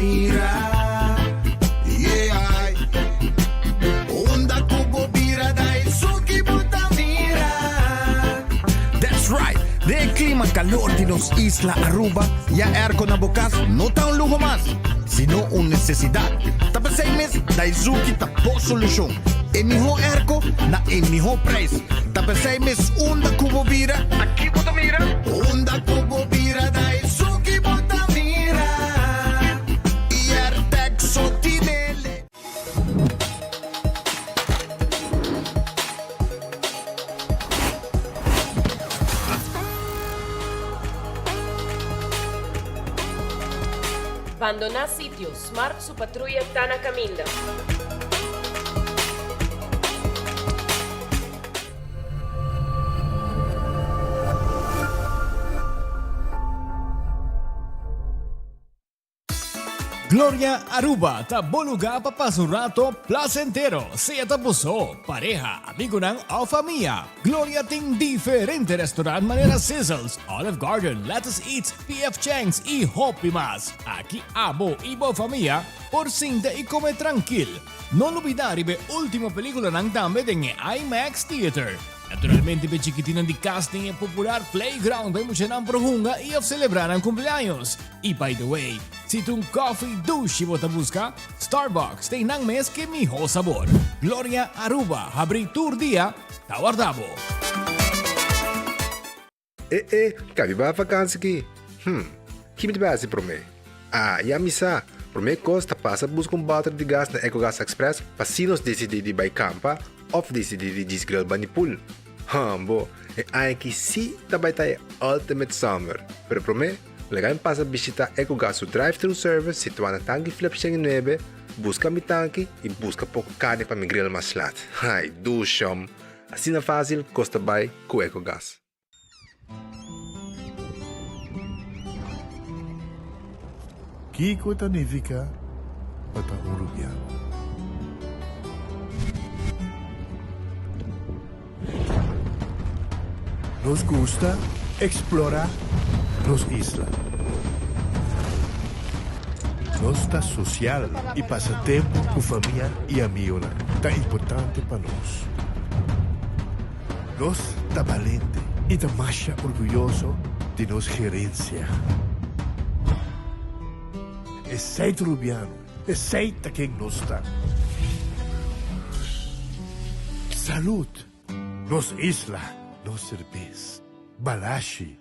mira. Yeah. Unda ku bo bira Daisuki bo ta mira. That's right! Den e clima calor di nos isla Aruba, ya airco na bo cas no ta un luho mas, sino un necesidad. Ta p'esey mes Daizuki ta bo solucion. E miho airco na e miho prijs. Ta p'esey mes unda cu bo bira, aki bo ta mira. Unda cu bo bira Daizuki bo ta mira. Y Airtec so tinele. Bandoná sitio, Smart su patruya ta na kaminda. Gloria Aruba ta bo lugar pa pasa un rato placentero, sea ta bo so, pareha, amigonan of famia. Gloria tin diferente restaurant manera Sizzles, Olive Garden, Lettuce Eats, PF Chang's y hopi mas. Aki abo y bo famia por sinta y come trankil. No lubida riba e ultimo peliculanan tambe den e IMAX Theater. Naturalmente p'e chikitinan di kas tin e popular playground pa e muchanan por hunga y of celebra nan cumpleaños. Y by the way, si ta un coffee dushi bo ta busca, Starbucks tin nan mes ke miho sabor. Gloria Aruba habri tur dia ta warda bo. E e, kabi bai vakansi ki? Hm, ki mi ta bai hasi promé? Ah, ya mi sa! Promé kos ta pasa buska un bòter di gas na Ecogas Express pa si nos disidí di bai kampa òf disidí di djis grill bani pool. Hambo, e aña aki sí ta bai ta e ultimate summer! Pero promé, laga mi pasa bishitá Ecogas su drive-thru service situá na Tanki Flip 109, buska mi tanki i buska poko karni pa mi grill mas lat. Ai, dushom! Asina fásil kos ta bai ku Ecogas. Kiko ta nifiká pa ta un rubiano? Nos gusta eksplorá nos isla. Nos ta sosial i pasa tempu ku famia i amigonan ta importante pa nos. Nos ta balente i ta masha orguyoso di nos gerensia. Esei ta Rubiano, esei ta ken nos ta. Salud! Nos isla, nos serbes. Balashi.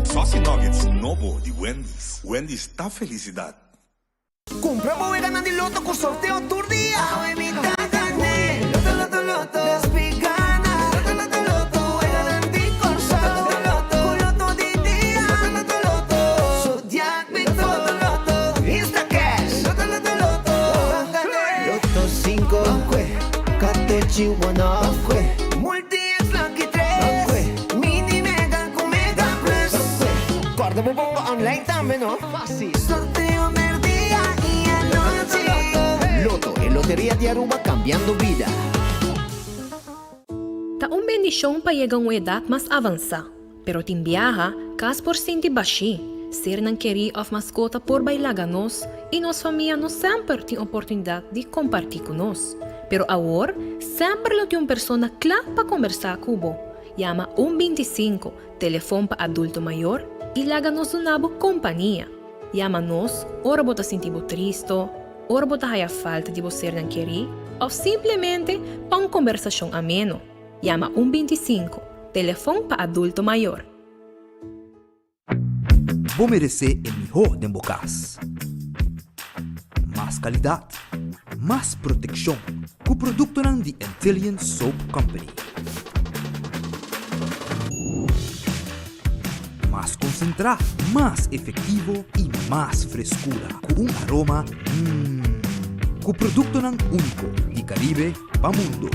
Saucy Nuggets nobo di Wendy's. Wendy's ta felicidad. Cumpra bo weganan di loto cu sorteo tur dia. Awe mi ta gané. Loto, loto, loto. Despi gana. Loto, loto, loto. Weganan di Corsou. Loto, loto, Cu loto di dia. Loto, loto, loto. Zodiac Big Four. Loto, loto. Instacash. Loto, loto, loto. Ban gané. Loto cinco. Katochi one off. Multi X Lucky tres. Mini Mega cu Mega Plus. Corda bo bomba online tambe no. Sorteo merdia y anochi. Lotto, e loteria di Aruba cambiando bida. Ta un bendishon pa yega un edat mas avansá, pero tin biaha kas por sinti bashí, sernan kerí òf maskota por bai laga nos i nos famia no semper tin oportunidat di kompartí ku nos. Pero awor semper lo tin un persona kla pa kombersá ku bo. Yama un 25, telefon pa adulto mayor, i laga nos duna bo kompania. Yama nos ora bo ta sinti bo tristo, ora bo ta haya falta di bo sernan kerí òf simplemente pa un kombersashon ameno. Yama un 25, telefon pa adulto mayor. Bo meresé e mihó den bo kas. Mas kalidat. Mas protekshon ku produktonan di Antillian Soap Company. Mas konsentrá, mas efektivo i mas freskura ku un aroma mmm. Ku produktonan úniko di Karibe pa mundo.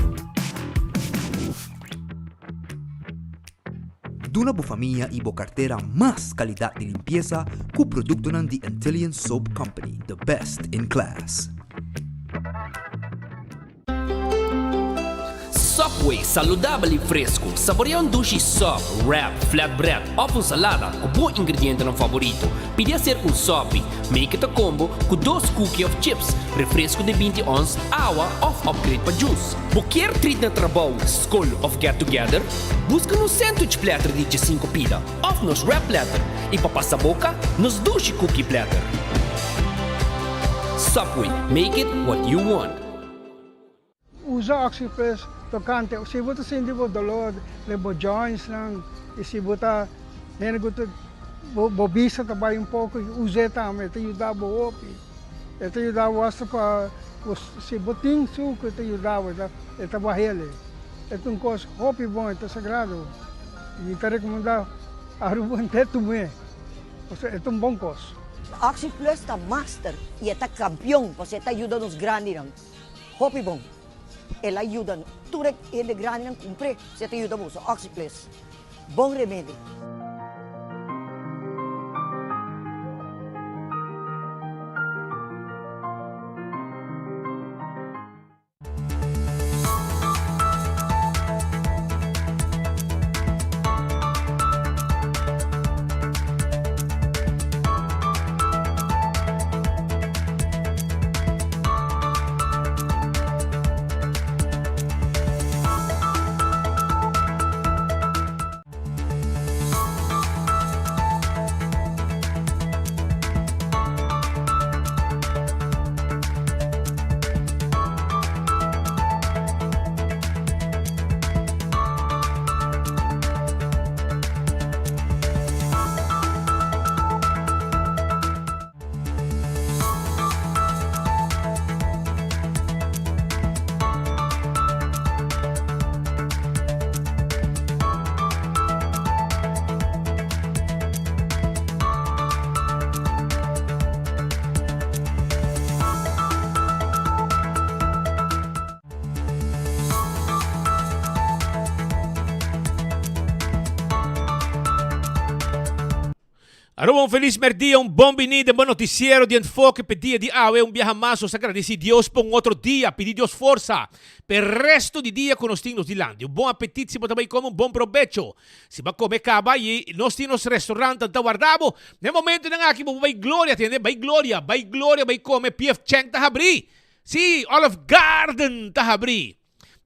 Duna bo famia i bo kartera mas kalidat di limpiesa ku produktonan di Antillian Soap Company, the best in class. Subway, saludabel i fresku. Saborea un dushi sub, wrap, flatbread òf un salada ku bo ingredientenan faborito. Pidi aserka un sopi, make it a combo, ku dos cookie òf chips, refresku di 20 ons, awa òf upgrade pa juice. Bo kier treat na trabou, skol òf get together? Buska nos sandwich platter di djesinku pida òf nos wrap platter i pa pasa boka, nos dushi cookie platter. Subway, make it what you want. Usa Oxyplus tokante si bo ta sinti bo dolor den bo jointsnan i si bo ta hende ku ta bo bista ta bai un poko us'e tambe e ta yuda bo hopi. E ta yuda bo hasta pa si bo tin suku e ta yuda bo e ta bah'el. E ta un kos hopi bon, e ta sagrado. Mi ta rekomendá Aruba henter tum'é, pasobra e ta un bon kos. Oxi Plus ta master y e ta campeon pasobra e ta yuda nos grandinan hopi bon. El a yuda tur e hende grandinan cumpr'é pasobra e ta yuda boso. Oxi Plus, bon remedi. Aruba un felis merdia, un bon bini den bo noticiero di Enfoke p'e dia di awe. Un biaha mas nos ta gradeci Dios pa un otro dia, pidi Dios forsa p'e resto di dia cu nos tin nos dilanti. Un bon apetit si bo ta bay come, un bon probecho si bo a come caba y nos tin nos restaurant ta warda bo. Na e momentonan aki bo por bay Gloria, tende, bay Gloria, bay Gloria bay come, PF Chang ta habri, si, Olive Garden ta habri.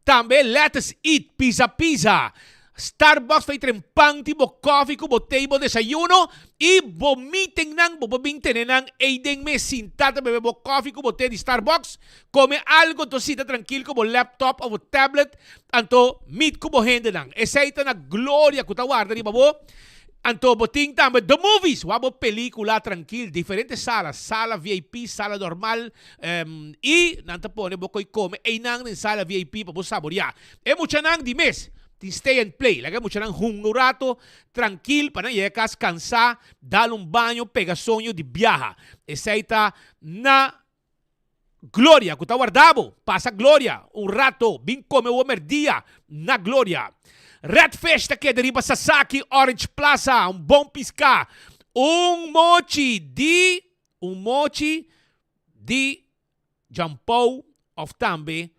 Tambe Lettuce Eat, Pizza Pizza, Starbucks ta tren pan tin bo koffie ku bo tei bo desayuno i bo meetingnan bo por bin tene nan eiden mes sinta ta bebe bo koffie ku bo te di Starbucks, kome algo anto sinta trankil ku bo laptop of bo tablet anto meet ku bo hendenan. Esei ta na gloria ku ta warda riba bo. Anto bo tin tambe The Movies, wak bo pelicula trankil, diferente sala, sala VIP, sala normal, y nan ta pone bo koy come eynan den sala VIP pa bo saborea. E muchanan di mes tin stay and play, laga e muchanan hunga un rato trankil pa nan yega cas cansa, dal un baño, pega soño di biaha. Esey ta na Gloria ku ta warda bo, pasa Gloria un rato, bin kome bo merdia na Gloria. Red Fish ta keda riba Sasaki Orange Plaza, un bon piská, un mochi di un mochi di jampou òf tambe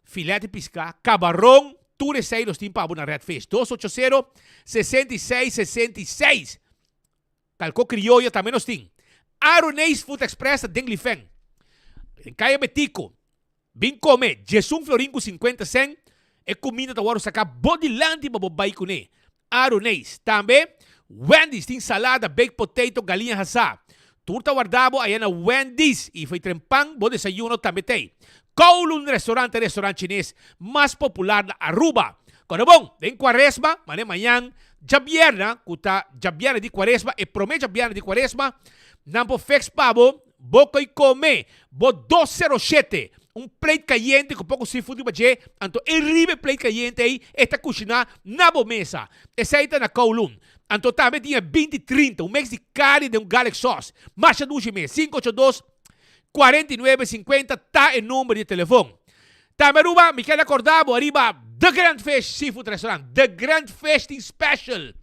filet di piská, kabaron, tur esei nos tin pa bo na Red Fish. Dos ocho sero, 66 66. Kalko krioyo tambe nos tin. Aroneis Food Express ta den Lifen. Den Kaya Betico. Bin kome djesun florin ku sinkuenta sen. E kuminda ta wòrdu saká bo dilanti pa bo bai kuné. Aroneis. Tambe Wendy's tin salada, baked potato, galiña hasá. Tur ta warda bo aya na Wendy's i fo'i tren pan bo desayuno tambe t'ei. Kowloon Restaurant ta e restaurant chines mas popular na Aruba. Kòrda bon, den kuaresma, mane mañan djabièrna, ku ta djabièrna di kuaresma, e promé djabièrna di kuaresma, nan por feks pa bo, bo koi kome bo 207, Un plate cayente cu poco seafood riba dje, anto e riba e plate cayente ey e ta cushiná na bo mesa. Esey ta na Kowloon. Anto tambe tin e binti trinta, un mix di carne den un garlic sauce. Masha dushi mes. Cinco ocho dos, cuarenta y nuebe, cincuenta ta e number di telefon. Tambe Aruba, mi keda corda bo ariba The Grand Fish Seafood Restaurant. The Grand Fish tin special.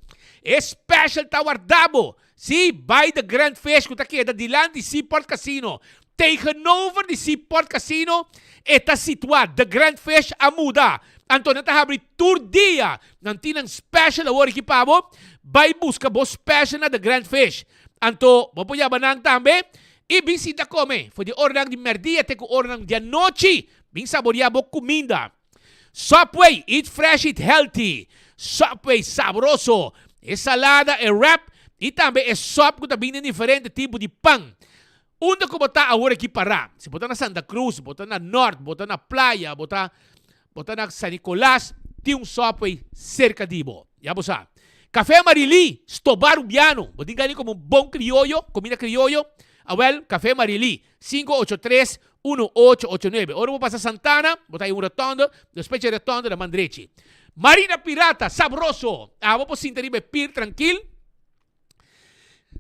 E special ta warda bo. Sí, bai The Grand Fish cu ta keda dilanti Seaport Casino. Tegenover di Seaport Casino e ta situa. The Grand Fish a muda. Anto nan ta habri tur dia. Nan tin nan special awor aki pa bo. Bai busca bo special na The Grand Fish. Anto bo por yama nan tambe y bin sinta come. For di oranan di merdia te cu oranan di anochi. Bin saboria bo cuminda. Subway, eat fresh, eat healthy. Subway, sabroso. E salada, e wrap y tambe e sop cu ta bini den diferente tipo di pan. Unda cu bo ta awor aki para? Si bo ta na Santa Cruz, bo ta na Noord, bo ta na Playa, bo ta bo ta na San Nicolas, tin un Subway cerca di bo. Ya bo sa. Café Marilí, Stoba Rubiano. Bo tin gana di come un bon crioyo, comida crioyo? Awel, Café Marilí, Sinku ocho tres, unu ocho ocho nuebe. Ora bo pasa Santana, bo ta haña un rotonde, despues dje rotonde na man drechi. Marina Pirata, sabroso! Abo por sinta riba e pir trankil,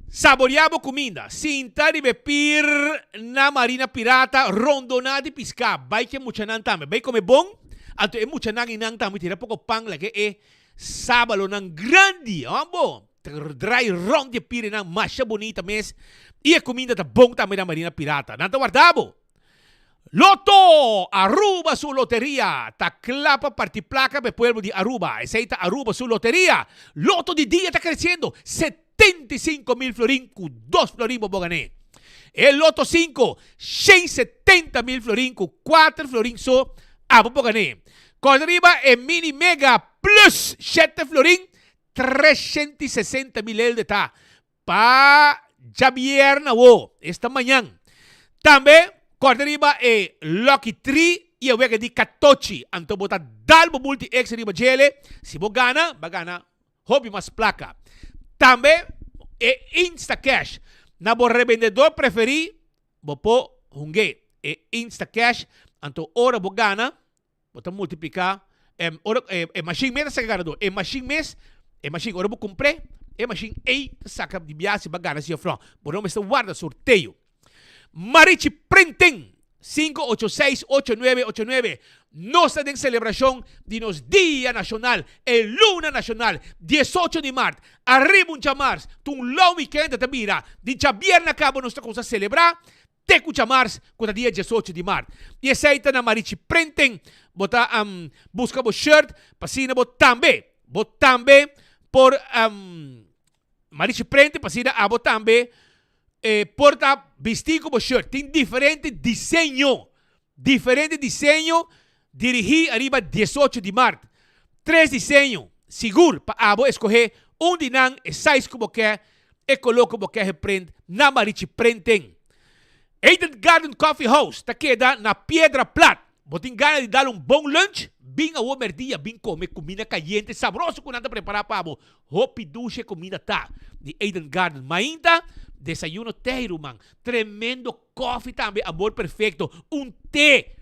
saboreá bo kuminda. Sinta riba e pir na Marina Pirata, rondoná di piská. Bai ku e muchanan tambe. Bai kome bon, anto e muchanan einan tambe tira poko pan laga e sábalonan grandi. Abo! Ta draai rond di e pirenan masha bunita mes y e cuminda ta bon tambe na Marina Pirata. Nan ta warda bo! Lotto! Aruba su loteria ta cla pa parti placa pa e pueblo di Aruba. Esey ta Aruba su loteria. Lotto di dia ta creciendo, 75 mil florin cu dos florin bo bo gane. E Lotto 5, 170 mil florin cu 4 florin so abo bo gane. Corda riba e Mini Mega Plus 7 florin 360 mil elde ta pa djabierna awo, esta mañan. Tambe kòrda riba e Lucky Tree i e wega di katochi. Anto bo ta dal bo multi extra riba djele. Si bo gana, bo a gana hopi mas plaka. Tambe e Instacash na bo rebendedor preferí bo por hung'é e Instacash. Anto ora bo gana, Bo ta multipliká e ora e e mashin mes ta saka ganadó. E mashin mes, e mashin ora bo kumpr'é, e mashin ei ta saka di biaha si bo a gana si òf nò. Bo no mester warda sorteo. Marichi Printing, 586 8989. Nos ta den selebrashon di nos Dia Nashonal, e Luna Nashonal, 18 di mart. Ariba un djamars, ta un long weekend ta bira. Di djabièrnè kaba nos ta kuminsá selebrá. Te ku djamars ku ta dia 18 di mart. I esei ta na Marichi Printing. Bo ta buska bo shirt pa asina bo tambe, bo tambe por Marichi Printing pa asina abo tambe por ta bisti ku bo shirt. Tin diferente diseño, diferente diseño dirigí ariba 18 di mart. Tres diseño sigur pa abo eskohé un di nan e size ku bo ke, e koló ku bo ke geprint na Marichi Printing. Eden Garden Coffee House ta keda na Piedra Plat. Bo tin gana di dal un bon lunch? Bin awor merdia bin kome kuminda kayente sabroso ku nan ta prepará pa bo. Hopi dushe kuminda ta di Eden Garden. Mainta, desayuno tei ruman. Tremendo kofi tambe, amor perfecto, un te.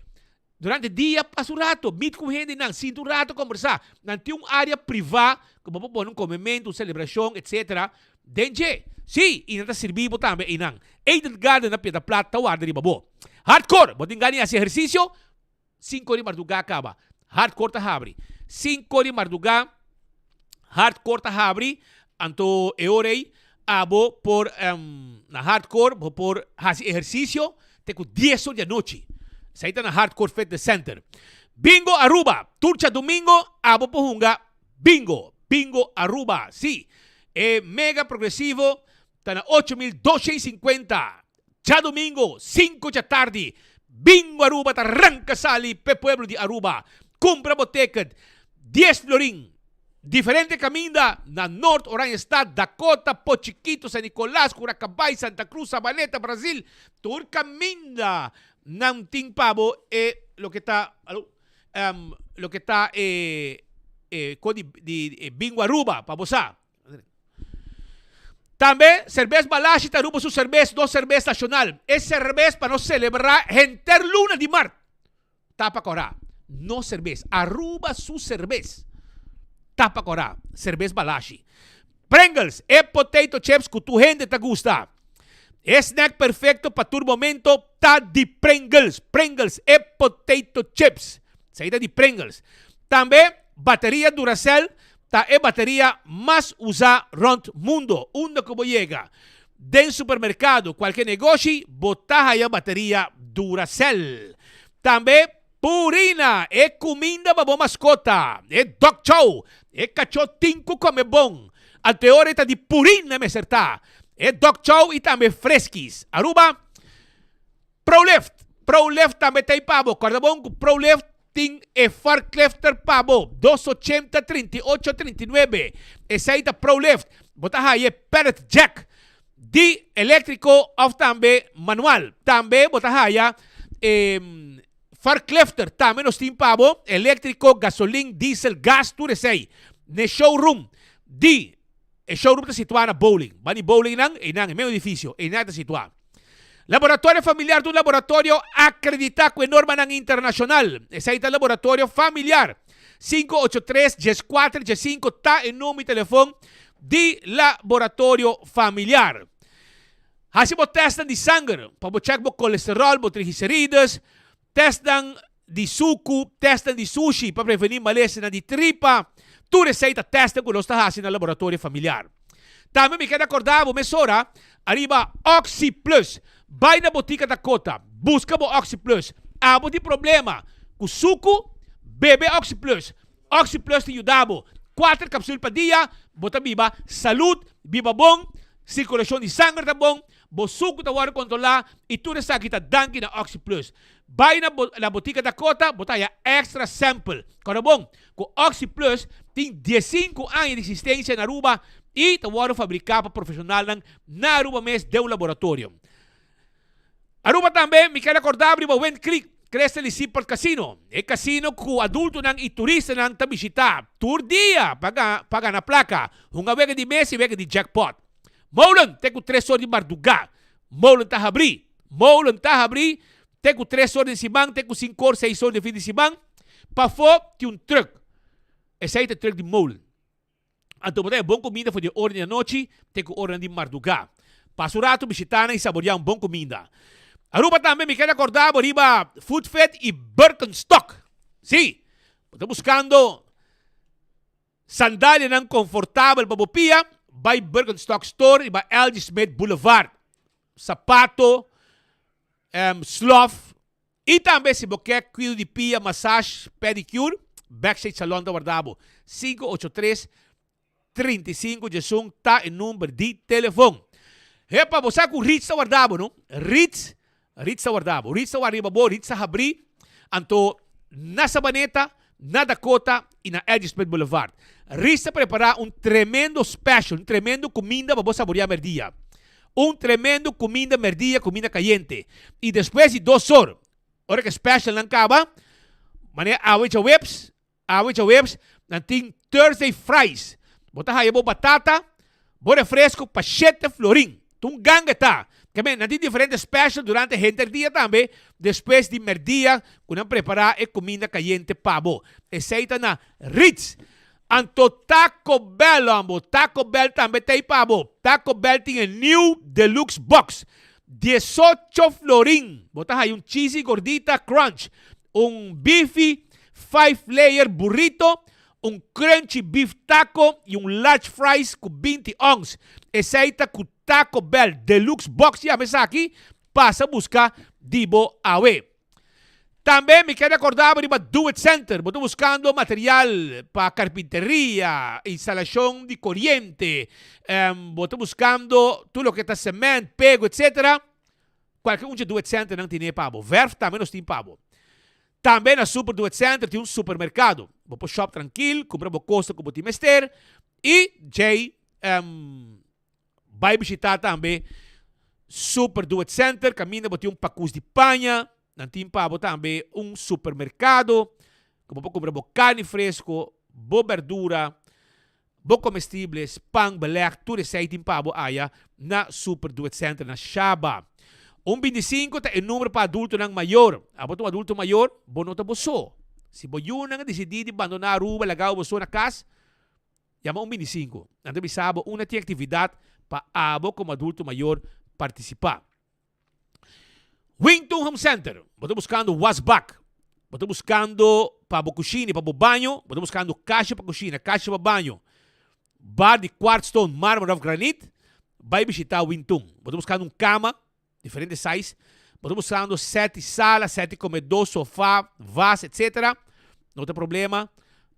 Durante dia pasa un rato, meet ku hendenan, sinta un rato kombersá. Nan tin un área privá ku bo por pone un komementu, un selebrashon, etsetera den dje. Sí, i nan ta sirbi bo tambe einan. Eden Garden na Piedra Plat ta warda riba bo. Hardcore! Bo tin gana di hasi ehersisio? Sinku di mardugá kaba. Hardcore ta habri. Sinku di mardugá Hardcore ta habri, anto e ora ei abo por na Hardcore bo por hasi ehersisio te ku dies or di anochi. Esei ta na Hardcore Fitness Center. Bingo Aruba, tur djadumingo abo por hunga bingo. Bingo Aruba, si. E mega progresivo ta na 8250. Djadumingo, sinku djatardi, Bingo Aruba ta ranka sali p'e pueblo di Aruba. Kumpra bo ticket, dies florin. Diferente kaminda na Noord, Oranjestad, Dakota, Po Chikito, San Nicolas, Curacabay, Santa Cruz, Sabaneta, Brazil. Tur kaminda nan tin pa bo e loke ta, alo, loke ta e e ko di di Bingo Aruba pa bo sa. Tambe, Serbes Balashi ta Aruba su serbes, nos serbes nashonal. E serbes pa nos selebrá henter luna di mart. Tapa Kòrá, nos serbes. Aruba su serbes. Tapa Kòrá, serbes Balashi. Pringles, e potato chips ku tur hende ta gusta. E snack perfecto pa tur momento ta di Pringles. Pringles, e potato chips. Esei ta di Pringles. Tambe bateria Duracell ta e bateria mas usa rond mundo. Unda ku bo yega, den supermerkado, kualke negoshi, bo ta haya bateria Duracell. Tambe Purina, e kuminda pa bo maskota, e dog chow, e kachó tin ku kome bon. Anto e ora e ta di Purina mester ta. E dog chow i tambe Friskies. Aruba, Prolift, Prolift tambe ta ei pa bo. Kòrda bon ku Prolift tin e forklifter pa bo, dos ochenta 38 39. Esei ta Prolift. Bo ta haya e pallet jack di eléktriko òf tambe manual. Tambe bo ta haya e forklifter tambe nos tin pa bo, eléktriko, gasolin, diesel, gas, tur esei. N'e showroom di, e showroom ta situá na Bowling. Ban di Bowling nan, einan, e mesun edifisio, einan ta situá. Laboratorio Familiar ta un laboratorio akreditá ku e normanan internashonal. Esei ta Laboratorio Familiar. 583 14 15 ta e number di telefon di Laboratorio Familiar. Hasi bo testnan di sanger pa bo chèk bo kolesteròl, bo triglicerides, testnan di suku, testnan di sushi pa prevení malesanan di tripa. Tur esei ta testnan ku nos ta hasi na Laboratorio Familiar. Tambe mi keda korda bo mesora ariba Oxi Plus. Bai na botika Dakota, buska bo Oxi Plus. Abo tin problema ku suku? Bebe Oxi Plus. Oxi Plus ta yuda bo. Kuater kapsul pa dia, bo ta biba salud, biba bon, sirkulashon di sanger ta bon, bo suku ta wòrdu kontrolá i tur esaki ta danki na Oxi Plus. Bai na na botika Dakota, bo ta haya extra sample. Kòrda bon, ku Oxi Plus tin diesinku aña di eksistensia na Aruba i ta wòrdu fabriká pa profeshonalnan na Aruba mes den un laboratorio. Aruba tambe, mi ker rekordá riba Wind Creek Crystal i Seaport Casino, e kasino ku adultonan i turistanan ta bishitá tur dia pa pa gana plaka, hunga wega di mesa i wega di jackpot. Molen te ku tres or di mardugá. Molen ta habrí. Molen ta habrí te ku tres or den siman, te ku sinku or, seis or den fin di siman. Pafó tin un trùk. Esei ta e trùk di molen. Anto bo ta e bon kuminda for di e ora di anochi te ku oranan di mardugá. Pasa un ratu bishitá nan i saboriá un bon kuminda. Aruba tambe mi keda kòrda bo riba Food Fit i Birkenstock. Sí, bo ta buskando sandalianan konfortabel pa bo pia? Bai Birkenstock Store riba LG Smith Boulevard. Sapato, slof i tambe si bo ke kuido di pia, massage, pedicure, Backstage Salon ta warda bo. 583 35 diesun ta e number di telefon. Hepa, bo sa ku Ritz ta warda bo, no? Ritz, Ritz ta warda bo. Ritz ta warda riba bo, Ritz ta habrí. Anto na Sabaneta, na Dakota i na Edgy Smith Boulevard. Ritz ta prepará un tremendo special, un tremendo kuminda pa bo saboriá merdia. Un tremendo kuminda merdia, kuminda kayente. I despues di dos or, ora ku e specialnan kaba, manera awe djaweps, Awe djaweps nan tin Thursday fries. Bo ta haya bo batata, bo refresco pa shete florin. Ta un ganga ta. Tambe nan tin diferente special durante henter dia tambe despues di merdia cu nan prepara e cuminda cayente pa bo. Esey ta na Ritz. Anto Taco Bell hombo, Taco Bell tambe ta ey pa bo. Taco Bell tin e new deluxe box. Diesocho florin. Bo ta haya un cheesy gordita crunch, un beefy five layer burrito, un crunchy beef taco y un large fries cu 20 ons. Esey ta cu Taco Bell Deluxe Box yama esaki, pasa busca di bo awe. Tambe mi keda acorda bo riba Do It Center, bo ta buscando material pa carpinteria, instalacion di coriente, bo ta buscando tur loke ta cement, pego etc. Cualke un dje Do It Center nan tine pa bo. Verf tambe nos tin pa bo. Tambe na Super Do It Center tin un supermercado. Bo por shop trankil, cumpra bo cosnan cu bo tin mester y djey bai bishita tambe Super Do It Center caminda bo tin un pacus di paña. Nan tin pa bo tambe un supermercado cu bo por cumpra bo carni fresco, bo berdura, Bo comestibles, pan, beleg, tur esey tin pa bo aya na Super Do It Center na Shaba. Un bintisinko ta e number pa adultonan mayor. Abo ta un adulto mayor, bo no ta bo so. Si bo yunan a disidí di bandoná Aruba laga bo so na kas, yama un bintisinko. Nan ta bisa bo unda tin aktividat pa abo komo adulto mayor partisipá. Wington Home Center, bo ta buskando wasbak, bo ta buskando pa bo kushina i pa bo baño, bo ta buskando kasha pa kushina, kasha pa baño, bar di quartzstone, marmer of granit, bai bishita Wington. Bo ta buskando un kama, diferente size, bo ta buskando set di sala, set di komedó, sofa, vas, etc. No ta problema,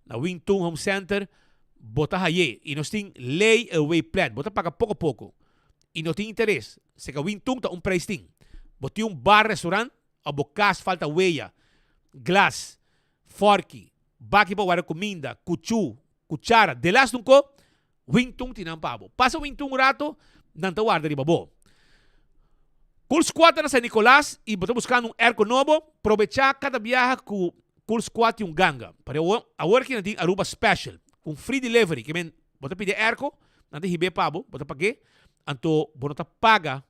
na Wington Home Center bo ta haye. I nos tin lay away plan, bo ta paga poko poko i no tin interes. Seka Wington ta un prijs tin. Bo tin un bar, restaurant of bo kas falta weya, glas, forki, baki pa warda kuminda, kuchu, Cuchara, delas un ko, Wingtun tin nan pa bo. Pasa Wingtun un rato, nan ta warda riba bo. Cool Squad ta na San Nicolas y bo ta buscando un airco nobo, probecha cada biaha cu Cool Squad tin un ganga. Pare awor aki nan tin Aruba Special, cu un free delivery, ke men bo ta pidi e airco, nan ta hib'e pa bo, bo ta pag'e, anto bo no ta paga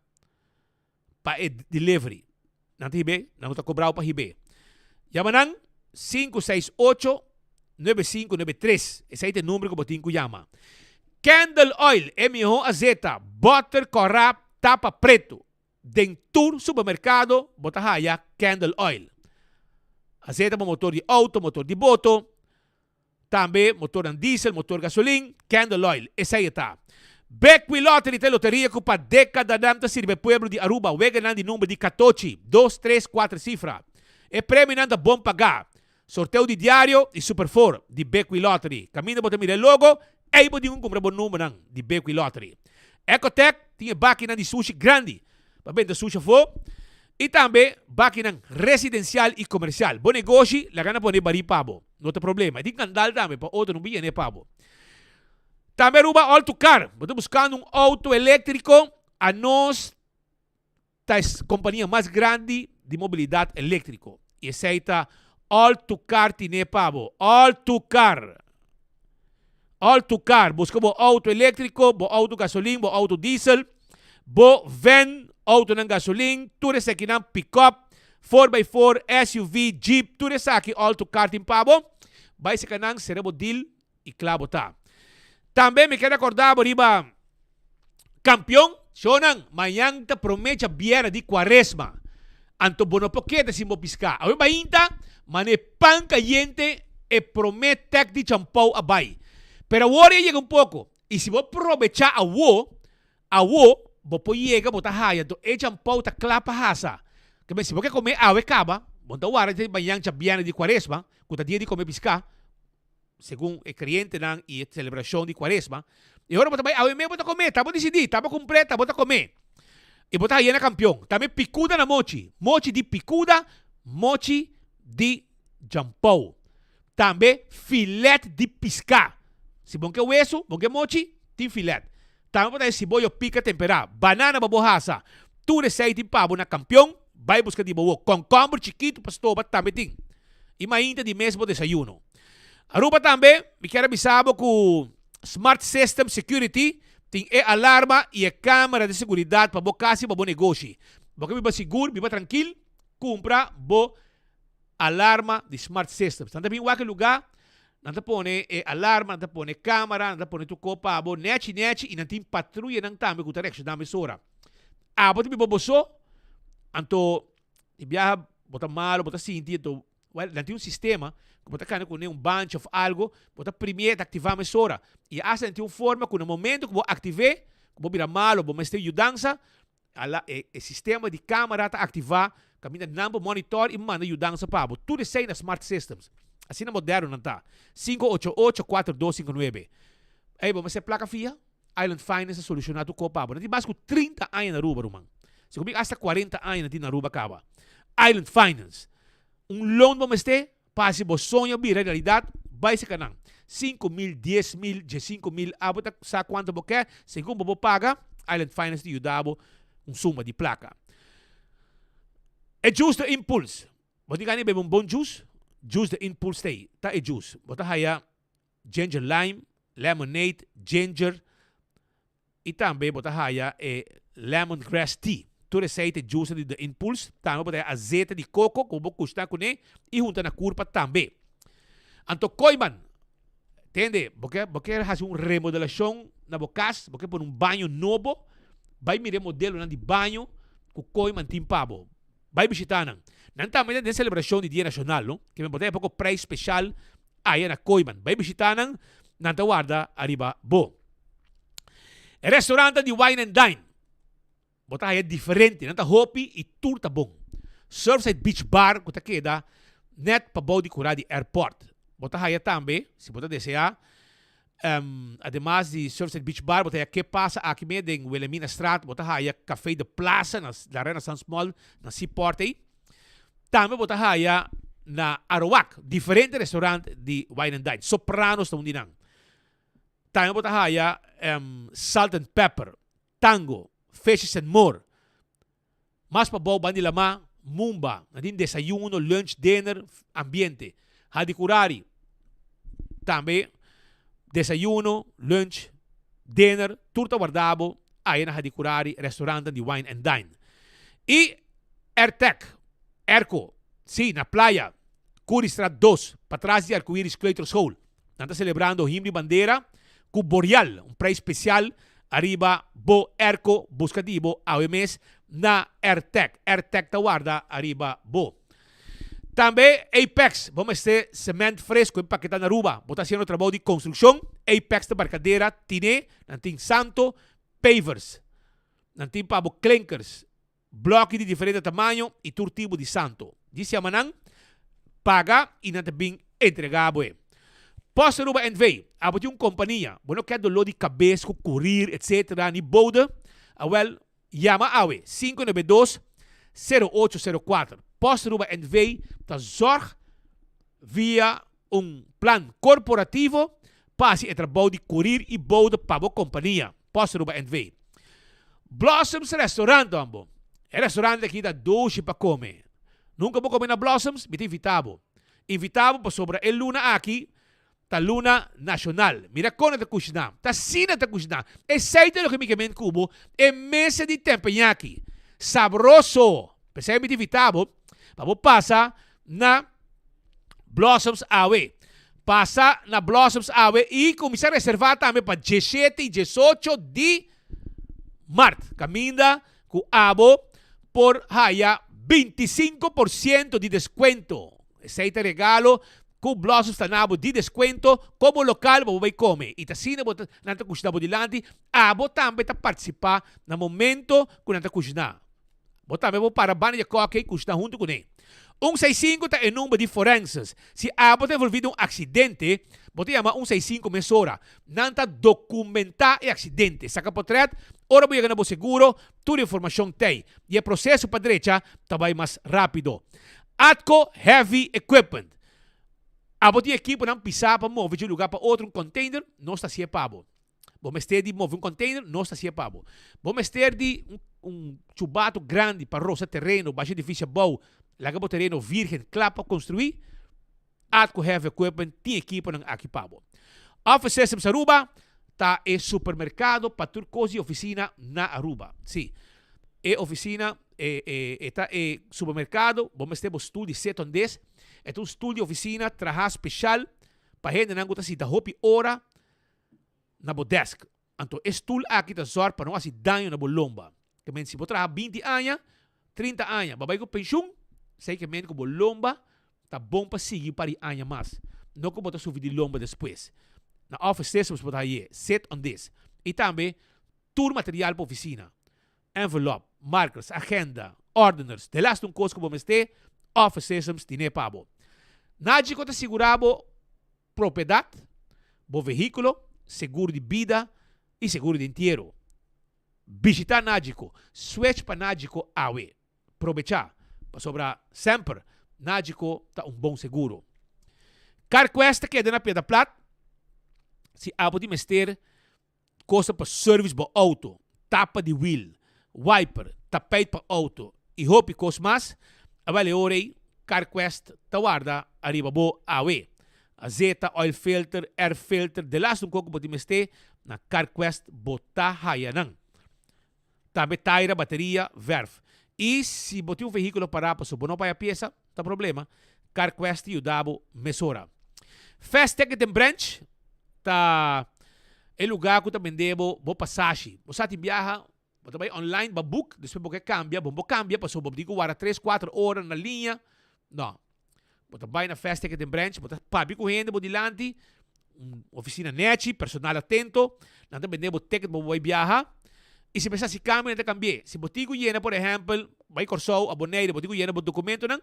pa e delivery. Nan ta hib'é, nan no ta kobrao pa hib'é. Yama nan 568 9593. Esei ta e number ku bo tin ku yama. Candle oil, e mihó azeta, bòter kòrá, tapa pretu. Den tur supermerkado bo ta haya candle oil. Azeta pa motor di outo, motor di boto. Tambe motornan diesel, motor gasolin, candle oil, esey e ta. Bequi Lottery ta e loteria cu pa decadanan ta sirbi e pueblo di Aruba weganan di number di catochi, dos, tres, cuater cifra. E premionan ta bon paga. Sorteo di diario y Super Four di Bequi Lottery. Caminda bo ta mira e logo, ey bo tin cu cumpra bo numbernan di Bequi Lottery. Ecotec tin e bakinan di sushi grandi pa benta sushi afo y tambe bakinan residencial y comercial. Bo negoshi laga nan pone bari pa bo. No ta problema. E tin kandal tambe pa otro no biene pa bo. Tambe Aruba All to Car. Bo ta buscando un auto electrico? Anos ta e compania mas grandi di mobilidad electrico. Y esey ta All to Car tine pa bo. All to Car. All to Car. Busca bo auto electrico, bo auto gasolin, bo auto diesel, bo van, autonan gasolin, tur esakinan, pick-up, four by four, SUV, jeep, tur esaki All to Car tin pa bo. Bai seka nan, sera bo deal y kla bo ta. Tambe mi ker acorda bo riba Campeon, Shownan, mañan ta prome djabièrnè di Cuaresma. Anto bo no por keda sin bo piská. Awe mainta, mane pan kayente e prome tek di champou a bai. Pero awor e yega un poko. I si bo probechá awo, awo bo por yega bo ta haya anto e champou ta kla pa hasa. Keme si bo ke kome awe kaba, bo no ta warda te mañan djabièrnè di Cuaresma, ku ta dia di kome piská. Segun e creentenan y e celebracion di Cuaresma, e ora bo ta bay awe me bo ta come, ta bo dicidi, ta bo cumpr'e, ta bo ta come. Y bo ta hayena campeon. Tambe picuda na mochi, mochi di picuda, mochi di jampou. Tambe filet di pisca. Si bon ke wesu, bon ke mochi, tin filet. Tambe bo ta haye siboyo pica tempera, banana bo bo hasa. Tur esey tin pa bo na campeon, bay busca di bo wo. Concomber chikito pa stoba tambe tin. Y mainta di mes bo desayuno. Aruba tambe, mi kier a bisa bo cu Smart System Security tin e alarma y e camera di seguridad pa bo cas y pa bo negoshi. Bo ke biba sigur, biba trankil, cumpra bo alarma di Smart Systems. Nan ta bin wak e lugar, nan ta pone e alarma, nan ta pone camera, nan ta pone tur cos pa bo nechi nechi y nan tin patruyanan tambe cu ta reacciona mesora. Abo ta biba bo so, anto di biaha bo ta malo, bo ta sinti, anto Well, nan tin un sistema ku bo ta kanda kuné un banchi òf algu, bo ta primié, ta aktivá mesora. I asta nan tin un forma ku na momento ku bo aktivé, ku bo bira malu, bo mester yudansa, ala e e sistema di kamera ta aktivá kaminda nan por monitor i manda yudansa pa bo. Tur esei na smart systems. Asina moderno nan ta. Sinku ocho ocho, kuater dos sinku nuebe. Ey, bo mester plaka fia? Island Finance a solushoná tur kos pa bo. Nan tin mas ku trinta aña na Aruba, ruman. Segun mi asta kuarenta aña nan tin na Aruba kaba. Island Finance. Un loan bo mester pa hasi bo soño bira realidad, bai seka nan. 5000, 10000, 15000, abo ta sa cuanto bo ke, segun bo por paga, Island Finance ta yuda bo un suma di placa. E juice ta Impulse. Bo tin gana di bebe un bon juice? Juice de Impulse ta ei, ta e juice. Bo ta haya ginger lime, lemonade, ginger, y tambe bo ta haya e lemon grass tea. Tur esei ta djusa di The Impulse. Tambe bo ta haya azeta di koko ku bo kushna kuné i hunta na kurpa tambe. Anto Kooyman, tende, bo ke bo ke hasi un remodelashon na bo kas, bo ke pone un baño nobo, bai mira e modelonan di baño ku Kooyman tin pa bo. Bai bishita nan. Nan tambe ta den selebrashon di Dia Nashonal, no? Ke men bo ta haya poko preis speshal aya na Kooyman. Bai bishita nan, nan ta warda ariba bo. E restaurantnan di Wine and Dine. Bo ta haya diferente, nan ta hopi y tur ta bon. Surfside Beach Bar cu ta keda net pabou di cura di airport. Bo ta haya tambe, si bo ta desea, ademas di Surfside Beach Bar, bo ta haya Ke Pasa aki me den Wilhelminastraat, bo ta haya Café de Plaza na la Renaissance Mall na Seaport ey. Tambe bo ta haya na Aruac diferente restaurant di Wine and Dine. Sopranos ta un di nan. Tambe bo ta haya Salt and Pepper. Tango, Fishes and More. Mas pabou ban di lamá, Mumba, nan tin desayuno, lunch, dinner, ambiente. Hadicurari, tambe desayuno, lunch, dinner, tur ta warda bo aya na Hadicurari, restaurantan di Wine and Dine. Y Airtec, airco, si, na playa, Curiestraat dos, patras di Arcoiris Kleuterschool. Nan ta celebrando Himno di Bandera cu Boreal, un prijs special ariba bo airco. Busca di bo awe mes na Airtec. Airtec ta warda ariba bo. Tambe Apex, bo mester cement fresco empaketa na Aruba. Bo ta haciendo trabou di construccion, Apex ta barcadera tine, nan tin santo, pavers, nan tin pa bo klinkers, Bloki di diferente tamaño i tur tipo di santo. Djis yama nan, paga i nan ta bin entregá bo e. Post Aruba NV. Abo tin un kompania, bo no ke doló di kabes ku kurir etc. Ni bode? Awèl, yama awe, 592 0804. Post Aruba NV. ta zòrg via un plan korporativo pa hasi e trabou di kurir i bode pa bo kompania. Post Aruba NV. Blossoms Restaurant hombo. E restaurant aki ta dushi pa come. Nunca bo come na Blossoms? Mi ta invita bo. Invita bo pasobra e luna aki ta luna nacional. Mira con nan ta cushina. Ta asina ta cushina. Esey ta loke mi ke ment cu bo. E mesa di tempeñaki. Sabroso. P'esey mi ta invita bo pa bo pasa na Blossoms awe. Pasa na Blossoms awe i kuminsá reservá tambe pa diesshete i diesocho di mart, kaminda ku abo por haya bintisinko por siento di deskuento. Esei ta regalo ku Blossoms ta na bo di deskuento komo lokal pa bo bai kome. I ta asina bo ta nan ta kushiná bo dilanti, abo tambe ta partisipá na momento ku nan ta kushiná. Bo tambe por para banda di e kòke i kushná huntu kuné. Un seis sinku ta e number di forenses. Si abo ta envolví den un aksidente, bo ta yama un seis sinku mesora. Nan ta dokumentá e aksidente, saka potrèt, ora bo yega na bo seguro, tur informashon t'ei. I e proseso pa drecha ta bai mas rápido. Atco Heavy Equipment. Abo tin ekiponan pisá pa move dje un lugá pa otro, un container? Nos ta hasié pa bo. Bo mester di move un container, nos ta hacié pa bo. Bo mester di un, un chubato grandi pa rosa tereno, basha edificio abou, laga bo tereno virgen cla pa construi, Atco Heavy Equipment tin equiponan aki pa bo. Office Systems Aruba ta e supermercado pa tur cos di oficina na Aruba. Si, e oficina, e, e, e ta e supermercado, bo mester bo stoel di sit on des, e ta un stoel di oficina traha special pa hendenan cu ta sinta hopi ora na bo desk. Anto e stul aki ta zòrg pa no hasi daño na bo lomba. Ke men si bo traha binti aña, trinta aña, bo a bai ku penshun, esei ke men ku bo lomba ta bon pa sigui un par di aña mas. No ku bo ta sufri di lomba despues. Na Office Systems bo ta haye sit on this. I tambe tur material pa ofisina, envelop, markers, agenda, ordeners, delaste un kos ku bo mester, Office Systems tine pa bo. Nagico ta sigura bo Propiedat, bo vehíkulo, seguro di bida i seguro di entiero. Bishitá Nagico, switch pa Nagico awe. Probechá, pasobra semper Nagico ta un bon seguro. CarQuest ta keda na Piedra Plat si abo tin mester Cosa pa service bo auto, tapa di wiel, wiper, tapijt pa auto y hopi cos mas, awel e ora ey CarQuest ta warda ariba bo awe. Azeta, oil filter, air filter, delaste un co cu bo tin mester, na CarQuest bo ta haya nan. Tambe taira, bateria, verf. I si bo tin un vehíkulo pará pasobra bo no paya piesa, ta problema, CarQuest ta yuda bo mesora. Fast Ticket and Branch ta e lugá ku ta bende bo bo pasashi. Bo sa tin biaha, bo ta bai online, bo book, despues bo ke kambia, bo no por kambia pasobra bo tin ku warda tres, kuater ora na liña. No. Bo ta bai na Fast Ticket and Branch, bo ta papia ku hende bo dilanti, un oficina nechi, personal atento, nan ta bende bo ticket pa bo bai biaha. I si mester hasi kambio nan ta kambi'é. Si bo tin ku yena por ehèmpel bai Kòrsou òf Bonaire bo tin ku yena bo dokumentonan,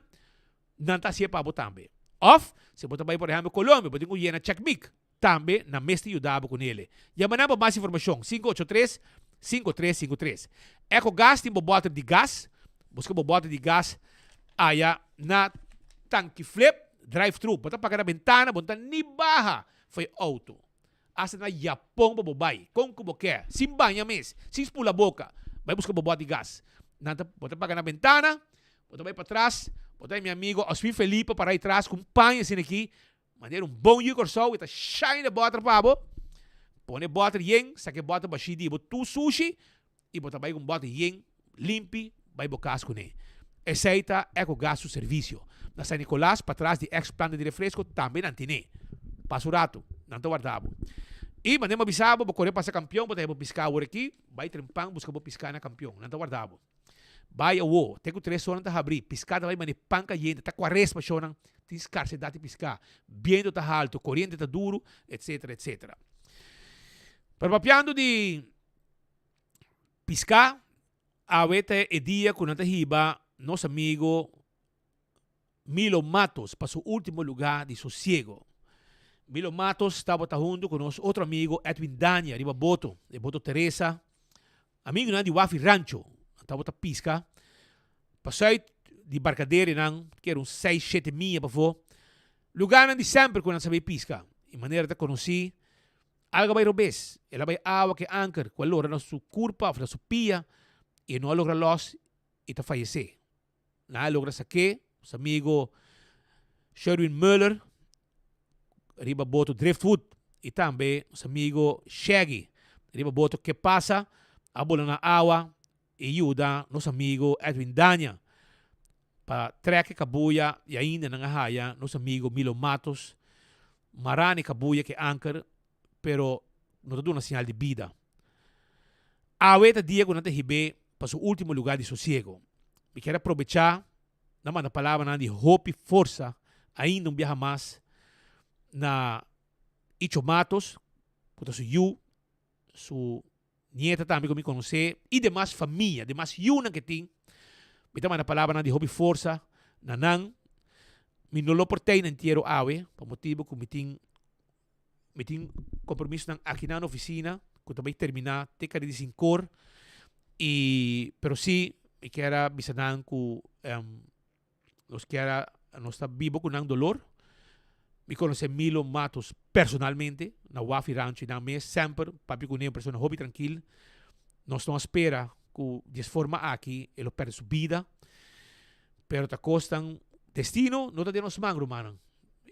nan ta hasié pa bo tambe. Òf si bo ta bai por ehèmpel Colombia bo tin ku yena chèkmik, tambe nan mester yuda bo ku nele. Yama nan pa mas informashon, 583 5353. Ecogas tin bo bòter di gas, buska bo bòter di gas aya na Tanki Flip. Drive thru, bo ta paga na bentana, bo no ta ni baha for e auto. Asta na Japon pa bo bai, kon ku bo ke, sin baña mes, sin spula boka, bai buska bo bòt di gas. Nan ta, bo ta paga na bentana, bo ta bai patras, bo ta mi amigo Oswin Felipe para atrás ku un paña asina aki, manera un bon yu Kòrsou, e ta shine e bòter pa bo, pone e bòter yen, saka e bòter bashí di bo tur sushi, i bo ta bai ku un bòter yen, limpi, bai bo kas kuné. Esei ta Ecogas su servisio. Na San Nicolas, patras di ex planta di refresco, tambe nan tin'é. Pasa un ratu, nan ta warda bo. I manera mi a bisa bo, bo kore pasa Kampion, bo ta heba bo piská awor aki, bai Trempan buska bo piská na Kampion. Nan ta warda bo. Bai awo, te ku tres ora nan ta habrí, piská ta bai manera pan kayente, ta kuaresma shownan, tin skarsedat di piská, biento ta haltu, koriente ta duru, etsetera, etsetera. Pero papiando di. Piská, awe ta e dia ku nan ta hiba nos amigo Milo Matos pa su último lugá di sosiego. Milo Matos tabata huntu ku nos otro amigo Edwin Dania riba boto, e boto Teresa. Amigunan di Wafi Rancho, nan tabata piska pa sùit di Barkaderenan, kera un seis, shete mia pafó. Lugánan di semper ku nan sa bai piska. E manera ta konosí Algo a bai robes, el a bai awa ku e anker ku a lora na su kurpa òf na su pia i e no a logra lòs i ta fayesé. Nan a logra sak'é, su amigo Sherwin Muller riba boto Driftwood i tambe su amigo Shaggy riba boto Ke Pasa a bola na awa i yuda nos amigo Edwin Dania pa trek e kabuya i ainda nan a haya nos amigo Milo Matos mará na e kabuya ku e anker pero no ta duna señal di bida. Awe ta dia ku nan ta hib'é pa su ultimo lugar di sosiego. Mi kier a probechá na manda palabranan di hopi forsa ainda un biaha mas na Icho Matos ku ta su yu, su nieta tambe ku mi konosé i demas famia, demas yunan ke tin. Mi ta manda palabranan di hopi forsa na nan. Mi no lo por tei na entiero awe pa motibu ku mi tin mi tin kompromisonan aki na ofisina ku ta bai terminá te kare di sinkor i pero si mi kier a bisa nan ku Nos kier a, nos ta biba ku nan dolor. Mi konosé Milo Matos personalmente na Wafi Rancho i nan mes semper papia kuné, un persona hopi trankil. Nos no a spera ku di es forma aki e lo pèrdè su bida, pero ta kosnan destino no ta den nos man rumannan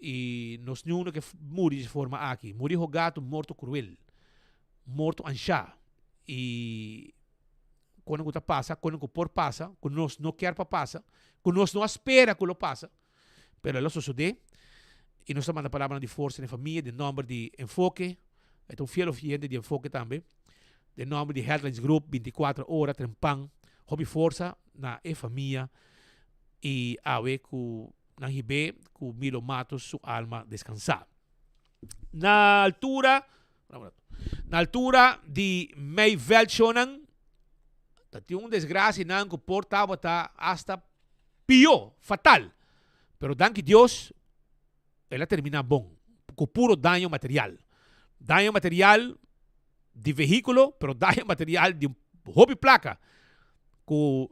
i nos niun no ke muri di es forma aki. Muri hogá ta un morto kruel, morto anshá i. Kono ku ta pasa, kono ku por pasa, ku nos no kier pa pasa, ku nos no a spera ku lo pasa, pero el a sosodé i nos ta manda palabranan di forsa na e famia den nòmber di Enfoke, e ta un fiel ofiente di Enfoke tambe, den nòmber di Headlines Group, 24 ora trempan, hopi forsa na e famia i awe ku nan hib'é ku Milo Matos su alma deskansá. Na altura Na altura di mei veldshownan ta tin un desgracia nan cu por tabata hasta pio, fatal. Pero danki Dios el a termina bon, cu puro daño material. Daño material di vehiculo, pero daño material di un hopi placa cu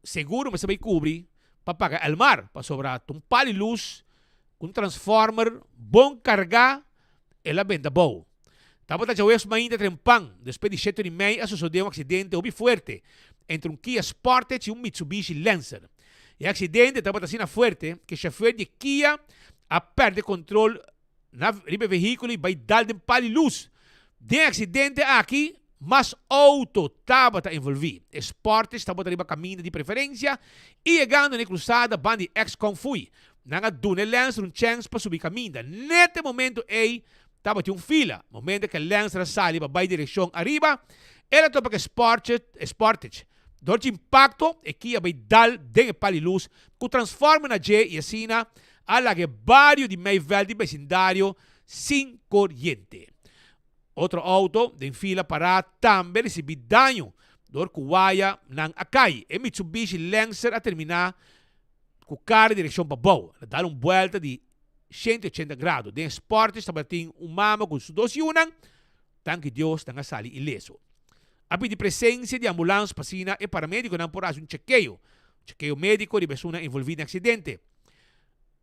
seguro mester bay cubri pa paga Elmar, pasobra ta un pal di luz cu un transformer bon carga el a benta bou. Tabata djaweps mainta trempan, despues di shete ora y mei a sosode un accidente hopi fuerte entre un Kia Sportage y un Mitsubishi Lancer. E accidente tabata asina fuerte cu e chauffeur di e Kia a perde control na riba e vehiculo y bay dal den pal di luz. Den e accidente aki. Mas outo tabata envolví. E Sportage tabata riba kaminda di preferensia i yegando na e krusada banda di ex Konfui. Nan a duna e Lancer un chèns pa subi kaminda. Nèt e momento ei tabatin un fila. Momento ku e Lancer a sali pa bai direkshon ariba, el a topa ku e Sportage. Dor dje impakto, e kia bai dal den e pal di lus ku transformer na dje i asina a laga e bario di Meiveld di besindario sin koriente. Otro auto den fila pará tambe risibí daño dor ku waya nan a kai. E Mitsubishi Lancer a terminá ku kara direkshon pabou. El a dal un buelta di 180 grado. Den e Sportage tabatin un mama ku su dos yunan. Danki Dios nan a sali ileso. A pidi presensia di ambulans pa asina e paramedikonan por hasi un chekeo, chekeo médiko riba esunnan envolví den aksidente.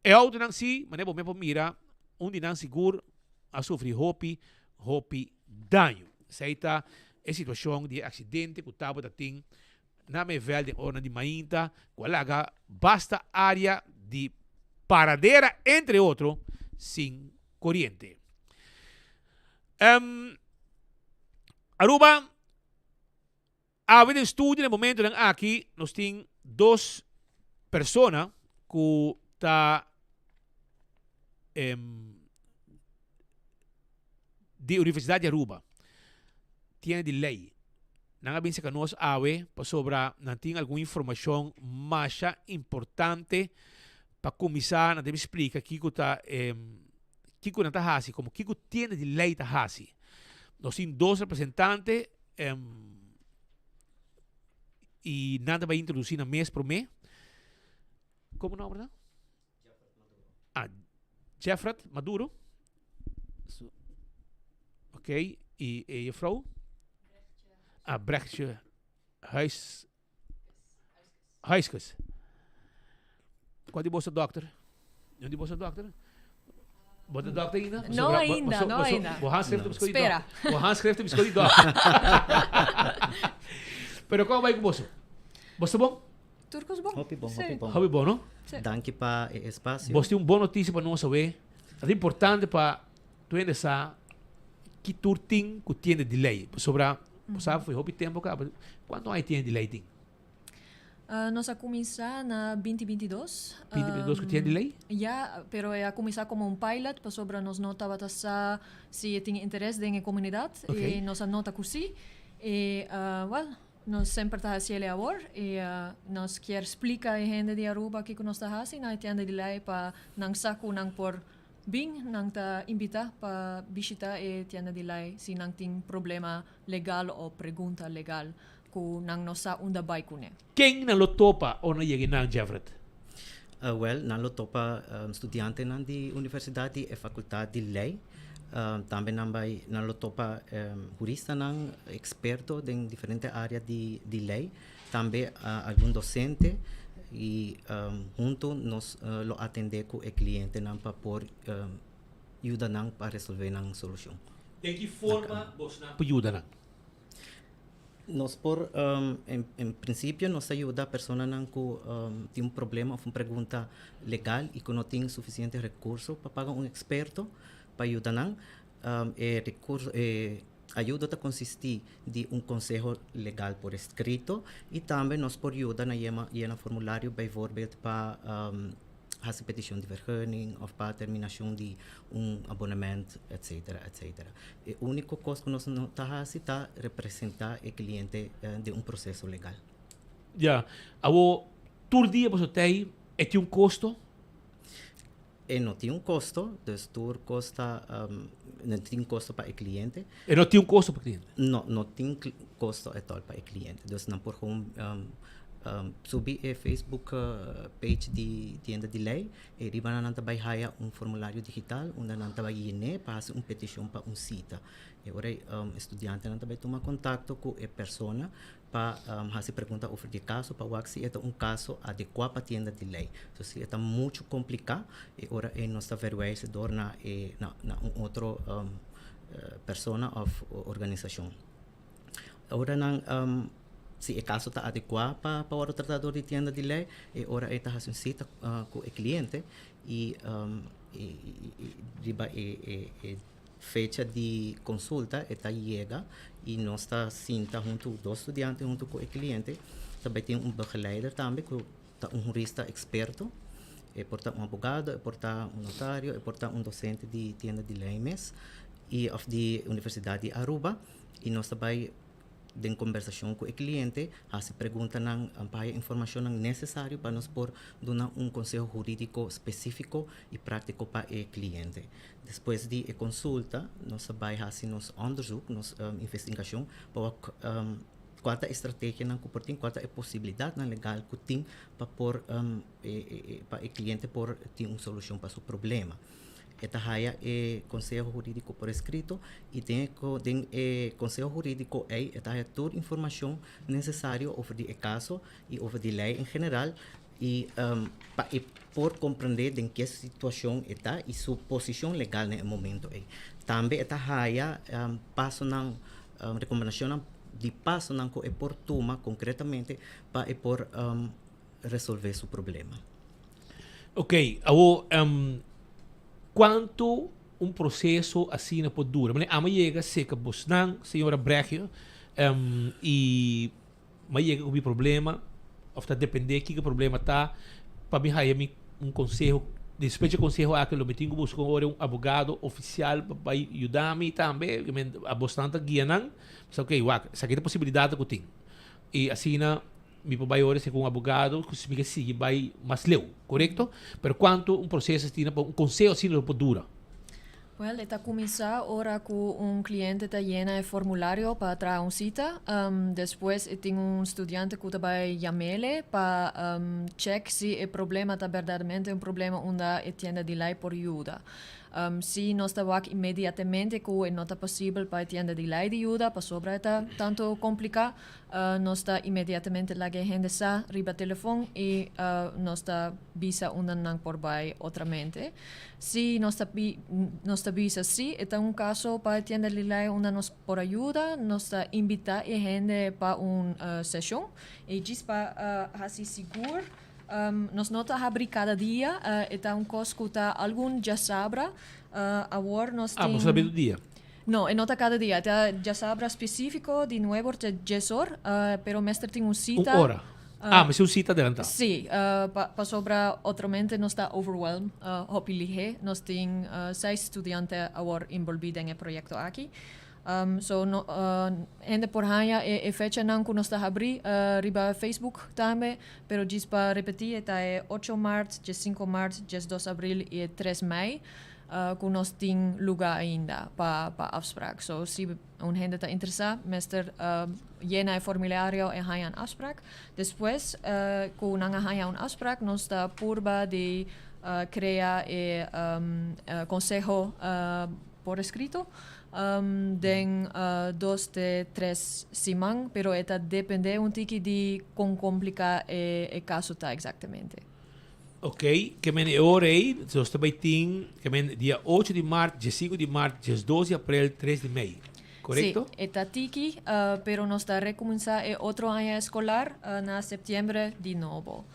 E autonan si, manera bo mes por mira, un di nan sigur a sufri hopi, hopi daño. Esei ta e situacion di e accidente cu tabata tin na Mevel den oranan di mainta, cu a laga basta area di Paradera, entre otro, sin coriente. Aruba. Awe den studio na e momentonan aki nos tin dos persona ku ta di Universidad di Aruba, tiene di ley. Nan a bin seka nos awe pasobra nan tin algun informashon masha importante pa kuminsá nan debe splika kiko ta kiko nan ta hasi komo kiko tienda di ley ta hasi. Nos tin dos representante y nan ta bai introduci nan mes prome. Como nomber nan? Ah, Jeffred Maduro. Ok, y e juffrouw? Ah, Brechtje Huis Huiskes. Kua di boso dokter? Niun di boso dokter? Bo ta dokter ainda? No ainda, no ainda. Bo handschrift op Spera. Bo handschrift op di dokter. Pero kon bai ku boso? Boso bon? Tur kos bon. Hopi bon, hopi bon. Hopi bon, no? Si. Danki pa e espasio. Bos tin un bon notisia pa nos awe. Ta importante pa tur hende sa ki tur tin ku tiende di lei. Pasobra bo sa for hopi tempu kaba. Kuantu aña tiende di lei tin? Nos a kuminsá na binti binti dos. Binti binti dos ku tiende di lei? Ya, pero e a kuminsá komo un pilot pasobra nos no tabata sa si e tin interes den e komunidat. I nos a nota ku sí. I wèl, nos semper ta hasi el awor i nos kier splika e hende di Aruba kiko nos ta hasi na e tienda di lei pa nan sa ku nan por Bin, nan ta invitá pa bishitá e tienda di lei si nan tin problema legal o pregunta legal ku nan no sa unda bai kuné. Ken nan lo topa ora nan yega einan, Jeffred? Wèl, nan lo topa studiantenan di universidat di e fakultat di lei. Tambe nan bai, nan lo topa huristanan eksperto den diferente área di lei. Tambe algun docente y hunto nos lo atende cu e clientenan pa por yuda nan pa resolve nan solucion. Den ki forma bosnan por yuda nan? Nos por, en principio nos ta yuda personanan cu tin un problema of un pregunta legal y cu no tin suficiente recurso pa paga un experto pa yuda nan. E recurso, e ayudo ta consisti di un conseho legal por escrito y tambe nos por yuda na yema yena formulario bijvoorbeeld pa haci peticion di vergunning of pa terminacion di un abonement etcetera etcetera. E unico cos cu nos no ta haci ta representa e cliente den un proceso legal. Ya, awo tur dia boso ta ey, e tin un costo? E no tin un kosto, dus tur kos ta, no tin kosto pa e kliente. E no tin un kosto pa e kliente? No, no tin kosto at all pa e kliente. Dus nan por gewoon subi e Facebook page di Tienda di Ley i riba nan nan ta bai haya un formulario digital unda nan ta bai yen'é pa hasi un petishon pa un sita. E ora ei e studiantenan ta bai tuma kontakto ku e persona pa hasi pregunta over di e kaso pa wak si e ta un kaso adekuá pa tienda di lei. So si e ta muchu kompliká e ora ei nos ta verwijs dor na e na na un otro persona òf organisashon. Ora nan si e kaso ta adekuá pa pa wòrdu tratá dor di tienda di lei e ora ei ta hasi un sita ku e kliente i i riba e e e. fecha di konsulta e ta yega i nos ta sinta huntu dos studiante huntu ku e kliente. Ta bai tin un begeleider tambe ku ta un hurista eksperto. E por ta un abogado, e por ta un notario, e por ta un dosente di tienda di lei mes i òf di Universidat di Aruba i nos ta bai den kombersashon ku e kliente, hasi preguntanan pa haya informashonnan nesesario pa nos por duna un konseho hurídiko spesífiko i práktiko pa e kliente. Despues di e konsulta nos ta bai hasi nos onderzoek, nos investigashon pa wak kual ta e strategianan ku por tin, kual ta e posibilidatnan legal ku tin pa por pa e kliente por tin un solushon pa su problema. E ta haya e konseho hurídiko por eskrito i den e den e konseho hurídiko ei e ta haya tur informashon nesesario over di e kaso i over di lei en general i pa e por komprendé den ke situashon e ta i su posishon legal na e momento ei. Tambe e ta haya pasonan, rekomendashonnan di pasonan ku e por tuma konkretamente pa e por resolvé su problema. Ok, awo cuanto un proceso asina por dura? Mane amo yega seca bosnan, señora Bregio, y mi a yega cu mi problema, of ta depende kico problema ta, pa mi haya mi un conseho, despues dje conseho aki lo mi tin cu busca ora un abogado oficial pa bay yuda mi tambe, bosnan ta guia nan, bisa ok wak, esaki ta posibilidad cu tin, y asina Mi por bai ora si ku un abogado ku si mi ke sigui bai mas leu, korekto? Pero kuantu un proseso asina por, un konseho asina lo por dura? Wèl, e ta kuminsá ora ku un kliente ta yena e formulario pa traha un sita. Despues e tin un studiante ku ta bai yam'ele pa chèk si e problema ta bèrdaderamente un problema unda e tienda di lei por yuda. Si nos ta wak inmediatemente ku e no ta posibel pa e tienda di lei di yuda pasobra e ta tantu kompliká, Nos ta inmediatamente laga e hende sa riba telefon i nos ta bisa unda nan por bai otramente. Si nos ta nos ta bisa si e ta un kaso pa e tienda di lei unda nos por a yuda, nos ta invitá e hende pa un seshon i djis pa hasi sigur nos no ta habri kada dia, e ta un kos ku ta algun djasabra. Awor nos tin. Ah, boso ta habri tur dia? No, e no ta kada dia. E ta djasabra spesífiko di nuebe or te djes or, pero mester tin un sita. Un ora? Ah, mester un sita adelantá. Sí, pasobra otromente nos ta overwhelm hopi lihé. Nos tin seis studiante awor inbolbí den e proyekto aki. So, no, hende por haña e fechanan ku nos ta habrí riba Facebook tambe, pero djis pa repetí e ta e ocho mart, djesinku mart, djesdos abril i e tres mei. Ku nos tin lugá ainda pa pa afsprak. So si un hende ta interesá mester yena e formulario i haña un afsprak. Despues ku nan a haña un afsprak nos ta purba di krea e konseho por eskrito den dos te tres siman, pero e ta dependé un tiki di kon kompliká e kaso ta eksaktamente. Ok, ke men e ora ei, nos ta bai tin, ke men dia ocho di mart, diesinku di mart, diesdos di aprel, tres di mei. Korekto? Sí, e ta tiki, pero nos ta rekuminsá e otro aña eskolar na septiembre di nobo.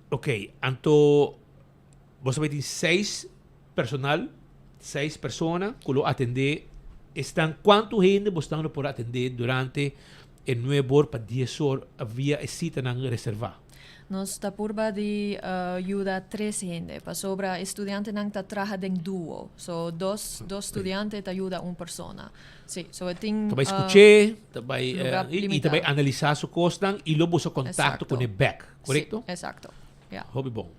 Ok, anto bo ta bai tin seis personal, seis persona ku lo atendé esnan. Kuantu hende bosnan lo por atendé durante e nuebe or pa dies or via e sitanan reservá? Nos ta purba di yuda tres hende, pasobra e studiantenan ta traha den duo. So dos dos studiante ta yuda un persona. Sí, so e tin Ta bai skuch'é, ta bai i ta bai analisá su kosnan i lo buska kontakto kuné bèk, korekto? Sí, esakto. Ya. Hopi bon.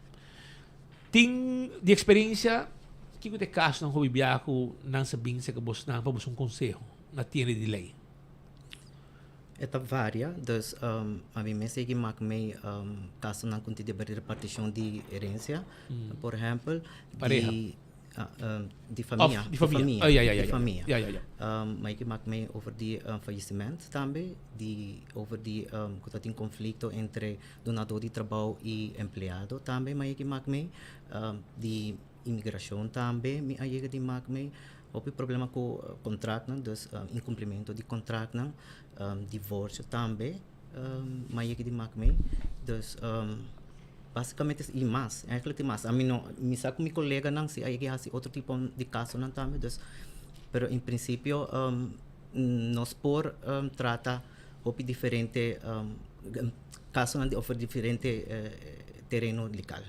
Tin di eksperensia, kiko ta e kasonan hopi biaha ku nan sa bin serka bosnan pa buska un konseho na tienda di lei? E ta varia, dus ami mes yegi mak mei kasonan ku tin di repartishon di herensia, por ehèmpel, di di famia, di famia, di famia. Mi yegi mak mei over di fayesiment tambe, di over di ku ta tin konflikto entre dunadó di trabou i empleado tambe mi a yegi mak mei, di imigrashon tambe mi a yega di mak mei. Hopi problema ku kontraktnan, dus inkumplimentu di kontraktnan, divorsio tambe m'a yega di mak mee. Dus basikamente i mas, eigentlik tin mas. Ami no, mi sa ku mi koleganan si a yega hasi otro tipo di kasonan tambe, dus. Pero en principio um, nos por um, trata hopi diferente um, casonan di over diferente eh, tereno legal.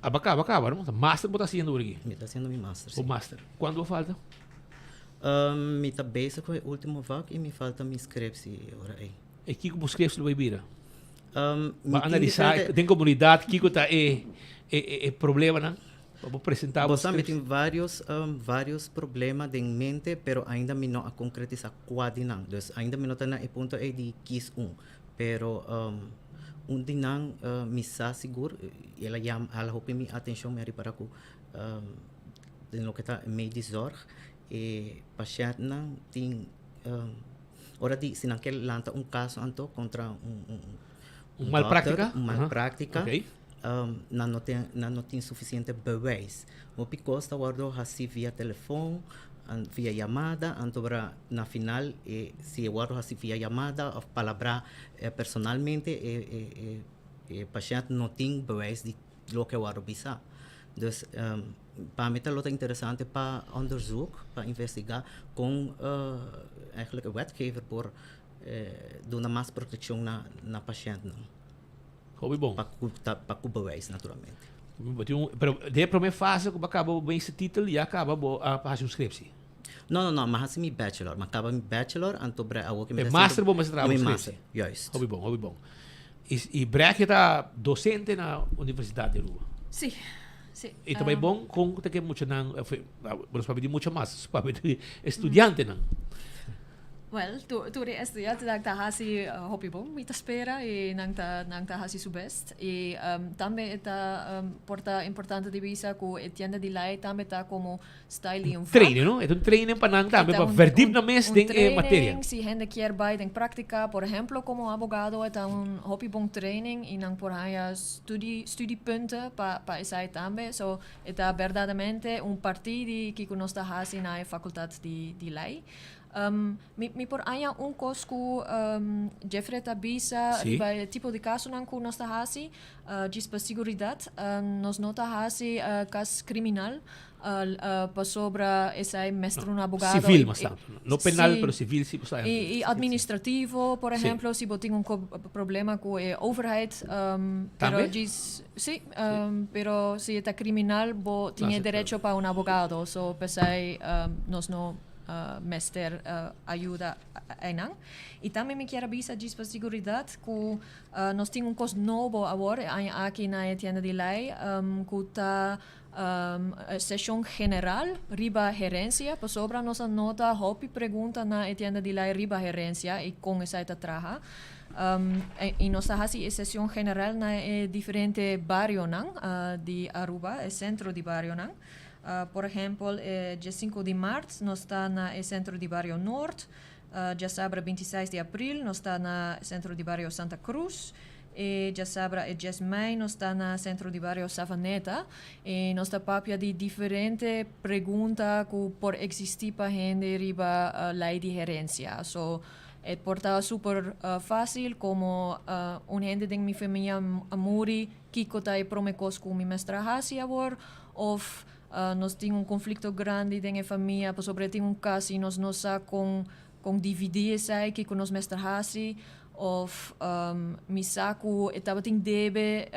Abo caba caba, no? Master bo ta haciendo por aki? Mi ta haciendo mi master, si. Bo master. Cuanto bo falta? Um, mi ta bezig cu e ultimo vak y mi falta mi scriptie ora ey. E kico bo scriptie lo bay bira? Um, mi Ba tin analisa diferente den comunidad kico ta e e e problemanan pa bo presenta bo Bo sa mi scriptie. tin varios um, varios problema den mente pero ainda mi no a concretisa cua di nan. Dus ainda mi no ta na e punto ey di kies un. Pero um, un di nan uh, mi sa sigur, el a yam, hala hopi mi atencion, mi a ripara cu um, den loke ta medisch zorg, e pashentnan tin um, ora di si nan ke lanta un caso anto contra un, un, Un mal dokter, práctica? un mal Aha. práctica, Oké. um, nan no tin, nan no tin suficiente bewijs. Hopi cos ta wordo haci via telefon, an, via yamada, anto bra na final e si e wordo haci via yamada of palabra eh, personalmente e, e, e, e pashent no tin bewijs di loke a wordo bisa. Dus um, pa mi ta lo ta interesante pa onderzoek, pa investiga con uh, eigenlijk e wetgever por eh, duna mas proteccion na, na pashentnan. Hopi bon. Pa cu, ta, pa cu bewijs naturalmente. Bo tin un, pero den e prome fase cu bo a caba bo meeste titel ya caba bo a haci un scriptie? No, no, no, m'a haci mi bachelor. M'a caba mi bachelor, anto bre awor cu mi E ta master haciendo bo mester traha mi bo master, scriptie. juist. Hopi bon, hopi bon. Y, y Brechtje ta docente na Universidad di Aruba. Sí, sí. Y ta bay bon con ta ke muchanan, of, bo no papia di mucha mas, papia di estudiantenan. Wel, tur e estudiantenan ta hasi hopi bon, mi ta spera, i nan ta nan ta hasi su best. I tambe e ta por ta importante di bisa ku e tienda di lei tambe ta komo style di un vak. Training, no? E ta un training pa nan tambe, E ta pa un verdiep un nan mes un den e materia. training, si hende kier bai den práktika, por ehemplo komo abogado, e ta un hopi bon training i nan por haña studie studiepunten pa pa esei tambe. So, e ta berdadamente un parti di kiko nos ta hasi na e fakultat di di lei. Um, mi, mi por aña un kos ku um, Jeffrey ta bisa Sí. riba e tipo di kasonan ku nos ta hasi, uh, djis pa siguridat, uh, nos no ta hasi uh, kas kriminal, uh, uh, pasobra esei mester un abogado. Civil i- mas i- tanto. No penal, Sí. pero civil sí por sa. I, i administrativo, por Sí. ehemplo, si bo tin un ko- problema ku e overheid, um, pero Tambe? djis, sí, um, pero si e ta kriminal, bo tin No, e sí, derecho pa un abogado, so p'esei um, nos no mester ayuda einan. I tambe mi kier a bisa djis pa siguridat ku nos tin un kos nobo awor e aña aki na e tienda di lei ku ta seshon general riba herensia pasobra nos a nota hopi pregunta na e tienda di lei riba herensia i kon esei ta traha. I nos ta hasi e seshon general na e diferente barionan di Aruba, e sentro di barionan. Por ehempel, e diescinco di maart nos ta na e Centro di Bario Noord, djasabra bintiseis di april nos ta na Centro di Bario Santa Cruz, e djasabra e dies mei nos ta na Centro di Bario Savaneta. E nos ta papia di diferente pregunta cu por existi pa hende riba ley di herencia. So, e por ta super facil como un hende den mi famia a muri, kico ta e prome cos cu mi mester a haci awor? Of nos tin un conflicto grandi den e famia pasobra e tin un cas y nos no sa con con dividi esey, kico nos mester haci. Of mi sa cu e tabatin debe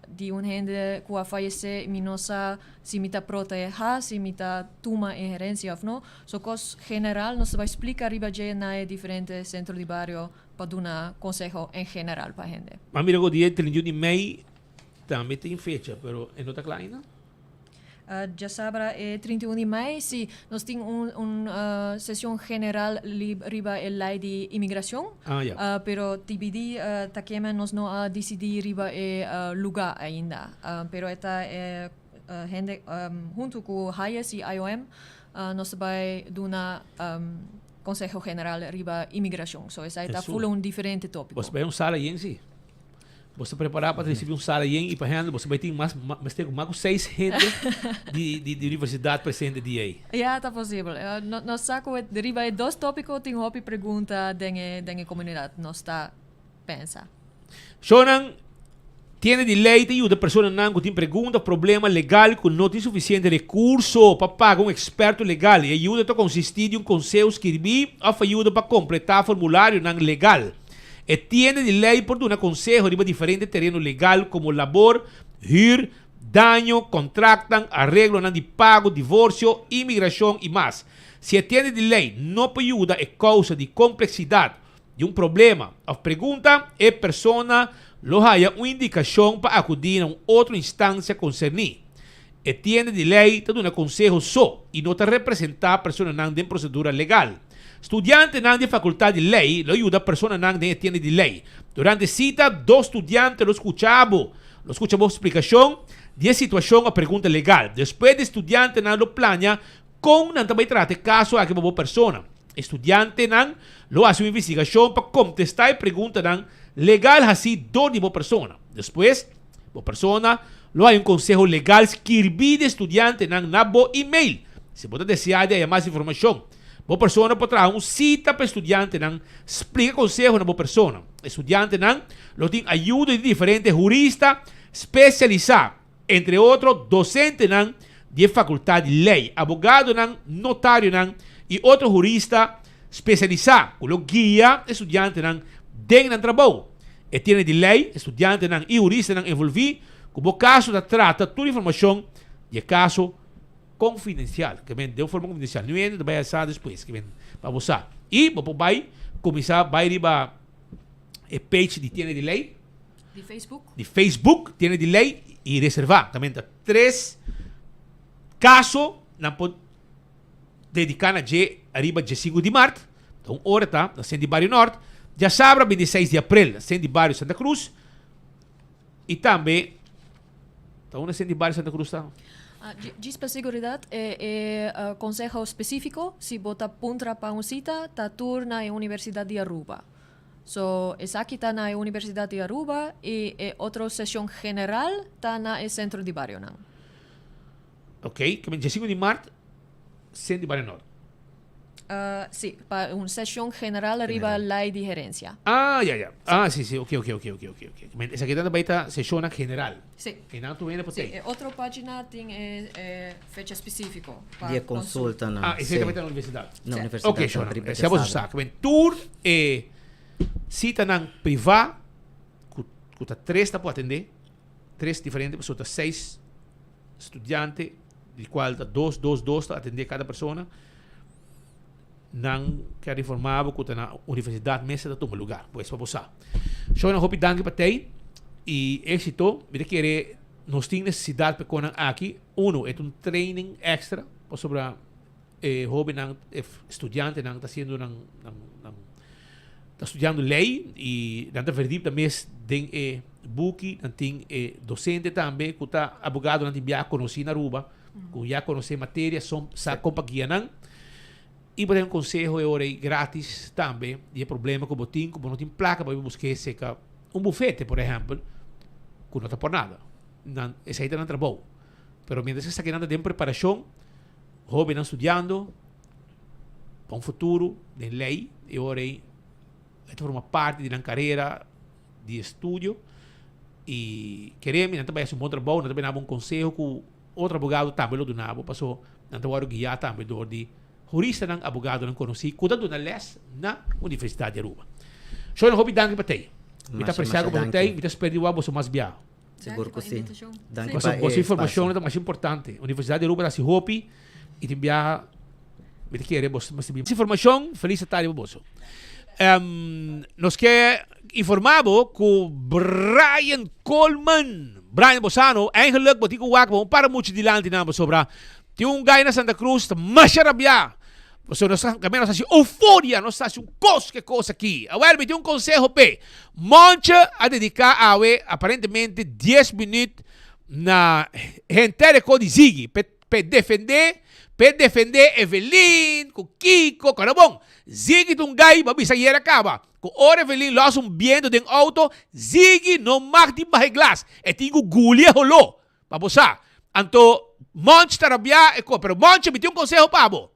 di un hende cu a fayece y mi no sa si mi ta proteha, si mi ta tuma e herencia of no. So cos general nos ta bay splica riba dje na e diferente centro di bario pa duna conseho en general pa hende. Ma mira cu dia 31 di mei Tambe tin fecha, pero e no ta kla ainda. Djasabra e 31 di mei, si, nos tin un un sesion general riba e lei di imigracion. Ah, ya. Pero TBD ta keme nos no a dicidi riba e luga ainda. Pero e ta e hende hunto cu HIAS y IOM nos ta bay duna conseho general riba imigracion. So esai ta full un diferente topico. Bo ta bay un sala yen si. Bo ta prepará pa risibí un sala yen i pa hende bo ta bai tin mas mester ku mas ku seis hende di di di universidat presente di ei. Ya, ta posibel. No nos sa ku riba e dos tópiko tin hopi pregunta den e den e komunidat. Nos ta pensa. Shownan. Tienda di ley ta yuda personanan cu tin pregunta of problema legal cu no tin suficiente recurso pa paga un experto legal. E ayuda ta consisti di un conseho skirbi of ayuda pa completa formularionan legal. E tienda di ley por duna conseho riba diferente tereno legal como labor, huur, daño, contractnan, areglonan di pago, divorcio, inmigracion y mas. Si e tienda di ley no por yuda e causa di complexidad di un problema of pregunta, e persona lo haya un indicacion pa acudi na un otro instancia concerni. E tienda di ley ta duna conseho so y no ta representa personanan den procedura legal. Studiantenan di e facultad di ley lo yuda personanan den e tienda di ley. Durante cita, dos studiante lo scucha bo, lo scucha bo splicacion di e situacion of pregunta legal. Despues di studiantenan lo plania con nan ta bay trata e caso aki pa bo persona. E studiantenan lo hasi un investigashon pa kontestá e preguntanan legal hasí dor di bo persona. Despues, bo persona lo haña un konseho legal skirbí di e studiantenan na bo email. Si bo ta deseá di haña mas informashon, bo persona por traha un sita pa e studiantenan splika konseho na bo persona. E studiantenan lo tin ayudo di diferente hurista spesialisá. Entre otro dosentenan di e fakultat di lei, abogadonan, notarionan i otro hurista spesialisá ku lo guia e studiantenan den nan trabou. E tienda di lei, e studiantenan i huristanan envolví ku bo kaso ta trata tur informashon di e kaso konfidensial, ke men den un forma konfidensial. Niun hende ta bai a sa despues, ke men pa bo sa. I bo por bai kuminsá bai riba e page di tienda di lei. Di Facebook. Di Facebook tiene di ley y reserva. También ta tres caso nan por dedica na dje ariba dje 5 di maart. Ta un ora ta na Centro di Bario Noord. Djasabra 26 di april na Centro di Bario Santa Cruz. Y tambe ta unda Centro di Bario Santa Cruz ta? Ah, djis pa seguridad, e e conseho specifico, si bo ta puntra pa un cita, ta tur na e Universidad di Aruba. So, esaki ta na e Universidad di Aruba y e otro sesion general ta na e Centro di Barionan. Ok, ke men djesinku di mart, Centro di Bario Nort. Uh, si, pa un sesion general riba ley di herencia. Ah, ya, ya. Ah, si, si, ok, ok, ok, ok, ok, ok. Men esaki ta bai ta sesionnan general. Si. E nan tur hende por Si, tei. e otro pagina tin e, e fecha specifico pa Di e consulta. consulta nan. Ah, esei ta bai ta na universidad. Na Si. universidad Ok, ta shona. riba Esei boso djasabra. sa. Ke men tur e sitanan privá ku ku ta tres ta por atendé, tres diferente pasobra ta seis studiante di kual ta dos, dos, dos ta atendé kada persona. Nan kier informá bo ku ta na universidat mes ta tuma lugar. Pues pa bo sa. Shona hopi danki pa tei i éksito. Mi ta kere nos tin nesesidat pa e konan aki. Uno, e ta un training extra pasobra e hóbennan, e studiantenan ta hasiendo nan nan nan ta studiando lei i nan ta verdiep nan mes den e buki. Nan tin e dosente tambe ku ta abogadonan tin bia konosí na Aruba. Ku ya konosé materia son sa kon pa guia nan. I bo ta un konseho e ora ei gratis tambe di e problema ku bo tin ku bo no tin plaka pa bai busk'é seka un bufete por ehèmpel ku no ta por nada. Nan esei ta nan trabou. Pero mientras esakinan ta den preparashon hóbennan studiando pa un futuro den lei e ora ei e ta forma parti di nan karera di estudio i kere mi nan ta bai hasi un bon trabou nan ta bai duna bo un konseho ku otro abogado tambe lo duna bo paso nan ta wòrdu guiá tambe dor di huristanan abogadonan konosí ku ta duna lès na Universidat di Aruba. Shona hopi danki pa tei. Mi ta Masha apresia masha ku boso tei danki. mi ta spera di wak boso mas bia. Sigur ku si. Danki Paso pa e boso informashon espacio. ta masha importante. Universidat di Aruba ta hasi hopi i tin biaha mi ta kere boso mester bin. Informashon, felis tardi pa boso. Nos ke informa bo ku Brian Coleman, Brian Bosano, eigenlijk bo tin ku wak bo no para muchu dilanti nan pasobra tin un guy na Santa Cruz ta masha rabiá. Pasobra nos ta kaminda nos ta hasi euforia, nos ta hasi un kos ku e kos aki. Awel mi tin un konseho p'e. Monche a dediká awe aparentemente dies minüt na henter e kos di Ziggy p'e p'e defendé p'e defendé Evelyn ku Kiko kòrda bon Ziggy ta un gai bo a bisa ayera kaba ku ora Evelyn lòs un biento den outo Ziggy no mag di baha e glas e tin ku guli e holó Pa bo sa. Anto Monch ta rabiá e ko, pero Monch mi tin un konseho pa bo.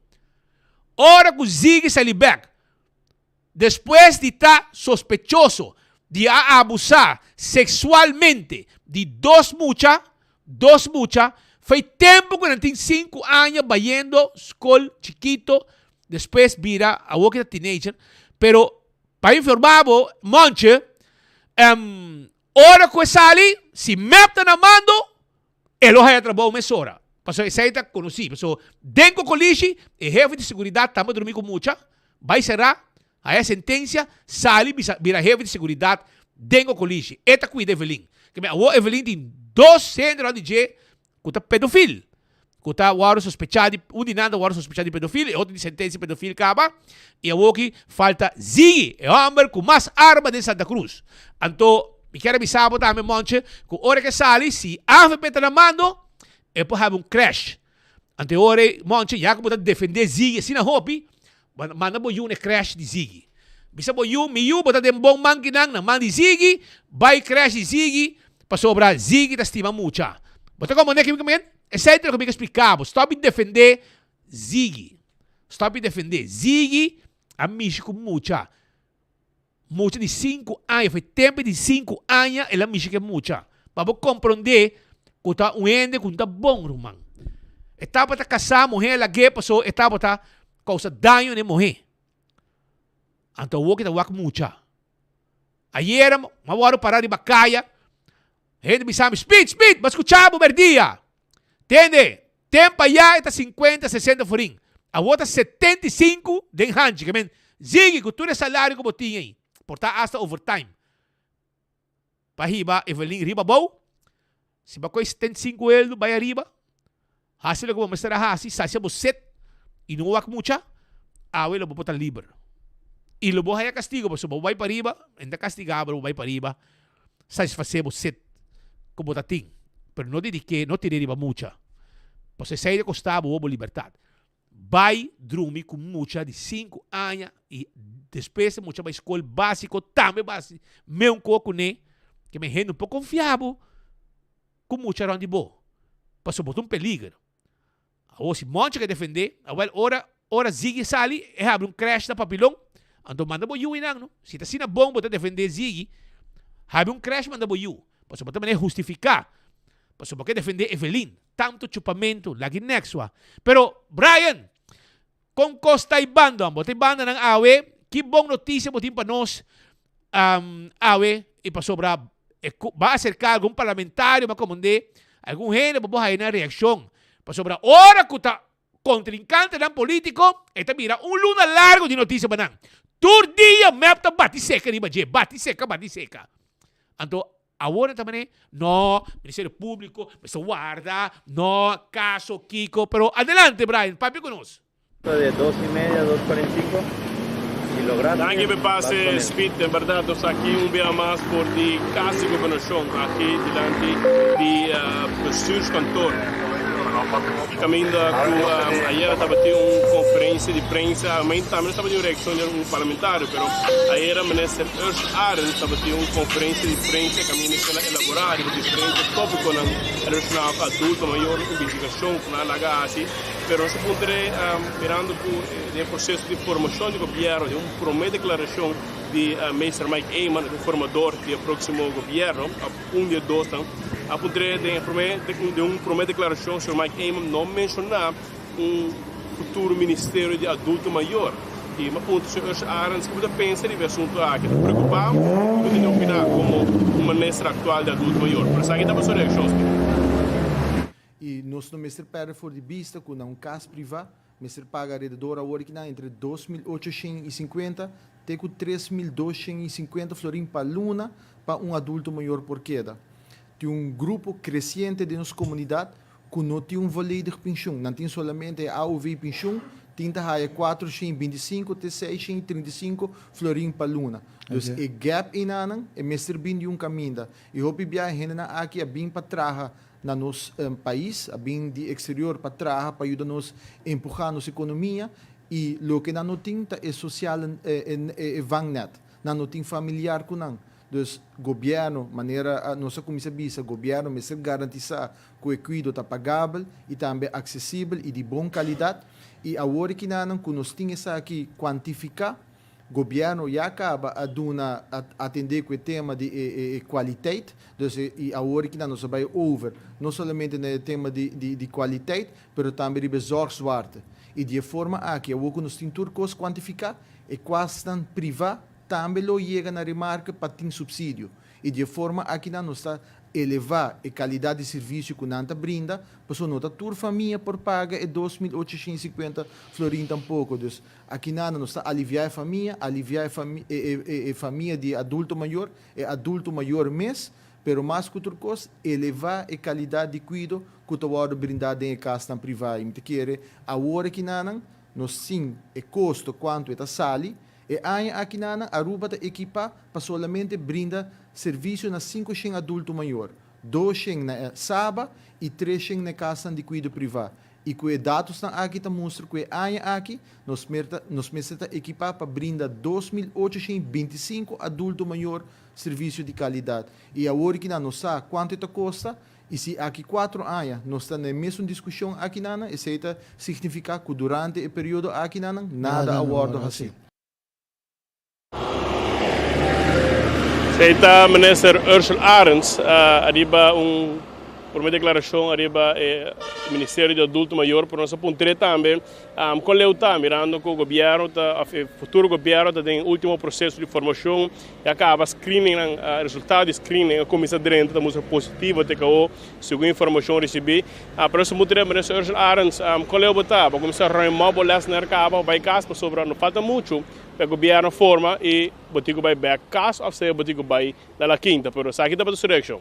Ora ku Ziggy sali bèk, despues di ta sospechoso. di a abusá seksualmente di dos mucha, dos mucha, fei tempu ku nan tin sinku aña bayendo skol chikito, despues bira awor ki ta teenager, pero pa informá bo Monche, ora ku e sali, si mep ta na mando, E lo haya trabou mesora, pasobra esei ta konosí. Pasobra den Kokolishi e hefe di seguridat tambe drumi ku mucha, bai será, haya sentensia, sali bisa bira hefe di seguridat den Kokolishi. E ta kuida Evelyn. Keme awor Evelyn tin dos hende rònt di dje ku ta pedofil, ku ta wòrdu sospechá di, un di nan ta wòrdu sospechá di pedofil, e otro di sentensia pedofil kaba, i awor ki falta Ziggy, e hòmber ku mas arma den Santa Cruz. Anto Mi kier a bisa bo tambe, Monche, ku ora ke sali, si avp ta na mando, e por habi un crash. Anto e ora ei, Monche, ya ku bo ta defendé Ziggy asina hopi, manda bo yu na e crash di Ziggy. Bisa bo yu, mi yu, bo ta den bon man kinan, na man di Ziggy, bai crash di Ziggy, pasobra Ziggy ta stima mucha. Bo ta komprendé kico mi ta meen? Esei ta loke mi ke splika bo. Stop di defendé Ziggy. Stop di defendé. Ziggy a mishi ku mucha. Mucha di sinku aña, foi tempu di sinku aña el a mishi ku e mucha. Pa bo komprondé ku ta un hende ku no ta bon, ruman. E tabata kasá muhé lag'é pasobra e tabata kousa daño na e muhé. Anto awor ki ta wak mucha. Ayera mi a wòrdu pará riba kaya, hende bisa mi, Speed, Speed, bo a skucha bo mèrdia. Tende, tempu ayá e ta sinkuenta, sesenta forin. Awor ta 75 den hanchi. Ke men, Ziggy, ku tur e salario ku bo tin ei, por ta asta overtime, pa hiba Evelyn riba abou, si bo a kohe 75 eldo bai ariba, hasi loke bo mester a hasi, sasia bo set i no wak mucha, awe lo bo por ta liber. I lo bo haya kastigo, pasobra bo bai pariba, e no ta kastigá bo, bo bai pariba, satisfasé bo set ku bo ta tin, pero no dedik'é, no tir'é riba mucha, pasobra esei ta kostá bo bo libertat. Bai drumi ku mucha di sinku aña i despues e mucha bai skol básiko tambe bai hasi meun ko kuné, ke men hende no por konfia bo ku mucha rònt di bo, pasobra bo ta un peliger. Awor si Moncho ke defendé, awel ora ora Ziggy sali e habri un crash na Papilon, anto manda bo yu einan no. Si ta asina bon bo ta defendé Ziggy, habri un crash manda bo yu, pasobra bo ta manera hustifiká, pasobra bo ke defendé Evelyn, tantu chupamentu, lagi nèkswa. Pero Brian, kon kos ta e banda? Bo ta e bandanan awe, ki bon notisia bo tin pa nos awe i pasobra e ku ba aserká algun parlamentario ba komand'é algun hende pa bo haya nan reakshon pasobra ora ku ta kontrinkantenan polítiko e ta bira un luna largu di notisia pa nan. Tur dia mep ta bati seka riba dje, bati seka, bati seka. Anto awor nan ta manera no, Ministerio Públiko mester warda, no, kaso kiko, pero adelante Brian, papia ku nos. De dos y media, dos cuarenta y cinco. Si lograste, Danki p'e vas pase con él. Speed. En berdad nos aki un bia mas for di Cas di Gobernacion aki dilanti di Bestuurskantoor. Caminda cu ayera tabatin un conferencia di prensa, mainta tambe nos tabatin un reaccion di algun parlamentario, pero ayera Minister Urs Arends tabatin un conferencia di prensa caminda cu el a elabora riba diferente topiconan relaciona cu adulto mayor, investigacion cu nan a laga haci. Pero nos a puntra mirando cu den e proceso di formacion di gobierno, den un prome declaracion di Meester Mike Eman, e formador di e proximo gobierno, un di e dosnan, a puntra den e prome, den un prome declaracion señor Mike Eman no menciona un futuro ministerio di adulto mayor. Y mi a puntra señor Urs Arends kico bo ta pensa riba e asunto aki, ta preocupa bo? Kico bo tin di opina como un minister actual di adulto mayor? Pero esaki tabata su reaccion, señor. I nos no mester pèrdè for di bista ku na un kas privá mester paga alrededor awor kinan entre 2850 te ku 3250 florin pa luna pa un adulto mayor por keda. Tin un grupo kresiente den nos komunidat ku no tin un volledig penshun, nan tin solamente e AOV penshun, tin ta haya 425 te 635 florin pa luna. Dus e gap einanan e mester bin di un kaminda. I hopi biaha hendenan aki a bin pa traha na nos pais, a bin di exterior pa traha pa yuda nos empuha nos economia y loke nan no tin ta e social e vangnet, nan no tin familiar cu nan. Dus gobierno, manera nos a cuminsa bisa, gobierno mester garantisa cu e cuido ta pagabel y tambe accesibel y di bon calidad y awor e kinanan cu nos tin esaki cuantifica. Gobierno ya caba a duna a atende cu e tema di e e kwaliteit, dus e y awor aki nan nos a bay over no solamente na e tema di di di kwaliteit, pero tambe riba e zorgzwaarte. Y di e forma aki awor cu nos tin tur cos cuantifica, e cuasnan priva tambe lo yega na remarke pa tin subsidio. Y di e forma aki nan nos ta eleva e calidad di servicio cu nan ta brinda, pasobra no ta tur famia por paga e 2850 florin tampoco. Dus aki nan nos ta alivia e famia, alivia e fami e e e famia di e adulto mayor, e adulto mayor mes, pero mas cu tur cos eleva e calidad di cuido cu ta wordo brinda den e casnan priva. Y mi ta kere awor aki nan nos sin e costo cuanto e ta sali, E aña aki nana Aruba ta ekipá pa solamente brinda servisio na 500 adulto mayor, 200 na e Saba i 300 na e kasnan di kuido privá. I ku e datosnan aki ta mustra ku e aña aki nos merta nos mester ta ekipá pa brinda 2825 adulto mayor servisio di kalidat. I awor ki nan no sa kuantu e ta kosta, I si aki cuatro aña nos ta na e mesun discusion akinanan, esey ta significa cu durante e periodo akinanan nada a wordo haci. Esey ta Minister Ursell Arends ariba un prome declaracion ariba e Ministerio di Adulto Mayor, pero nos a puntr'e tambe Con leu ta mirando cu gobierno ta of e futuro gobierno ta den ultimo proceso di formacion ya caba screeningnan resultado di screening a cuminsa drenta ta mustra positivo te cao segun informacion ricibi pero nos a puntra minister Ursell Arends con leu bo ta bo cuminsa ruim op bo lesnan caba bay cas pasobra no falta mucho pa e gobierno forma y bo tin cu bay bek cas of sea bo tin cu bay na la quinta pero esaki tabata su reaccion.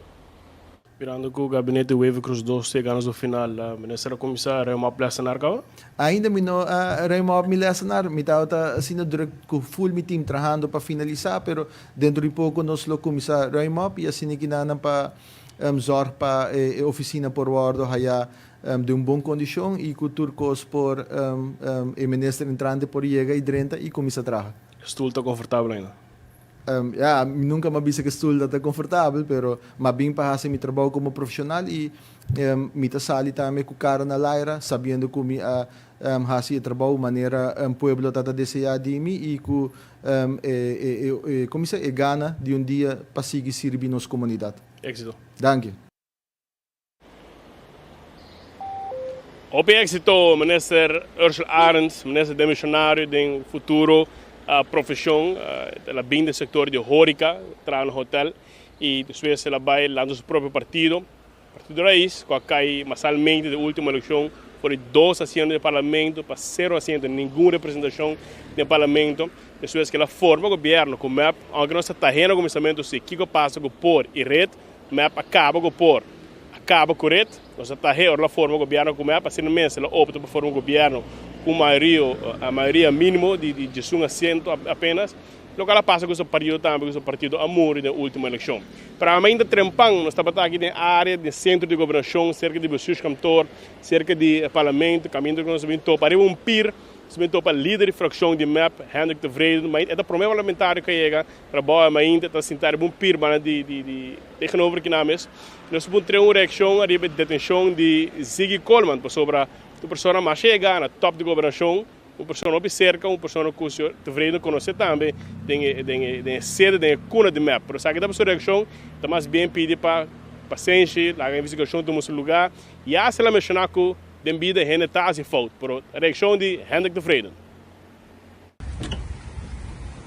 Mirando cu Gabinete Wever Croes dos ta yegando su final, Minister a cuminsa ruim op lessenaar caba? Ainda mi no a ruim op mi lessenaar. Mi tabata asina druk cu full mi team trahando pa finalisa, pero dentro di poco nos lo cuminsa ruim op y asina kinanan pa zorg pa e oficina por wordo haya den un bon condicion y cu tur cos por e minister entrante por yega y drenta y cuminsa traha. Stoel ta confortabel ainda? Ya, mi nunca m'a bisa cu stoel ta ta confortabel, pero m'a bin pa haci mi trabou como profesional y mi ta sali tambe cu cara na laira, sabiendo cu mi a haci e trabou manera pueblo ta ta desea di mi y cu e, e, como mi e gana di un dia pa sigui sirbi nos comunidad. Exito. Danki. Hopi éxito Minister Ursell Arends, Minister demisionario den futuro profesion. El a bin den sector di horeca, traha na hotel y despues el a bay lanta su propio partido, Partido Raiz, cu a cay masalmente den ultimo eleccion for di dos asiento den parlamento pa cero asiento, ningun representacion den parlamento. Despues cu el a forma gobierno cu mep, aunke nos ta tahena cuminsamento si kico pasa cu por y red, Mep a kaba ku por a kaba ku ret. Nos a tahe ora lo forma gobierno ku mep, asina mes lo opta pa forma un gobierno ku mayoria mayoria minimo di di diesun asiento apenas, lokual a pasa ku su partido tambe ku su partido a muri den ultimo elekshon. Pero ainda trempan nos tabata aki den area den sentro di gobernashon serka di bestuurskantoor, serka di parlamento, kaminda ku nos a bin topa ariba un pir, nos a bin topa lider di frakshon di mep, Hendrik Tevreden, ma e ta prome parlamentario ku a yega. Trabou a mainta ta sinta riba un pir banda di di tegenover kina mes. Nos por trae un reaccion ariba e detencion di Ziggy Koolman pasobra un persona masha yega na top di gobernacion, un persona hopi cerca, un persona cu señor Tevreden conoce tambe den e den e den e sede, den e cuna di mep. Pero esaki ta su reaccion, ta mas bien pidi pa pasenshi, laga investigacion tuma su lugar. Ya se la menciona cu den bida hende ta haci fout, pero reaccion di Hendrik Tevreden.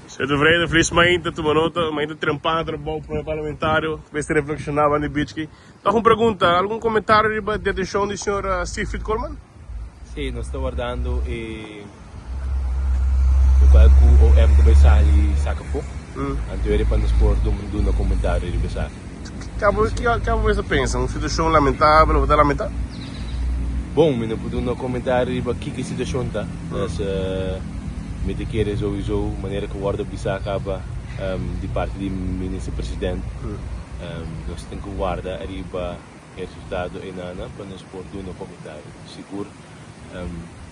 Señor Tevreden, feliz mainta, tuma nota, mainta trempan trabou prome parlamentario, mester reflexiona banda di beach ki. Toch un pregunta, algun comentario riba detencion di señor Siegfried Koolman? Si, nos ta wardando e locual cu OM ta bay sali saca afo, anto eri pa nos por duna comentario riba esaki. Cabo, kico bo mester pensa? Un situacion lamentabel, bo ta lamenta? Bon, mi no por duna comentario riba kico e situacion ta. Dus, mi ta kere souiso manera cu wordo bisa caba di parti di Minister President, nos tin cu warda riba e resultado enanan pa nos por duna comentario. Sigur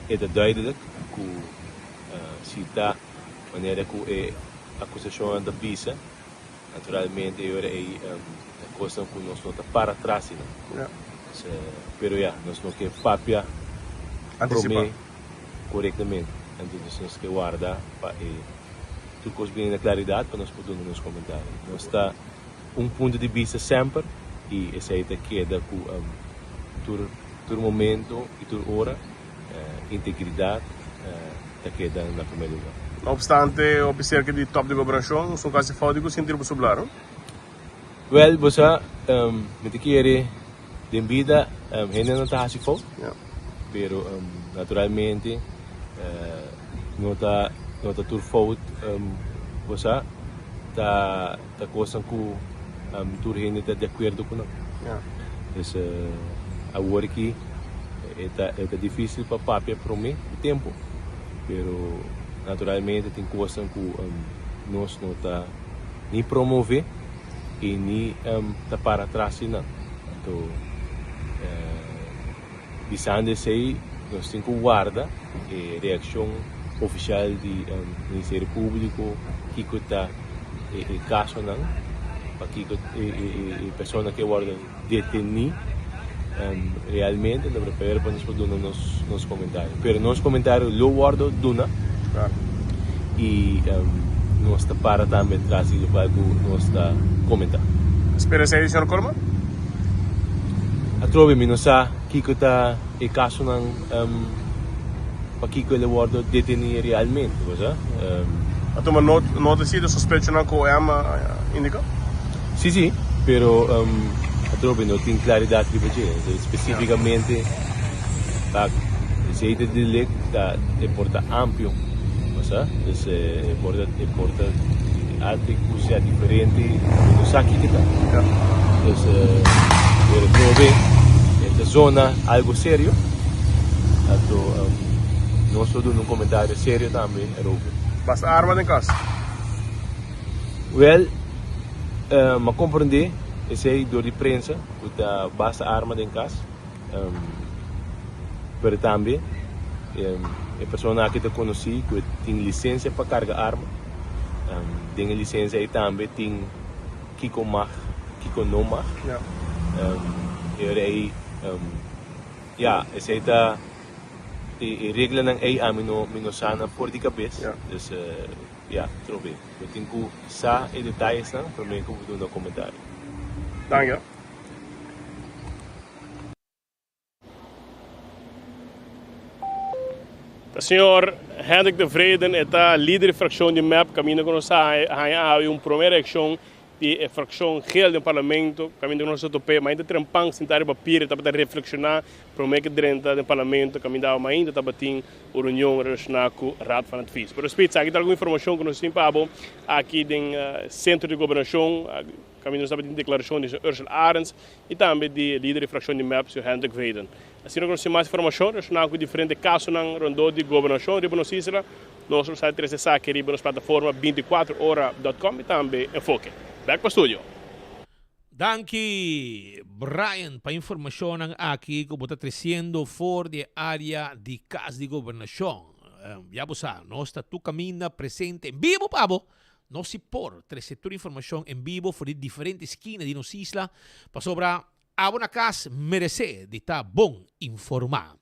e ta duidelijk cu si ta manera cu e acusacionnan ta bisa, Naturalmente e ora ei ta kosnan ku nos no ta para tras di nan. Pero ya, nos no ke papia promé korektamente. Entonces nos ke warda pa e. tur kos bini na klaridat pa nos por duna nos komentario. Nos ta un punto di bista semper i esei ta keda ku tur tur momento i tur ora integridat ta keda na promé lugar. No obstante, hopi serka di top di gobernashon son kasi fout di ku sinti riba su blaro. Wèl, bo sa, mi ta kere den bida hende no ta hasi fout, pero naturalmente no ta no ta tur fout bo sa ta ta kosnan ku tur hende ta di akuerdo ku nan. Dus awor aki e ta e ta difisil pa papia prome ku tempu, pero naturalmente tin kosnan ku nos no ta ni promove i ni ta para tras di nan. Anto bisando esei nos tin ku warda e reakshon ofishal di Ministerio Públiko kiko ta e kasonan, pakiko e persona ke wòrdu detení realmente lo preferi pa nos por duna nos comentario. Pero nos comentario lo wordo duna y nos ta para tambe tras di locual cu nos ta comenta. Spera esey di señor Koolman? Atrobe mi no sa kico ta e casonan pakico el a wordo deteni realmente, bo sa. A tuma nota si de sospechonan cu OM a indica? Si, si, pero atrobe no tin claridad riba dje. Specificamente pa esey ta delict ta e por ta amplio, bo sa. Dus e por ta e por ta arte cu sea diferente, bo no sa kico ta. Dus pero atrobe e ta zona algo serio, anto nos lo duna un comentario serio tambe erover. Basta arma den kas? Wel, m'a komprendé esei dor di prensa ku ta basta arma den kas. Pero tambe e persona aki ta konosí ku e tin lisensia pa karga arma. Den e lisensia ei tambe tin kiko mag, kiko no mag. E ora ei, ya, esei ta e reglanan ei ami no mi no sa nan for di kabes. Dus ya, trobe. Bo tin ku sa e detayesnan promé ku bo duna komentario. Danki. Ta señor Hendrik de Vreden, e ta lider di fraccion di mep, caminda cu nos a haña awe un prome reaccion di e fraccion geel den parlamento, caminda cu nos a tope mainta trempan sinta riba pira tabata reflexiona prome cu drenta den parlamento, caminda awe mainta tabatin un reunion relaciona cu Raad van Advies. Pero Spits, aki ta algun informacion cu nos tin pa bo aki den centro di gobernacion. Kaminda nos tabatin deklarashon di señor Ursel Arends i tambe di e lider di frakshon di mep, señor Hendrik Weiden. Asina ku nos tin mas informashon relashoná ku diferente kasonan rondó di gobernashon riba nos isla, nos lo sa trese esaki riba nos plataforma 24 ora dot com i tambe Enfoke. Bèk pa studio. Danki Brian pa informashonnan aki ku bo ta tresiendo for di e área di Kas di Gobernashon. Ya bo sa, nos ta tur kaminda presente en bibo pa bo Nos si por trece tur informacion en bibo for di diferente skina di nos isla, pasobra abo na cas merece di ta bon informa.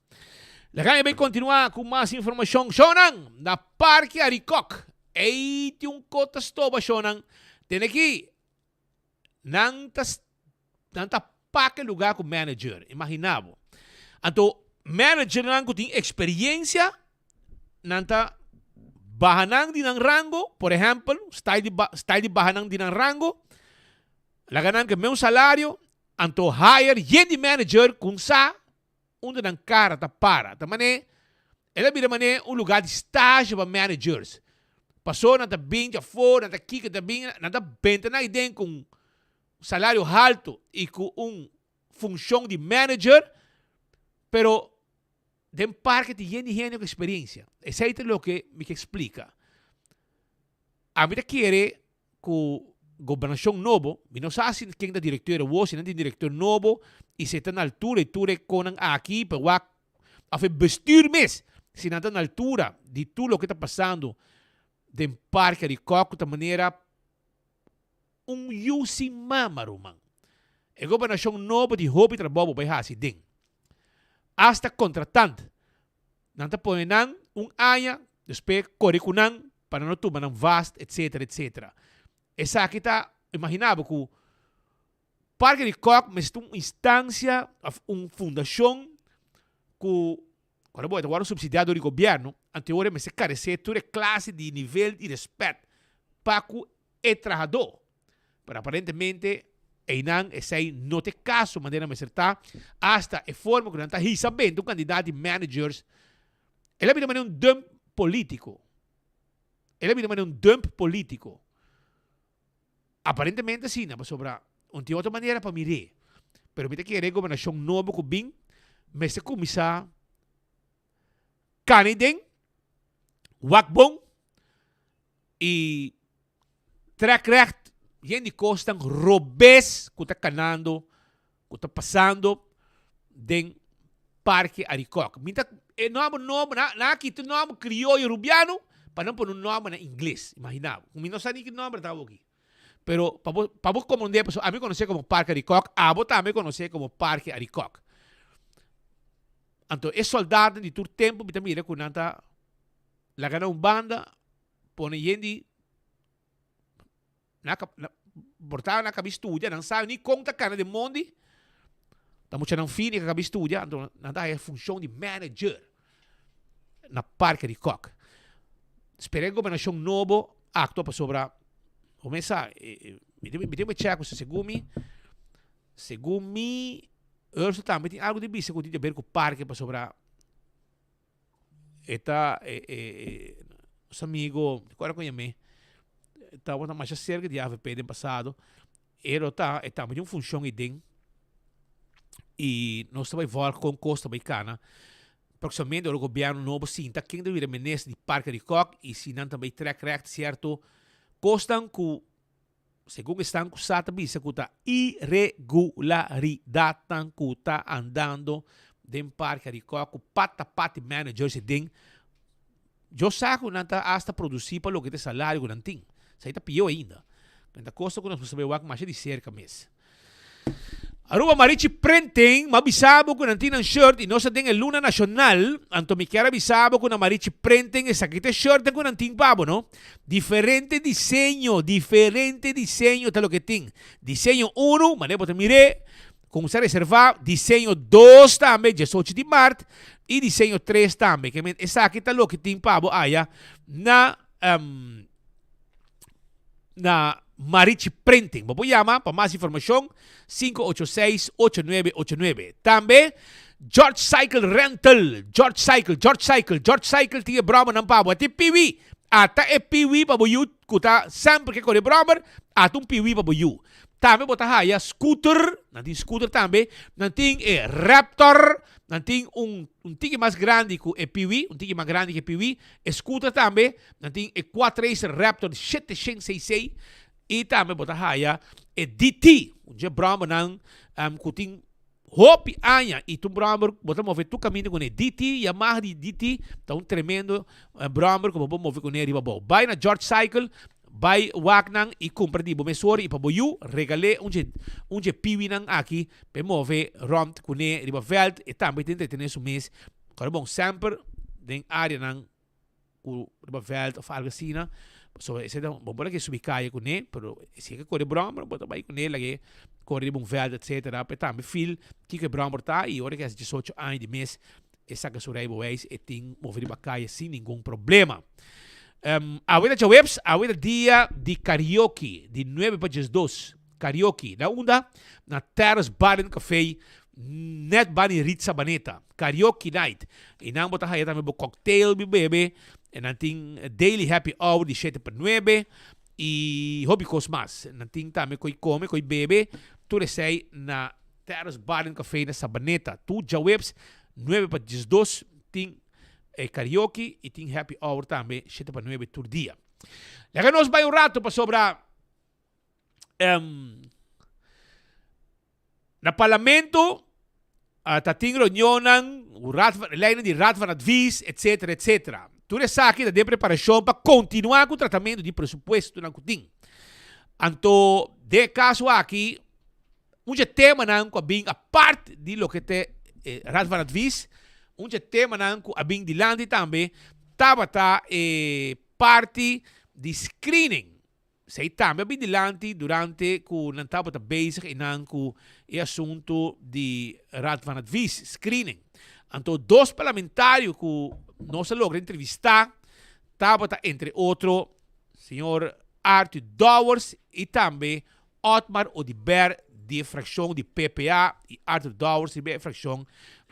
Laga mi bay continua cu mas informacion. Shownan na Parke Arikok, ey tin un cota stoba shownan. Tene aki Nan ta nan ta pak e lugar ku manager, imagina bo. Anto managernan ku tin experiencia, nan ta baha nan di nan rango, por ehempel, style di style di baha nan di nan rango, laga nan ke meun salario, anto hire yen di manager ku sa Unda nan kara ta para. Ta man'é, el a bira man'é un lugá di stage pa managers. Paso nan ta bin djafor, nan ta kiko, nan ta bin, nan ta benta nan aden ku un salario haltu i ku un funshon di manager, pero den parke tin yen di hende ku eksperensia. Esei ta loke mi ke splika. Ami ta kere Ku gobernashon nobo, mi no sa si ken ta direkteur awor, si nan tin direkteur nobo i si e ta na altura di tur e konan aki pa wak òf e bestuur mes si nan ta na altura di tur loke ta pasando den Parke Arikok ku ta manera un yu sin mama ruman. E gobernashon nobo tin hopi trabou bo bai hasi den. Asta kontratant nan ta pone nan un aña despues kore ku nan. pa nan no tuma nan vast etcetera etcetera. Esaki ta imagina bo ku Parke di Kòk mester ta un instansia òf un fundashon ku ora bo ta wòrdu supsidiá dor di gobièrnu, anto e ora e mester karesé tur e klase di nivel di rèspèt pa ku e trahadó. Pero aparentemente einan esei no ta e kaso manera mester ta, asta e forma ku nan ta hisa benta un kandidat di managers, el a bira manera un dump polítiko. El a bira manera un dump polítiko. Aparentemente asina, pasobra un tin otro manera pa mir'é. Pero mi ta kere e gobernashon nobo ku bin mester kuminsá kani den, wak bon i trèk règt yen di kosnan robes ku ta kanando, ku ta pasando den Parke Arikok. Mi ta e nòmber nobo, nan a kita e nòmber krioyo rubiano pa nan pone un nòmber na ingles. Imagina bo. Mi no sa ni ki nòmber ta awoki. Pero pa bo pa bo komprondé pasobra ami konosé komo Parke Arikok, abo tambe konosé komo Parke Arikok. Anto e sòldatnan di tur tempu mi ta mira ku nan ta laga nan un banda pone yen di Nan a por ta nan a kabi studia, nan sabi ni kon ta kana den mondi. Ta muchanan fini ku a kabi studia, anto nan ta haya funshon di manager na Parke di Kòk. Spera e gobernashon nobo aktua pasobra bo mes sa, mi tin mi tin ku chèk ku segun mi, segun mi Ursel tambe tin algu di bisa ku tin di aber ku parke pasobra E ta e e nos amigo, mi acuerdo con yam'é, tabata masha cerca di avp den pasado, e lo ta, e tambe tin un funcion ei den y nos ta bay volg con cos ta bay cana. Proximamente ora gobierno nobo sinta ken ta bira minister di Parke di Kok y si nan ta bay trek recht cierto cosnan cu Segun esnan ku sa ta bisa ku ta iregularidatnan ku ta andando den Parke Arikò ku pata pati managers e den. Yo sa ku nan ta asta produsí pa loke ta e salario ku nan tin. Esei ta pió ainda. Nan ta kosa ku nos mester bai wak masha di serka mes. Aruba Marichi Printing, m'a bisa bo ku nan tin nan shirt i nos ta den e luna nashonal, anto mi kier a bisa bo ku na Marichi Printing esaki ta e shirtnan ku nan tin pa bo no. Diferente diseño, diferente diseño ta loke tin. Diseño unu, manera bo ta mir'é, kumsa reservá, diseño dos tambe, diesocho di mart, i diseño tres tambe. Ke men esaki ta loke tin pa bo aya na. na Marichi Printing. Bo por yama pa mas informacion 586 8989. Tambe George Cycle Rental, George Cycle, George Cycle, George Cycle tin e brommernan pa bo. A tin piwi, ata e piwi pa bo yu cu ta semper ke core brommer, ata un piwi pa bo yu. Tambe bo ta haya scooter, nan tin scooter tambe, nan tin e Raptor, nan tin un un tiki mas grandi cu e piwi, un tiki mas grandi cu e piwi, e scooter tambe, Nan tin e Quatracer Raptor 700 cc y tambe bo ta haya e DT, un dje brommernan cu tin hopi aña y ta un brommer bo ta move tur caminda cune. DT, Yamaha di DT ta un tremendo brommer cu bo por move cune riba abou. Bay na George Cycle, bay wak nan y cumpra di bo mesora y pa bo yu regale un dje un dje piwinan aki pa e move rond cune riba veld. E tambe ta entretene su mes. Ora bon semper den areanan. ku riba vèlt òf algu asina, pasobra esei ta bo por a ke subi kaya kuné, pero si e ke kore bròmer bo ta bai kuné lag'é kore riba un vèlt etsetera, pa e tambe fil kiko e bròmer ta i ora ke hasi diesocho aña di mes e saka su reibewijs e tin move riba kaya sin ningun problema. Awe ta djaweps, awe ta dia di karaoke di nuebe pa diesdos. Karaoke na unda? Na Terrace Bar and Café net bani Rit Sabaneta. Karaoke night. Y nan bo ta haya tambe bo cocktail bi bebe. En nan tin daily happy hour di shete pa nuebe. Y hopi cos mas. Nan tin tambe coi come, coi bebe. Tur esey na Terrace Bar and Café na Sabaneta. Tur djaweps nuebe pa diesdos tin e karaoke y tin happy hour tambe shete pa nuebe tur dia. Laga nos bay un rato pasobra. Um, na parlamento uh, ta tin reunionnan, raad van, lijnen di raad van advies, etc. etc. Tur esaki ta den preparacion pa continua cu tratamento di presupuestonan cu tin. Anto, den e caso aki, un dje temanan cu a bin apart di loke te eh, raad van advies, un dje temanan cu a bin dilanti tambe tabata e. parti di screening. Esei tambe a bin dilanti durante ku nan tabata bezig einan ku e asuntu di Raad van Advies, screening. Anto dos parlamentario ku nos a logra entrevistá tabata entre otro señor Arthur Dowers i tambe Otmar Oduber di e frakshon di PPA i Arthur Dowers riba e frakshon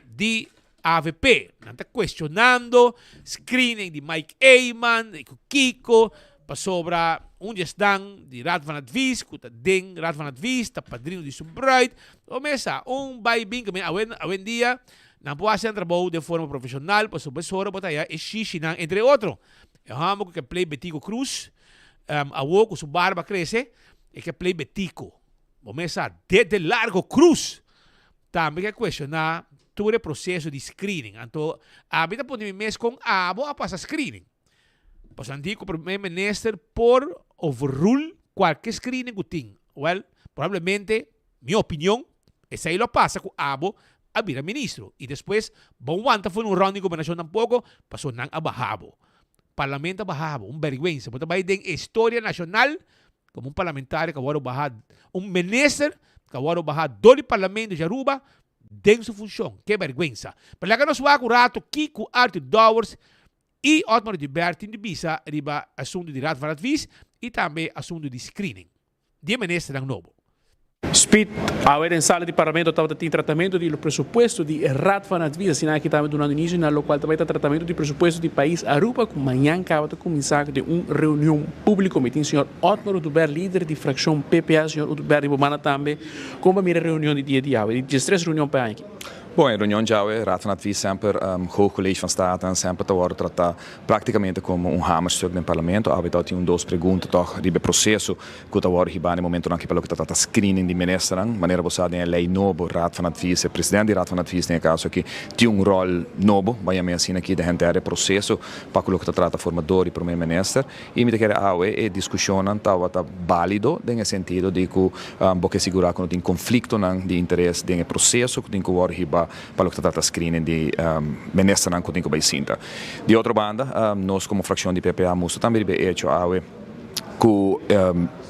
di avp. Nan ta cuestionando screening di Mike Eman y cu kico pasobra un di esnan di Raad van Advies cu ta den Raad van Advies ta padrino di su bruid. Bo mesa un bay bin cu awendia nan por haci nan trabou den forma profesional pasobra mesora bo ta haya e shishinan entre otro e homber cu ke play Betico Croes awo cu su barba crece e ke play Betico. Bo mesa dede largo Cruz Tambe ke cuestiona tur e proceso di screening. Anto abi ta pone mi mes con abo a pasa screening. Pasobra nan di cu Primer Minister por overrule cualke screening cu tin. Well, probablemente, mi opinion, esey lo a pasa cu abo a bira ministro. Y despues bo wanta for un round di gobernacion tampoco, pasobra nan a baha bo. Parlamento a baha bo. Un berguensa. Bo ta bay den e historia nacional Como un parlamentario cu a worde baha, un minister cu a worde baha door di parlamento di Aruba den su funcion. Ke berguensa. Pero laga nos wak un rato kico Arthur Dowers y Otmar Oduber tin di bisa riba asunto di Raad van Advies y tambe asunto di screening di e ministernan nobo. Speed, Awe den sala di Parlamento tabata tin tratamento di lo presupuesto di e Raad van Advies, asina aki tambe dunando inicio na locual ta bay ta tratamento di presupuesto di pais Aruba cu mañan caba ta cuminsa den un reunion publico. Mi tin señor Otmar Oduber, lider di fraccion PPA. Señor Oduber riba banda tambe, con bo a mira e reunion di dia di awe, di diestres reunion pa e aña aki? Bon, e reunion djawe, Raad van Advies semper, Hoog College van Staten semper ta worde trata practicamente como un hamerstuk den Parlamento. Awe ta tin un dos pregunta toch riba e proceso ku ta wòrdu hibá na e momentunan aki pa loke ta trata screening di ministernan. Manera bo sa den e lei nobo, Raad van Advies, e president di Raad van Advies den e kaso aki, tin un ròl nobo, bai yam'é asina aki, den henter e proseso pa ku loke ta trata formador di prome minister. I mi ta kere awe e diskushonnan tabata bálido den e sentido di ku bo ke sigurá ku no tin konfliktonan di interes den e proseso ku tin ku wòrdu hibá pa loke ta trata screening di ministernan ku tin ku bai sinta. Di otro banda, nos komo frakshon di PPA mustra tambe riba e echo awe, ku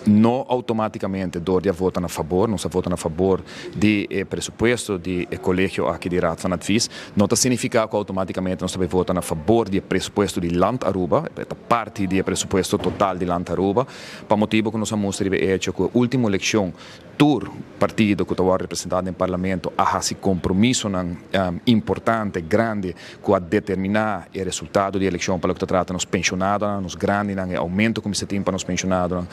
no outomátikamente dor di a vota na fabor, nos a vota na fabor di e presupuesto di e kolegio aki di Raad van Advies, no ta signifiká ku outomátikamente nos ta bai vota na fabor di e presupuesto di Land Aruba, e ta parti di e presupuesto total di Land Aruba, pa motibu ku nos a mustra riba e echo ku e último elekshon Tur partido ku ta wòrdu representá den Parlamento a hasi kompromisonan importante, grandi, ku a determiná e resultado di elekshon pa loke ta trata nos penshonadonan, nos grandinan, e oumento ku mester tin pa nos penshonadonan.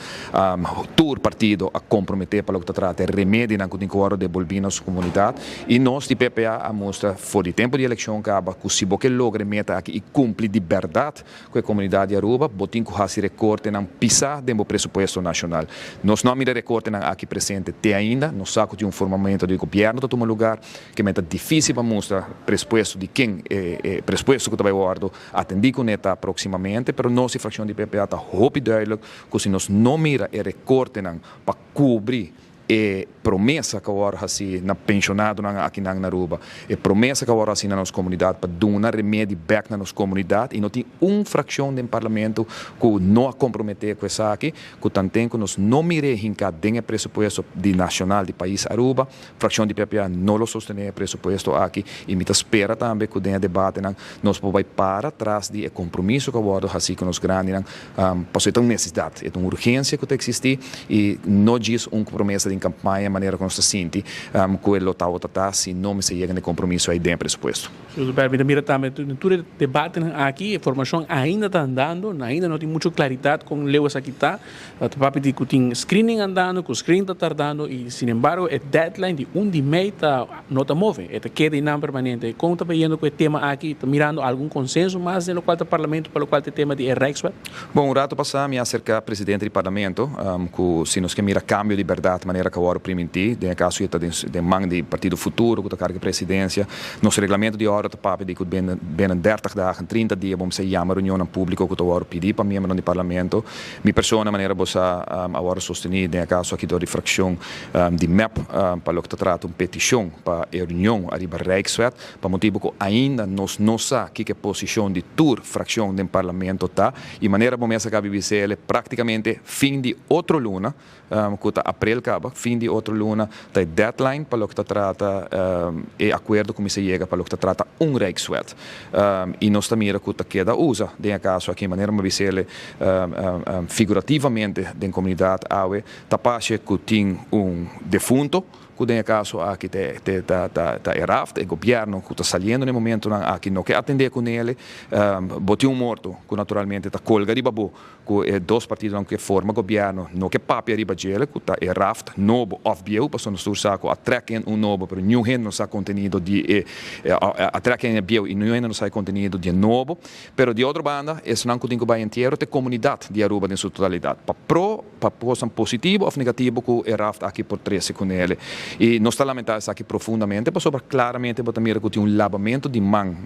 Tur partido a komprometé pa loke ta trata e remedinan ku tin ku wòrdu debolbí na nos komunidat. I nos di PPA a mustra for di tempu di elekshon kaba ku si bo ke logra e meta aki i kumpli di bèrdat Ku e komunidat di Aruba bo tin ku hasi rekortenan pisá den bo presupuesto nashonal. Nos no a mira rekortenan aki presente te ainda. Nos sa ku tin un formamentu di gobièrnu ta tuma lugar, ke men ta difísil pa mustra prespuesto di ken e e prespuesto ku ta bai wòrdu atendí kuné ta próksimamente, pero nos di frakshon di PPA ta hopi duidelijk ku si nos no mira e rekortenan pa kubri E promesa ku a wòrdu hasí na penshonadonan akinan na Aruba, e promesa ku a wòrdu hasí na nos komunidat pa duna remedi bèk na nos komunidat i no tin un frakshon den parlamento ku no a komprometé ku esaki, ku tanten ku nos no mir'é hinká den e presupuesto di nashonal di pais Aruba, frakshon di PPA no lo sostené e presupuesto aki i mi ta spera tambe ku den e debatenan nos por bai para tras di e kompromiso ku a wòrdu hasí ku nos grandinan. Pasobra e ta un nesesidat, e ta un urgensia ku ta eksistí i no djis un promesa den kampaña manera ku nos ta sinti ku e lo tabata ta si no mester yega na e kompromiso ei den e presupuesto. Señor mi ta mira tambe den tur e debatenan aki e formashon ainda ta andando, ainda no tin mucho klaridat kon leu esaki ta. Ta papia di ku tin screening andando, ku screening ta tardando i sinembargo e deadline di un di mei ta no ta move, e ta keda einan permanente. Kon ta bayendo ku e tema aki? Ta mirando algun konsenso mas den lokual ta parlamento pa lokual ta e tema di e Rijkswet? Bon, un rato pasá mi a aserká presidente di parlamento ku si nos ke mira kambio di bèrdat manera. manera ku a wòrdu primintí. Den e kaso ei ta den man di Partido Futuro ku ta karga e presidensia. Nos reglamento di òrdu ta papia di ku binnen dertig dagen, trinta dia, bo mester yama reunionnan públiko ku ta wòrdu pidí pa miembronan di parlamento. Mi persona, manera bo sa, a wòrdu sostení den e kaso aki dor di frakshon di mep pa loke ta trata un petishon pa e reunion ariba Rijkswet, pa motibu ku ainda nos no sa kiko e posishon di tur frakshon den parlamento ta i manera bo mes a kabi bisa el praktikamente fin di otro luna, ku ta aprel kaba, fin di otro luna ta e deadline pa loke ta trata e akuerdo ku mester yega pa loke ta trata un Rijkswet. I nos ta mira ku ta keda usa den e kaso aki, manera mi a bisa el figurativamente den komunidat awe ta pashe ku tin un defunto ku den e kaso aki ta e raft, e gobièrnu ku ta saliendo na e momentunan aki no ke atendé ku nele. Bo tin un morto ku naturalmente ta kolga riba bo ku e dos partidonan ku ke forma gobièrnu no ke papia riba djele ku ta e raft nobo òf bieu pasobra nos tur sa ku a trèk in un nobo pero niun hende no sa kontenido di e a trèk in e bieu i niun hende no sa e kontenido di e nobo. Pero di otro banda esnan ku tin ku bai entiero ta e komunidat di Aruba den su totalidat pa pro pa kosnan positivo òf negativo ku e raft aki por trese kunele. I nos ta lamentá esaki profundamente pasobra klaramente bo ta mira ku tin un labamentu di man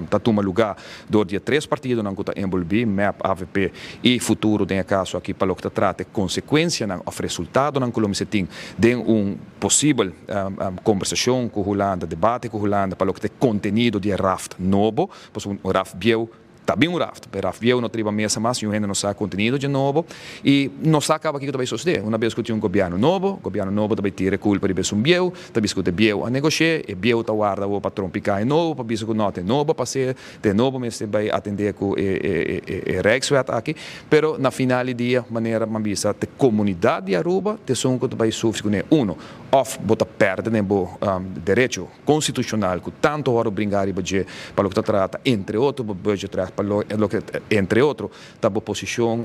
ta tuma lugá dor di e tres partidonan ku ta enbolbí, mep, avp i Futuro den e kaso aki pa loke ta trata e konsekuensianan òf resultadonan ku lo mester tin den un posibel kombersashon ku Hulanda, debate ku Hulanda pa loke ta e kontenido di e raft nobo, pasobra un raft bieu Ta bin un raft, pero raft bieu no ta riba mesa mas, niun hende no sa kontenido dje nobo i no sa kaba kiko ta bai sosodé. Una bes ku tin un gobièrnu nobo, gobièrnu nobo ta bai tira e kulpa riba esun bieu, ta bisa ku ta e bieu a negosh'é, e bieu ta warda awor pa trompiká e nobo, pa bisa ku no, ta e nobo a pas'é, ta e nobo mester bai atendé ku e e Rijkswet aki. Pero na final di dia, manera mi a bisa, ta e komunidat di Aruba ta esun ku ta bai sufri kuné. Uno, òf bo ta pèrdè den bo derecho. Constitucional cu tanto ora bringa riba dje pa loke ta trata entre otro bo budgetrecht pa loke entre otro ta bo posicion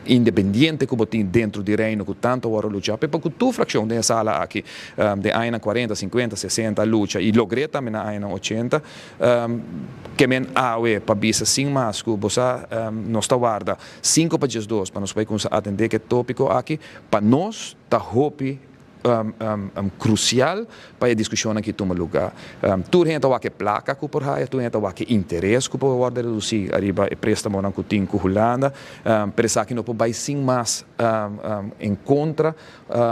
independiente cu bo tin dentro di Reino cu tanto ora lucha pa cu tur fraccion den e sala aki den añanan cuarenta, cincuenta, sesenta a lucha y logr'e tambe na añanan ochenta ke men awe pa bisa sin mas cu bo sa nos ta warda cinco pa diesdos pa nos bay cuminsa atende cu e topico aki pa nos ta hopi Crucial pa e discusionnan ki tuma luga. Tur hende ta wak e placa cu por haya, tur hende ta wak e interes cu por wordo reduci ariba e prestamonan cu tin cu Hulanda, pero esaki no por bay sin mas en contra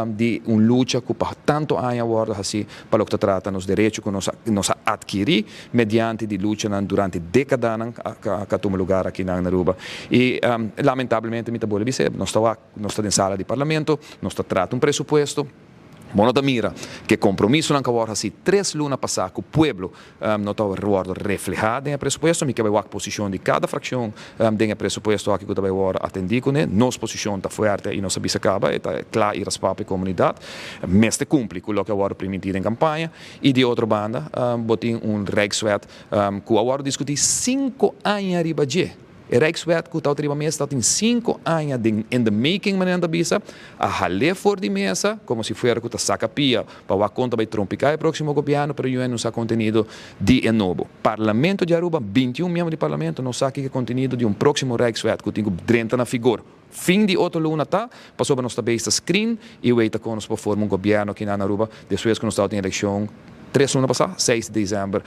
di un lucha cu pa tanto aña a wordo haci pa loke ta trata nos derecho cu nos a adkiri mediante di luchanan durante decadanan cu a tuma lugar aki na Aruba. Y lamentablemente mi ta bolbe bisa, nos ta wak. Nos ta den sala di Parlamento, nos ta trata un presupuesto. Bo no ta mira ku e kompromisonan ku a wòrdu hasí tres luna pasá ku pueblo no ta wòrdu reflehá den e presupuesto. Mi ke bai wak posishon di kada frakshon den e presupuesto aki ku ta bai wòrdu atendí kuné. Nos posishon ta fuerte i nos a bisa kaba, e ta kla i raspá pa e komunidat. Mester kumpli ku loke a wòrdu primintí den kampaña. I di otro banda bo tin un Rijkswet ku a wòrdu diskutí sinku aña riba dje. E Rijkswet ku ta riba mesa ta tin sinku aña den in the making manera nan ta bisa, a hal'é for di mesa komo si fuera ku ta saka pia pa wak kon ta bai trompiká e próksimo gobièrnu pero UN no sa kontenido di e nobo. Parlamento di Aruba, 21 miembro di parlamento no sa kiko e kontenido di un próksimo Rijkswet ku tin ku drenta na figor fin di otro luna ta pasobra nos ta bes ta screen i wei ta kon nos por forma un gobièrnu aki na Aruba despues ku nos tabatin elekshon tres luna pasá, seis di desèmber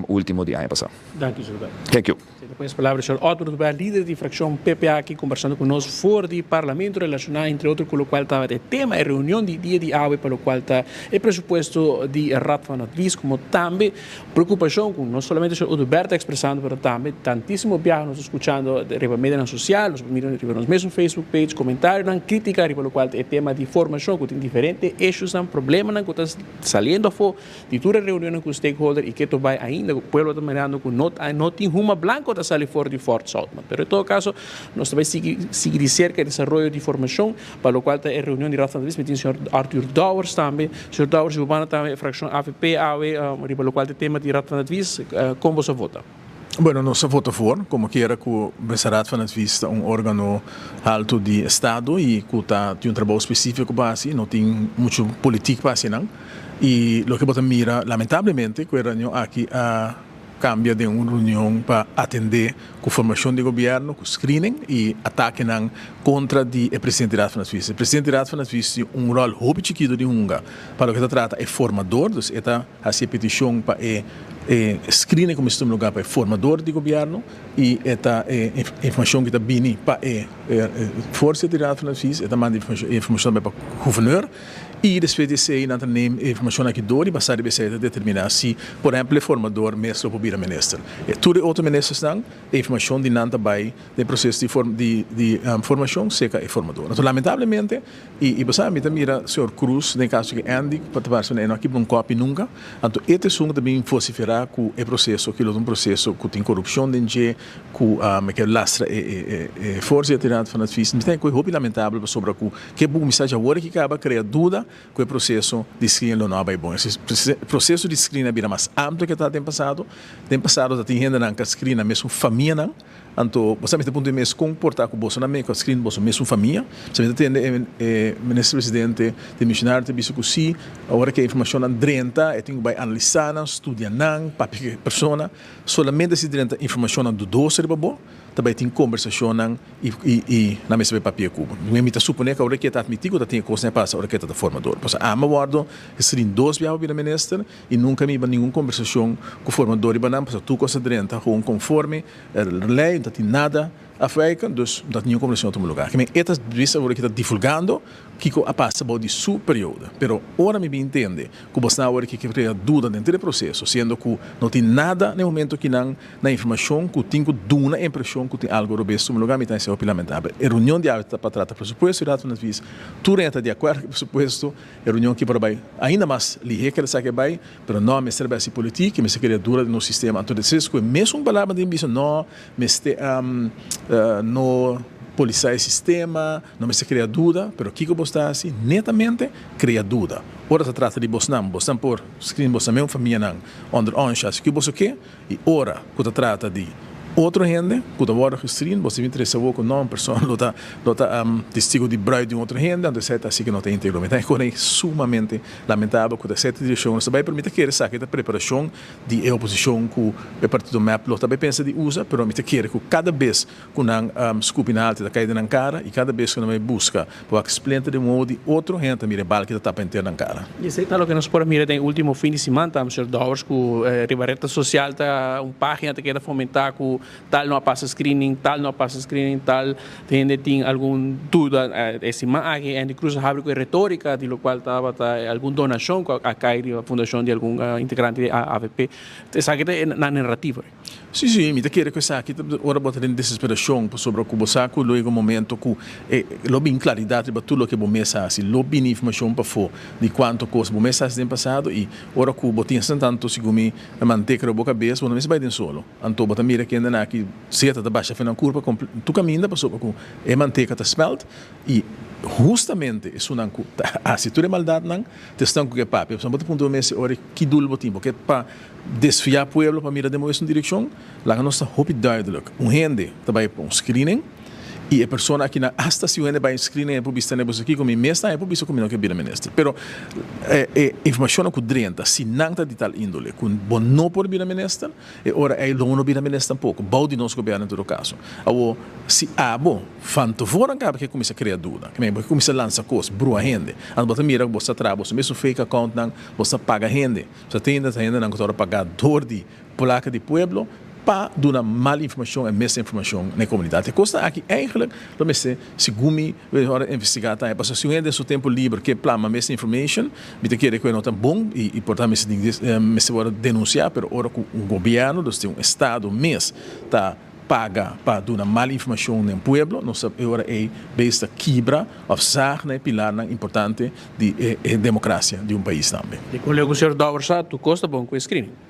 último di aña pasá. Danki, señor Bell. Thank you. Esei ta pone palabra señor Otto Oduber, lider di fraccion PPA aki combersando cu nos for di Parlamento relaciona entre otro cu locual tabata e tema e reunion di dia di awe pa locual ta e presupuesto di Raad van Advies como tambe preocupacion cu no solamente señor Oduber ta expresando pero tambe tantisimo biaha nos ta scuchando riba medianan social, nos por mira riba nos mesun Facebook page comentarionan critica riba locual ta e tema di formacion cu tin diferente issuesnan, problemanan cu ta saliendo afo. Di tur e reunionnan ku stakeholder i ke to bai ainda ku pueblo ta mirando ku no no tin huma blanko ta sali for di Fort Zoutman. Pero en todo kaso nos ta bai sigui sigui di serka e desaroyo di formashon pa lokual ta e reunion di Raad van Advies. Mi tin señor Arthur Dowers tambe. Señor Dowers riba banda tambe e frakshon avp awe riba lokual ta e tema di Raad van Advies. Kon boso a vota? Bueno, nos a vota for, como kiera cu mester Raad van Advies ta un organo halto di estado y cu ta tin un trabou specifico pa haci, no tin mucho politiek pa haci nan. Y loke bo ta mira lamentablemente cu e reunion aki a. cambia den un reunion pa atende cu formacion di gobierno, cu screening y atakenan contra di e presidente di Raad van Advies. E presidente di Raad van Advies tin un rol hopi chikito di hunga pa loke ta trata e formador, dus e ta haci e peticion pa e e screening cu mester tuma lugar pa e formador di gobierno y e ta e informacion cu ta bini pa e voorzitter di Raad van Advies, e ta manda e informacion tambe pa gouverneur. I despues di esei nan ta neem e informashon aki dor i basá riba esei ta determiná si, por ehèmpel, e formador mes lo por bira minister. E tur e otro ministersnan, e informashon di nan ta bai den proseso di di formashon serka e formador. Anto lamentablemente, i i bo sa mi ta mira señor Cruz den kaso ku Andy pa ta parse e no a kibra un kòpi nunka, anto e ta esun ku ta bin vosiferá ku e proseso ki lo ta un proseso ku tin korupshon den dje, ku e ke lastra e e voorzitter di Raad van Advies. Mi ta ku e hopi lamentabel pasobra ku Ke bo kuminsá dja wor ki kaba krea duda ku e proseso di screening lo no a bai bon. E proseso di screening a bira mas amplio ke ta den pasado. Den pasado ta tin hendenan ku a screen nan mesun famianan. Anto bo sa mester puntra e mes kon por ta ku boso nan ku a screen boso mesun famia. Sa mi ta tende e minister presidente demisionario ta bisa ku si ora ku e informashonnan drenta e tin ku bai analisá nan, studia nan, papia ku e persona. Solamente si drenta informashonnan dudoso riba bo ta bai tin kombersashonnan. I nan mester bay papia cu bo. Mi ta supone cu ora cu e ta admiti cu ta tin e cosnan a pasa ora cu e ta ta formador. Pasobra ami a wordo gescreen dos biaha pa bira minister y nunca mi hiba ningun conversacion cu formador riba nan pasobra tur cos a drenta gewoon conforme ley, no ta tin nada afwijkend, dus no ta tin ningun conversacion a tuma lugar. Kimen e ta bisa ora cu e ta divulgando kico a pasa bao di su periodo. Pero ora mi bin tende cu bosnan awor ki crea duda denter e proceso siendo cu no tin nada na e momento ki nan Na informashon ku tin ku duna e impreshon ku tin algu robes tuma lugar mi ta hasi hopi lamentabel. E reunion di awe ta pa trata presupuesto i Raad van Advies tur hende ta di akuerdo ku e presupuesto. E reunion aki por a bai ainda mas lihé ke esaki a bai, pero no mester bai hasi politik i mester krea dura den nos sistema. Anto despues ku e mesun palabra tin bisa no mester no polisá e sistema, no mester krea duda, pero kiko bo sta hasi? Netamente krea duda. Ora ta trata di bosnan, bosnan por screen bosnan meun famianan onder ons hasi ku boso ke. I ora ku ta trata di otro hende ku ta wòrdu gestrin, bo si bin trese awor ku no un persona lo ta lo ta testigo di bruid di un otro hende, anto esei ta hasi ku no ta íntegro. Mi ta enkontra sumamente lamentabel ku ta sierto direkshon nos ta bai, pero mi ta kere sa ku e ta preparashon di e oposishon ku e partido mep lo ta bai pensa di usa, pero mi ta kere ku kada bes ku nan skupi na alto e ta kai den nan kara i kada bes ku nan bai buska pa wak splinter den wowo di otro hende ta mira e bal ki ta tapa henter nan kara. I esei ta loke nos por a mira den e ultimo fin di siman ta, Mr. Dowers, ku riba red sosial ta un pagina ta keda fomentá ku tal no a pasa screening, tal no a pasa screening, tal hende tin algun duda. E siman aki Andy Cruz a habri ku e retorika di lokual tabata algun donashon ku a kai riba fundashon di algun integrante di avp. Esaki ta e nan narrativa. Sí, sí, mi ta kere ku esaki ta ora bo ta den desesperashon pasobra ku bo sa ku lo yega un momento ku e lo bin klaridat riba tur loke bo mes a hasi, lo bini informashon pafó di kuantu kos bo mes a hasi den pasado i ora ku bo tin asina tantu segun mi manteka riba bo kabes bo no mester bai den solo. Anto bo ta mira kende nan aki seta ta basha afe nan kurpa tur kaminda pasobra ku e manteka ta smelt i hustamente esunnan ku ta hasi tur e maldatnan ta esnan ku ke papia. Pasobra bo ta puntra bo mes ora ki dul bo tin bo ke pa Desviá pueblo pa mira den bo esun direkshon? Laga nos ta hopi duidelik. Un hende ta bai pa un screening i e persona aki nan asta si un hende bai un screening e por bisa ne boso kiko mi mes ta e por bisa ku mi no ke bira minister. Pero e informashonnan ku drenta si nan ta di tal indole ku bo no por bira minister e ora ei lo no bira minister tampoko bou di nos gobièrnu en todo kaso. Awor si abo van tevoren kaba ke kuminsá krea duda, ke men bo ke kuminsá lansa kos, brua hende, anto bo ta mira ku bo sa traha boso mesun fake accountnan, bo sa paga hende. Sa tin ta hendenan ku ta ora pagá dor di plaka di pueblo pa duna mal informashon en misinformashon na e komunidat. E kosnan aki eigentlik lo mester segun mi ora investigá tambe pasobra si un hende den su tempu liber ke plama misinformation mi ta kere ku e no ta bon i por ta mester mester wòrdu denunsiá pero ora ku un gobièrnu dus tin un estado mes ta paga pa duna mal informacion den pueblo, nos ta e ora ey bes ta kibra of zaag na e pilarnan importante di e democracia di un pais tambe. Di con leu cu señor Dowers sa tur cos ta bon cu e screening?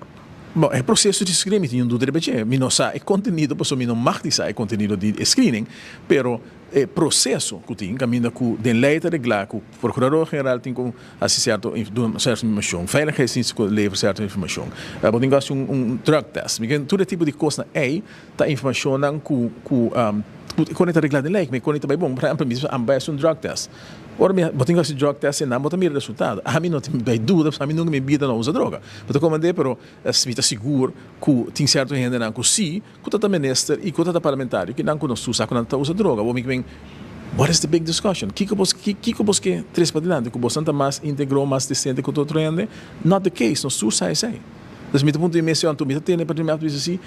Bon, e proceso di screening mi tin un duda riba dje. Mi no sa e contenido pasobra mi no mag di sa e contenido di e screening, pero e proceso cu tin caminda cu den ley ta regla cu Procurador General tin cu hasi cierto duna cierto informacion, Veiligheidsdienst tin cu lever cierto informacion, bo tin cu hasi un drug test, mi ken tur e tipo di cosnan ey ta informacionnan cu cu cu con e ta regla den ley, con e ta bay bon, por ehempel mi a bay hasi un drug test. Ora mi bo tin ku hasi drug test einan bo ta mira resultado. Ami no tin bai duda pasobra ami nunka mi bida no usa droga. Bo ta komand'é pero mi ta sigur ku tin sierto hendenan ku si ku ta ta minister i ku ta ta parlamentario kinan ku nos tur sa ku nan ta usa droga. Bo mi kimen what is the big discussion? Kiko bos kiko bos ke tres padilanti? Ku bosnan ta mas integro mas desente ku tur otro hende? Not the case, nos tur sa esei. Entonces mi ta puntra mi mes, anto mi ta tende pa mi bisa si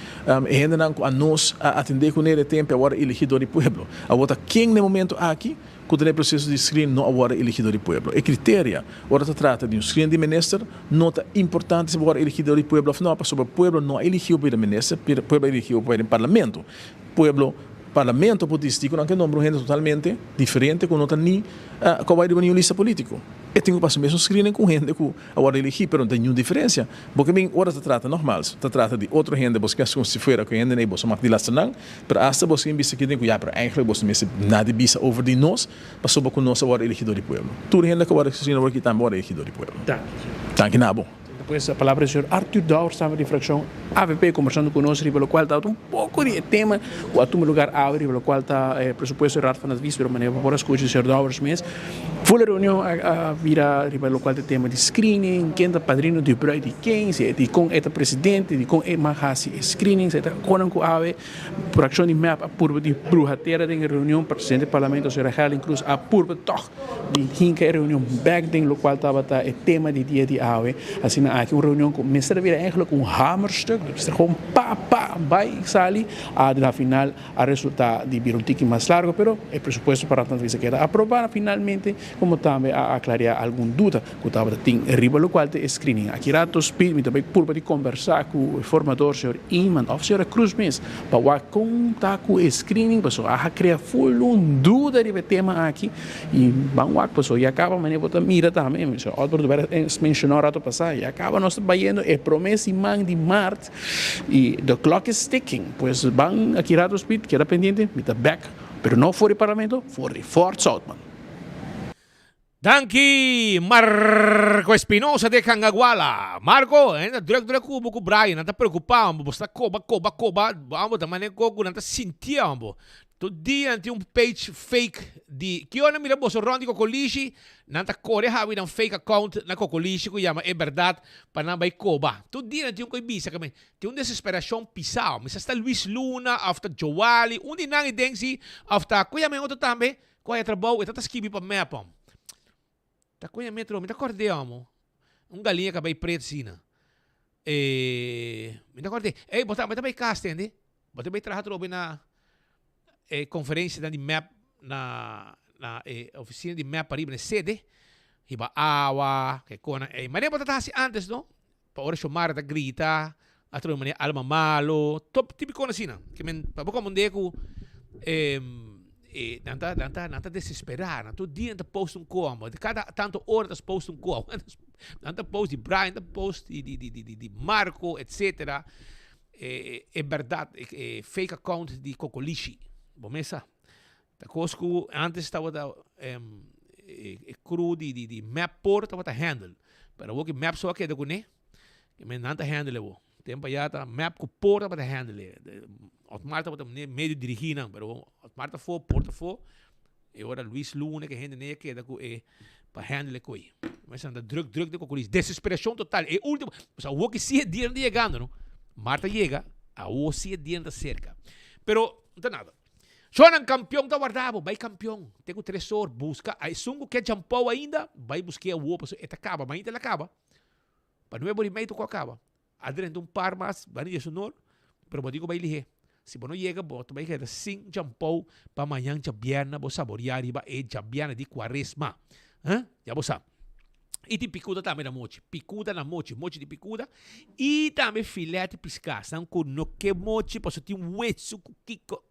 e hendenan ku anos a atende kuné e tempu a wòrdu eligi dor di pueblo. Awor ta ken na e momento aki ku ta den e proseso di screen no a wòrdu eligi dor di pueblo. E kriteria ora ta trata di un screen di minister no ta importante si bo wòrdu eligi dor di pueblo òf no, pasobra pueblo no a eligiu pa bira minister, pueblo a eligiu pa bai den parlamento. Pueblo, parlamento por disidi ku nan ke nombra un hende totalmente diferente ku no ta ni ku a bai riba niun lista politiko. E tin ku pasa mesun screening ku un hende ku a wòrdu eligí, pero no ta niun diferensia. Bo ke bin ora ta trata nogmaals, ta trata di otro hende, bo ke hasi komo si fuera ku e hendenan ei boso mag di lastra nan, pero asta bo ke bisa kinden ku ya, pero eigenlijk boso mester nada di bisa over di nos, pasobra ku nos a wòrdu eligí dor di pueblo. Tur hende ku a wòrdu screen awor aki tambe a wòrdu eligí dor di pueblo. Danki na bo. Pues a palabra di señor Arthur Dowers tambe di fraccion avp conversando cu nos riba locual ta un poco di e tema cu a tuma lugar awe riba locual ta e presupuesto di Raad van Advies pero manera bo por a scucha di señor Dowers mes full e reunion a bira riba locual ta e tema di screening ken ta padrino di bruid di ken si e dicon e ta presidente dicon e mag haci e screening si e ta conan cu awe fraccion di mep a purba di bruha tera den e reunion presidente di parlamento señora Gerlin Croes a purba toch Di hinka e reunion bek den lokual tabata e tema di dia di awe. Asina aki un reunion ku mester a bira eigenlijk un hamerstuk, mester gewoon pa pa bai sali, a na final a resulta di bira un tiki mas largo, pero e presupuesto pa Raad van Advies a keda aproba finalmente, komo tambe a aklaria algun duda ku tabata tin riba lokual ta e screening. Aki rato Speed mi ta bai purba di kombersa ku e formador señor Inman òf señora Cruz mes pa wak kon ta ku e screening pasobra a krea ful un duda riba e tema aki. Y ban wak paso ya caba manera bo ta mira tambe señor Otmar Oduber a menciona un rato pasa ya caba nos ta bayendo e prome siman di maart y the clock is ticking pues ban aki rato speed keda pendiente mi ta back pero no for di parlamento for di Fort Zoutman. Danki Marco Espinosa de Cangaguala. Marco, e ta druk druk ku bo ku Brian, nan ta preocupa bo, bo sta koba koba koba, bo ta mane ko ku nan ta sintia bo. Tur dia nan tin un page fake di ki ora nan mira boso rond di Kokolishi, nan ta kore habi nan fake account na Kokolishi ku yama E Berdad pa nan bai koba. Tur dia nan tin un koi bisa kami tin un desesperashon pisao. Mi sa si ta Luis Luna of ta Joali, un di nan i den si of ta ku yama e otro tambe ku haya trabou e ta ta skibi pa mep. Ta ku yama e otro, mi ta kord'e amo. Un galiña ka bai pretu asina. E mi ta kord'e. Ey bo ta bo ta bai kas tende? Bo ta bai traha atrobe na e conferencianan di mep na na e oficina di mep pariba na e sede, hiba awa, ke konan ey. Manera bo ta hasi antes no, pa ora Xiomara ta grita, atrobe manera alma malo, top tipicon asina. Ke men pa bo komprende ku e nan ta nan ta nan ta desespera, nan tur dia nan ta post un koa, kada tanto ora ta post un koa, nan ta post di Brian, nan ta post di di di di Marco, etcetera. E e berdad e fake account di Kokolishi. Bo mes sa. Ta kos ku antes tabata e crew di di di mep por tabata handle. Pero awor ki mep so a keda kuné, ke men nan ta handle awor. Tempo aya ta mep ku por tabata handle. Otmar tabata medio dirigí nan, pero Otmar ta afó, por ta afó. E ora Luis Luna ke hende nei a keda ku e pa handle e koi. Mester anda druk druk den kokolis. Desesperacion total. E ultimo, o sea, awor ki si e dianan ta yegando no. Mart a yega, awor si e dianan ta cerca. Pero, no ta nada. Shonan campeon ta warda bo, bai campeon. Te ku tresor, busca. Esun ku ke champou ainda, bai busk'é awor pasobra e ta caba, mainta el a caba. Pa nuebe ora y medio ku a caba. A drenta un par mas banda di esunor, pero bo tin ku bai lihé. Si bo no yega, bo ta bai keda sin champou pa mañan djabièrnè bo saboriá riba e djabièrnè di kuaresma. Huh? Ya bo sa. I tin pikuda tambe na mochi. Pikuda na mochi, mochi di pikuda. I tambe filèt di piská. Esnan ku no ke mochi pasobra tin wesu ku kiko.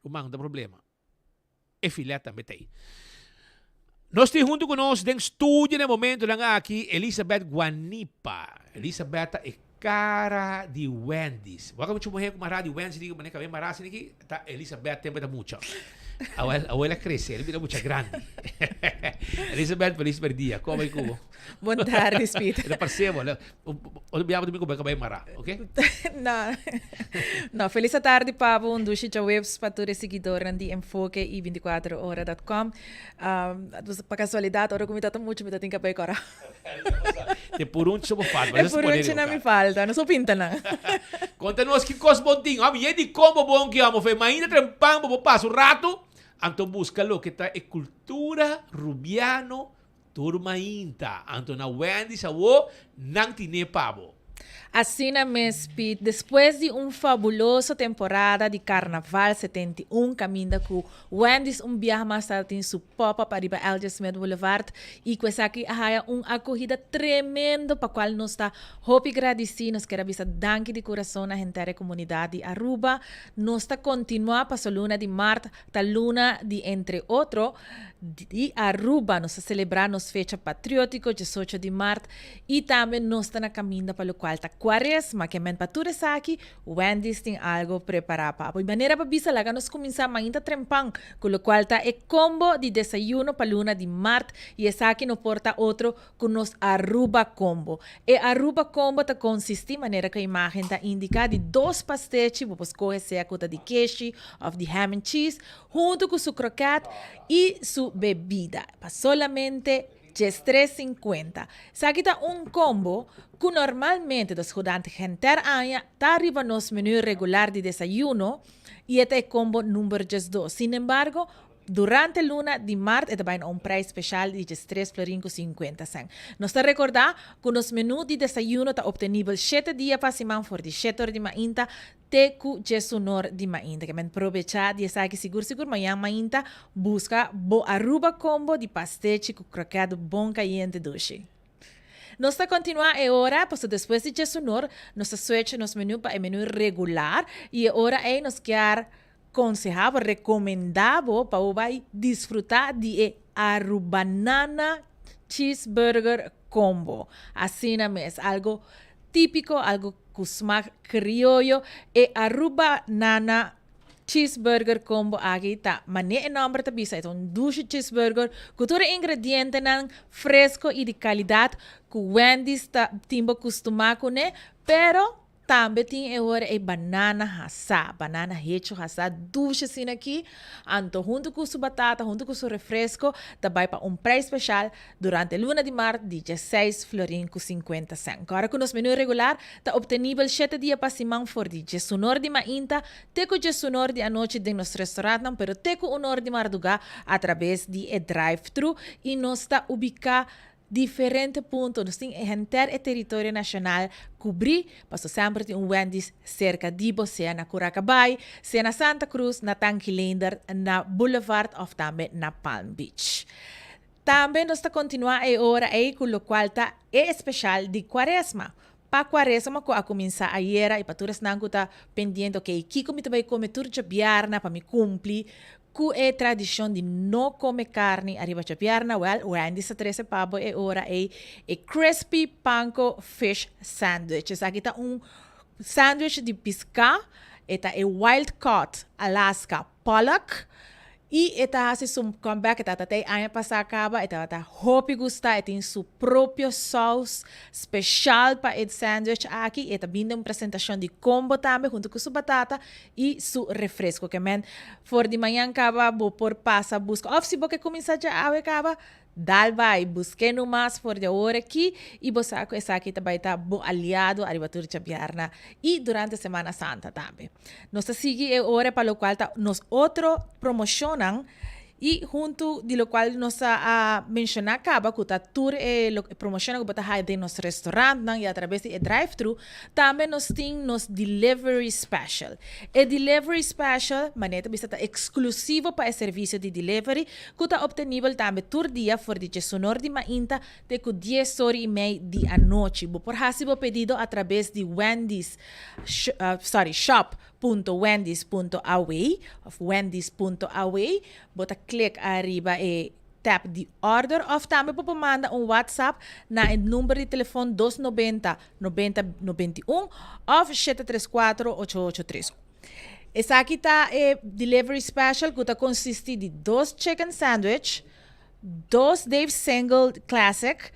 Ruman, no ta problema. E filet tambe ta ei. Nos tin huntu ku nos den studio na e momentonan aki Elizabeth Guanipa. Elizabeth ta e kara di Wendy's. Wak mucha muher ku mará di Wendy's di manera kab'é mará asina aki ta Elizabeth tempu e ta mucha. Awel, awel a crece, el bira mucha grandi. Elizabeth, feliz merdia. Como y cubo? Bon tarde, Speed. No parecemos. Otro biaba mi come cabello mará, ok? No. No, feliz tarde, Pabo. Un dushi djaweps pa tur e seguidornan di Enfoke y 24ora.com. Um, pa casualidad, ora cu mi tata mucho, mi ta tin cabello cora. Te purunchi bo falta. E purunchi na mi falta, no so pinta nan. Conta nos ki cos bon tin. Amo, ye di combo bon ki amo fe. Ma ainda trempan bo bo pasa un rato, anto busca loke ta e cultura Rubiano tur mainta. Anto na Wendy's awo nan tine pa bo. Asina mes Piet, despues di un fabuloso temporada di Carnaval 71 caminda cu Wendy's un biaha mas ta tin su pop-up ariba LJ Smith Boulevard y cu esaki a haya un acogida tremendo pa cual nos ta hopi gradici. Nos kier a bisa danki di curason na henter e comunidad di Aruba. Nos ta continua paso luna di maart ta luna di entre otro di Aruba. Nos ta celebra nos fecha patriotico diesocho di maart y tambe nos ta na caminda pa locual ta cuaresma. Ke men pa tur esaki Wendy's tin algo prepara pa bo. Y manera pa bisa laga nos cuminsa mainta trempan cu locual ta e combo di desayuno pa luna di maart y esaki no por ta otro cu nos Aruba Combo. E Aruba Combo ta consisti, manera cu e imagen ta indica, di dos pastechi, bo por scoge sea cu ta di keshi of di ham and cheese, hunto cu su kroket y su bebida pa solamente 13 cincuenta. Esaki ta un combo cu normalmente dos hudante henter aña ta riba nos menu regular di desayuno y e ta e combo number 12. Sinembargo, durante luna di mart e ta bai na un prijs special di 13 florin cu 50 cent. Nos ta recorda cu nos menu di desayuno ta obtenibel shete dia pa siman for di shete or di mainta te cu djesunor di mainta. Ke men probecha di esaki sigur sigur mañan mainta busca bo Aruba Combo di pastechi cu kroket bon cayente dushi. Nos ta continua e ora pasobra despues di djesunor nos ta switch nos menu pa e menu regular y e ora ey nos kier conseha bo, recomenda bo pa bo bay disfruta di e Arubanana Cheeseburger Combo. Asina mes, algo típico, algo cu smaak crioyo. E Arubanana Cheeseburger Combo aki ta mane e nomber ta bisa, e ta un dushi cheeseburger cu tur e ingredientenan fresco y di calidad cu Wendy's ta tin bo custuma cune, pero Tambe tin e ora e banana hasá, banana hecho hasá dushi asina aki. Anto huntu ku su batata, huntu ku su refresko, ta bai pa un prijs speshal durante luna di mart di dieseis florin ku sinkuenta sènt. Kòrda ku nos menu regular ta optenibel shete dia pa siman for di diesunor di mainta te ku diesunor di anochi den nos restaurantnan, pero te ku unor di mardugá atrabes di e drive-thru i nos ta ubiká Diferente punto, nos tin e henter e teritorio nashonal kubrí, paso semper tin un Wendy's serka di bo, sea na Curacabai, sea na Santa Cruz, na Tanki Leendert, na Boulevard òf tambe na Palm Beach. Tambe nos ta kontinuá e ora ei ku lokual ta e espeshal di Kuaresma. Pa Kuaresma ku a kuminsá ayera i pa tur esnan ku ta pendiente, okey, kiko mi ta bai kome tur djabièrnè pa mi kumpli Ku e tradishon di no kome karni ariba djabièrnè, wèl, Wendy's ta trese pa bo e ora ei e Crispy Panko Fish Sandwich. Esaki ta un sandwich di piská, e ta e Wild Caught Alaska Pollock i e ta hasi su comeback, e tabata tei aña pasá kaba, e tabata hopi gustá, e tin su propio saus speshal pa e sandwich aki i e ta bini den un presentashon di combo tambe huntu ku su batata i su refresco. Ke men for di mañan kaba bo por pasa buska of si bo ke kuminsá dja awe kaba, dal bai busk'é numas for di awor aki i bo sa ku esaki ta bai ta bo aliado ariba tur djabièrnè i durante Semana Santa tambe. Nos ta sigui e ora pa lokual ta nos otro promoshonnan I huntu di lokual nos a menshoná kaba ku ta tur e promoshonnan ku bo ta haya den nos restorantnan i atrabes di e drive-thru, tambe nos tin nos delivery special. E delivery special, manera ta bisa, ta eksklusivo pa e servisio di delivery ku ta optenibel tambe tur dia for di diesunor di mainta te ku dies ora i mei di anochi. Bo por hasi bo pedido atrabes di Wendy's, sorry, shop punto wendys punto away of wendys punto away bo ta klik ariba e tab di order of tambe bo por manda un whatsapp na e number di telefon dos nobenta nobenta nobenta i un of shete tres kuatro ocho ocho tres. Esaki ta e delivery special ku ta konsisti di dos chicken sandwich, dos Dave's Single Classic,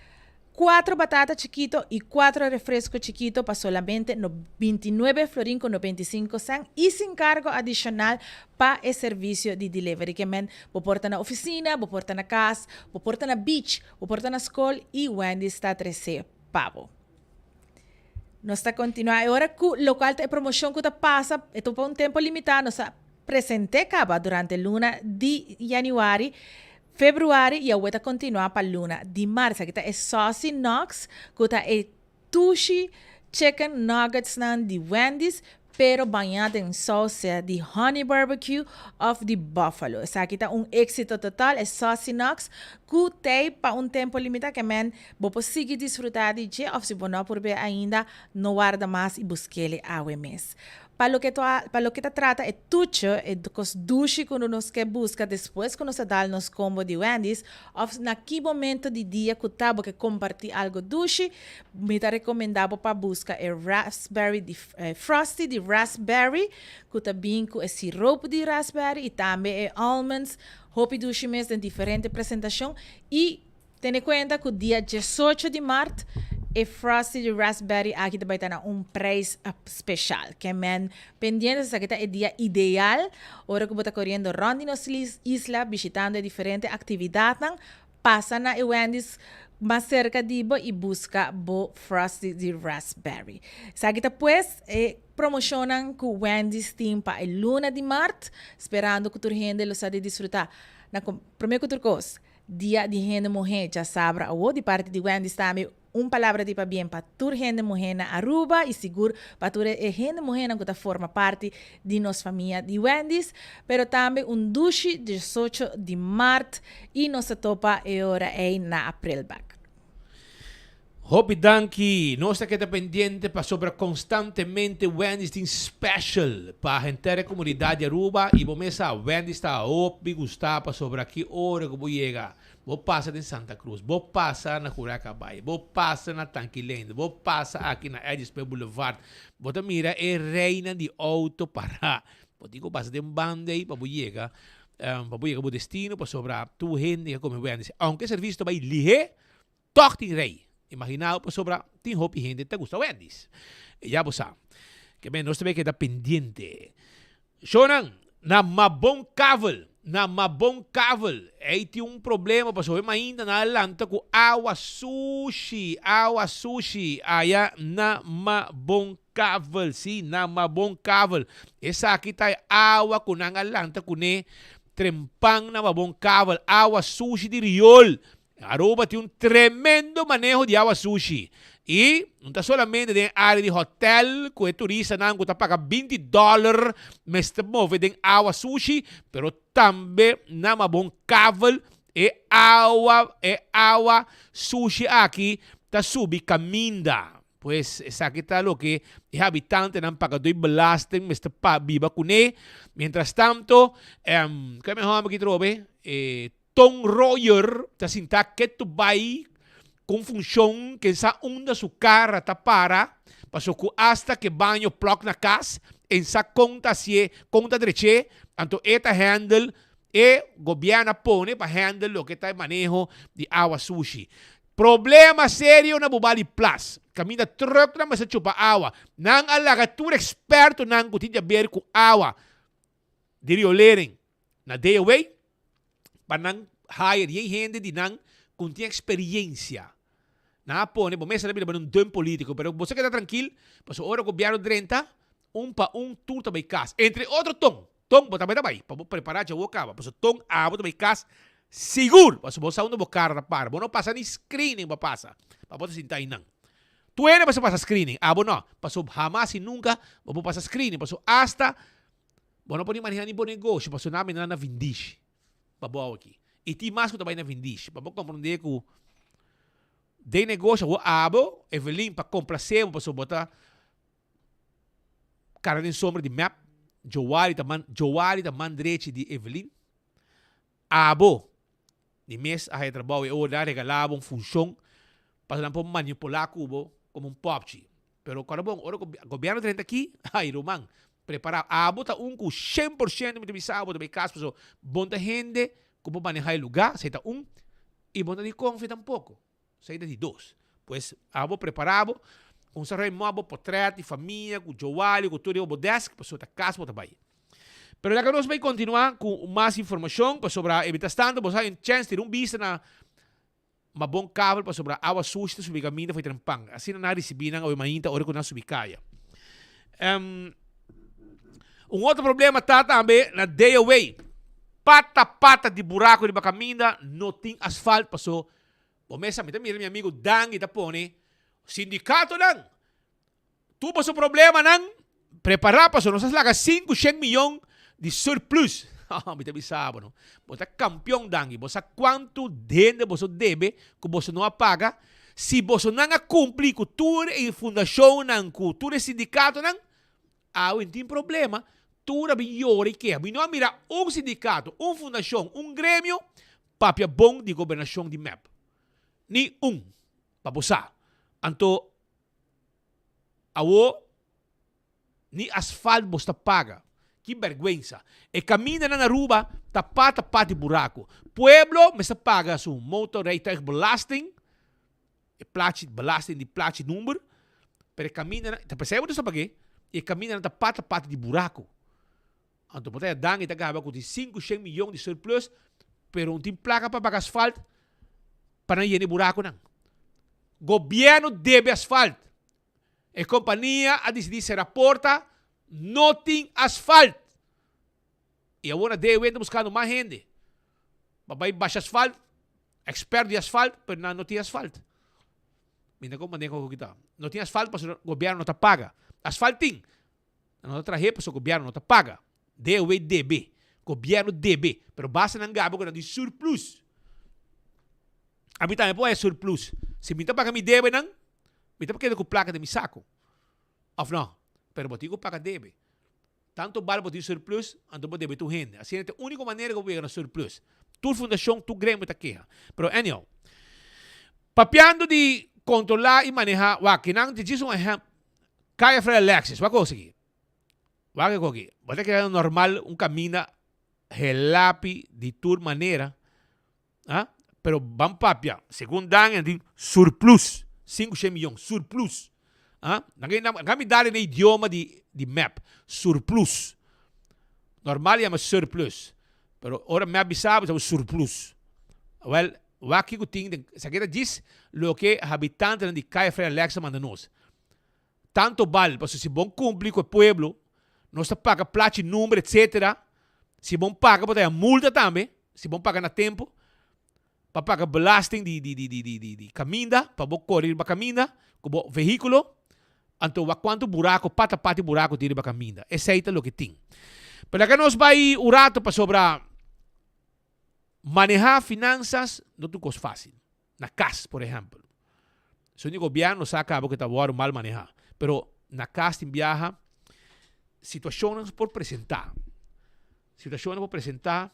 cuatro batata chikito y cuatro refresco chikito pa solamente no 29 florin cu 95 cent y sin cargo adicional pa e servicio di delivery. Ke men bo por ta na oficina, bo por ta na cas, bo por ta na beach, bo por ta na scol y Wendy's ta trece pa bo. Nos ta continua e ora cu locual ta e promocion cu ta pasa, e ta pa un tempo limita, nos a presente caba durante luna di januari, februari y awe ta continua pa luna di maart. Esaki ta e Saucy Knox cu ta e tushi chicken nuggets nan di Wendy's pero baña den saus sea di honey barbecue of di buffalo. Esaki ta un exito total, e Saucy Knox cu t'ey pa un tempo limita ke men bo por sigui disfruta di dje of si bo no a purbe ainda no warda mas y buskele awe mes. Pa loke pa loke ta trata e tucho, e kos dushi ku nos ke buska despues ku nos a dal nos kombo di Wendy's, òf na ki momento di dia ku ta bo ke kompartí algu dushi, mi ta rekomendá bo pa buska e raspberry di frosty di raspberry ku ta bin ku e siroop di raspberry i tambe e almonds, hopi dushi mes den diferente presentashon i Tene kuenta ku dia diesocho di mart e Frosty di Raspberry aki ta bai ta na un preis speshal. Ke men pendiente esaki ta e dia ideal ora ku bo ta koriendo rònt di nos isla bishitando e diferente aktividatnan, pasa na e Wendy's mas serka di bo i buska bo Frosty di Raspberry. Esaki ta pues e promoshonnan ku Wendy's tin pa e luna di mart, sperando ku tur hende lo sa di disfrutá. Na promé ku tur kos, Dia di Hende Muhé djasabra awo di parti di Wendy's tambe un palabra di pabien pa tur hende muhé na Aruba y sigur pa tur e hende muhénan cu ta forma parti di nos famia di Wendy's, pero tambe un dushi diesocho di maart y nos ta topa e ora ey na april bek. Hopi danki! Nos ta keda pendiente pasobra constantemente Wendy's tin special pa henter e comunidad di Aruba y bo mes sa Wendy's ta hopi gusta pasobra ki ora cu bo yega bo pasa den Santa Cruz, bo pasa na Curacabai, bo pasa na Tanki Lane, bo pasa aki na Eddie Smith Boulevard, bo ta mira e rijnan di auto para. Bo tin cu pasa den banda ey pa bo yega pa bo yega bo destino pasobra tur hende ke come Wendy's. Aunke e servicio ta bay lihe, Tòg tin rei. Imaginá bo pasobra tin hopi hende ta gusta Wendy's. Ya bo sa. Ke men nos ta bay keda pendiente. Shownan, na Mabon Kavel, na Mabon Kavel, ey tin un problema pasobra e mainta nan a lanta ku awa sushi, awa sushi aya na Mabon Kavel, si, na Mabon Kavel. Esaki ta e awa ku nan a lanta kuné trempan na Mabon Kavel, awa sushi di riol. Aruba tin un tremendo maneho di awa sushi y no ta solamente den e area di hotel cu e turistanan cu ta paga binti dollar mester move den awa sushi, pero tambe na Mabon Kavel e awa e awa sushi aki ta subi caminda. Pues esaki ta loke e habitantenan pagadó di belasting mester pa biba cune. Mientras tanto, ke mi homber aki trobe? E Ton Royer ta sinta ketu bai ku un funshon ken sa unda su kara ta para, paso ku asta ke baño plòk na kas, en sa kon ta hasié, kon ta drech'é, anto e ta hèndel, e gobièrnu a pone pa hèndel loke ta e maneho di awa sushi. Problema serio na Bubali Plas, kaminda trùknan mester chupa awa. Nan a laga tur ekspertonan ku tin di aber ku awa di riolering na DOW pa nan hire yen hende di nan ku tin experiencia. Nan a pone, bo mester a bira un dum politico, pero bo sa keda trankil, pasobra ora gobierno drenta, un pa un tur ta bay kas. Entre otro Ton, Ton bo tambe ta bay, pa bo prepara dja bo kaba, pasobra Ton abo ta bay kas sigur, pasobra bo sa unda bo kara ta para, bo no pasa ni screening bo pasa, pa bo ta sinta einan. Tur hende mester pasa screening, abo no, pasobra hamas y nunca bo por pasa screening, pasobra hasta Bo no por ni maneha ni bo negoshi pasobra nan a bini na vindishi pa bo awo aki. I tin mas ku ta bai na vindishi pa bo komprondé ku den negoshi awor abo, Evelyn, pa komplasé bo pasobra bo ta kara den sombra di mep, Joari ta man Joari ta man drechi di Evelyn. Abo di mes a haya trabou i awor nan a regalá bo un funshon pasobra nan por manipulá ku bo komo un pòpchi. Pero kòrda bon, ora ku gobièrnu drenta aki, ai ruman, Prepará. Abo ta un ku 100% mi ta bisa abo ta bai kas pasobra bon ta hende ku por manehá e lugá, esei ta un, i bo no ta di konfia tampoko, esei ta di dos. Pues abo prepará bo, kumsa ruimá bo potrèt di famia ku Joali ku tur riba bo dèsk pasobra ta kas bo ta bai. Pero laga nos bai kontinuá ku mas informashon pasobra e mitrastanto bo sa un chèns tira un bista na Ma bon kabel pasobra awa sushi ta subi kaminda for tren pan. Asina nan a risibí nan awe mainta ora ku nan subi kaya. Um, un otro problema ta tambe na DOW. Pata pata di buraku riba kaminda no tin asfalt paso bo mesa mi ta mira mi amigo Dangui ta pone sindikatonan Tur boso problemanan prepara pasobra nos a laga 500 miyon di surplus. Mi ta bisa bo no. Bo ta kampion Dangui. Bo sa kuantu hende boso debe ku boso no a paga. Si bosonan a kumpli ku tur e fundashonnan, ku tur e sindikatonan, awe no tin problema. Tur a bin yora i keha. Mi no a mira un sindikato, un fundashon, un gremio papia bon di gobernashon di mep. Ni un. Pa bo sa. Anto Awo ni asfalt bos ta paga. Ki bergwensa. E kamindanan na Aruba ta pata pat di buraku. Pueblo mester paga su motorrijtuigbelasting, e plachi belasting di plachi number, pero e kamindanan, ta pesey bo ta pag'e, y e kamindanan ta pata pat di buraku. Anto bo ta yadan y ta gaba cu tin 500 miyon di surplus, pero no tin placa pa paga asfalt pa nan yena e buraconan. Gobierno debe asfalt. E compania a dicidi cera porta, no tin asfalt. Y awor na DOW ta buscando mas hende pa bay basha asfalt, expert di asfalt, pero nan no tin asfalt. Mi ta comprende con kita. No tin asfalt pasobra gobierno no ta paga. Asfalt tin, Nan no ta trah'é pasobra gobièrnu no ta paga. DOW debe. Gobièrnu debe. Pero basta nan gaba ku nan di surplus. Ami tambe por haya surplus. Si mi ta paga mi debenan, mi ta por keda ku plaka den mi saku. Òf no? Pero bo tin ku paga debe. Tantu bal bo tin surplus, anto bo debe tur hende. Asina ta e úniko manera ku bo por yega na surplus. Tur fundashon, tur gremio ta keha. Pero anyhow, papiando di kontrolá i manehá, wak, kinan ta djis un ehèmpel. Kaya Fray Alexis, wak kos aki. Wak e koki. Bo ta kere normal un kaminda helapi di tur manera, ah, pero ban papia, segun Dan e tin surplus, 500 miyon, surplus. Ah, nan ke nan mi dal den e idioma di di mep, surplus. Normal yama surplus, pero ora mep bisa bo surplus. Wel, wak kiko tin den, esaki ta djis loke habitantenan di Kaya Fray Alexis a manda nos. Tanto bal, pasobra si bon cumpli cu e pueblo, nos ta paga plachi number etc. Si bon paga bo ta haya multa tambe, si bon paga na tempo, pa paga belasting di di di di di di caminda, pa bo core riba caminda cu bo vehiculo, anto wak cuanto buraco, pata pati buraco tin riba caminda. Esey ta loke tin. Pero laga nos bay un rato pasobra maneha finanzas no ta un cos facil. Na cas, por ehempel. Su di gobierno sa caba cu ta wordo mal maneha. Pero na cas tin biaha situacionnan por presenta. Situacionnan por presenta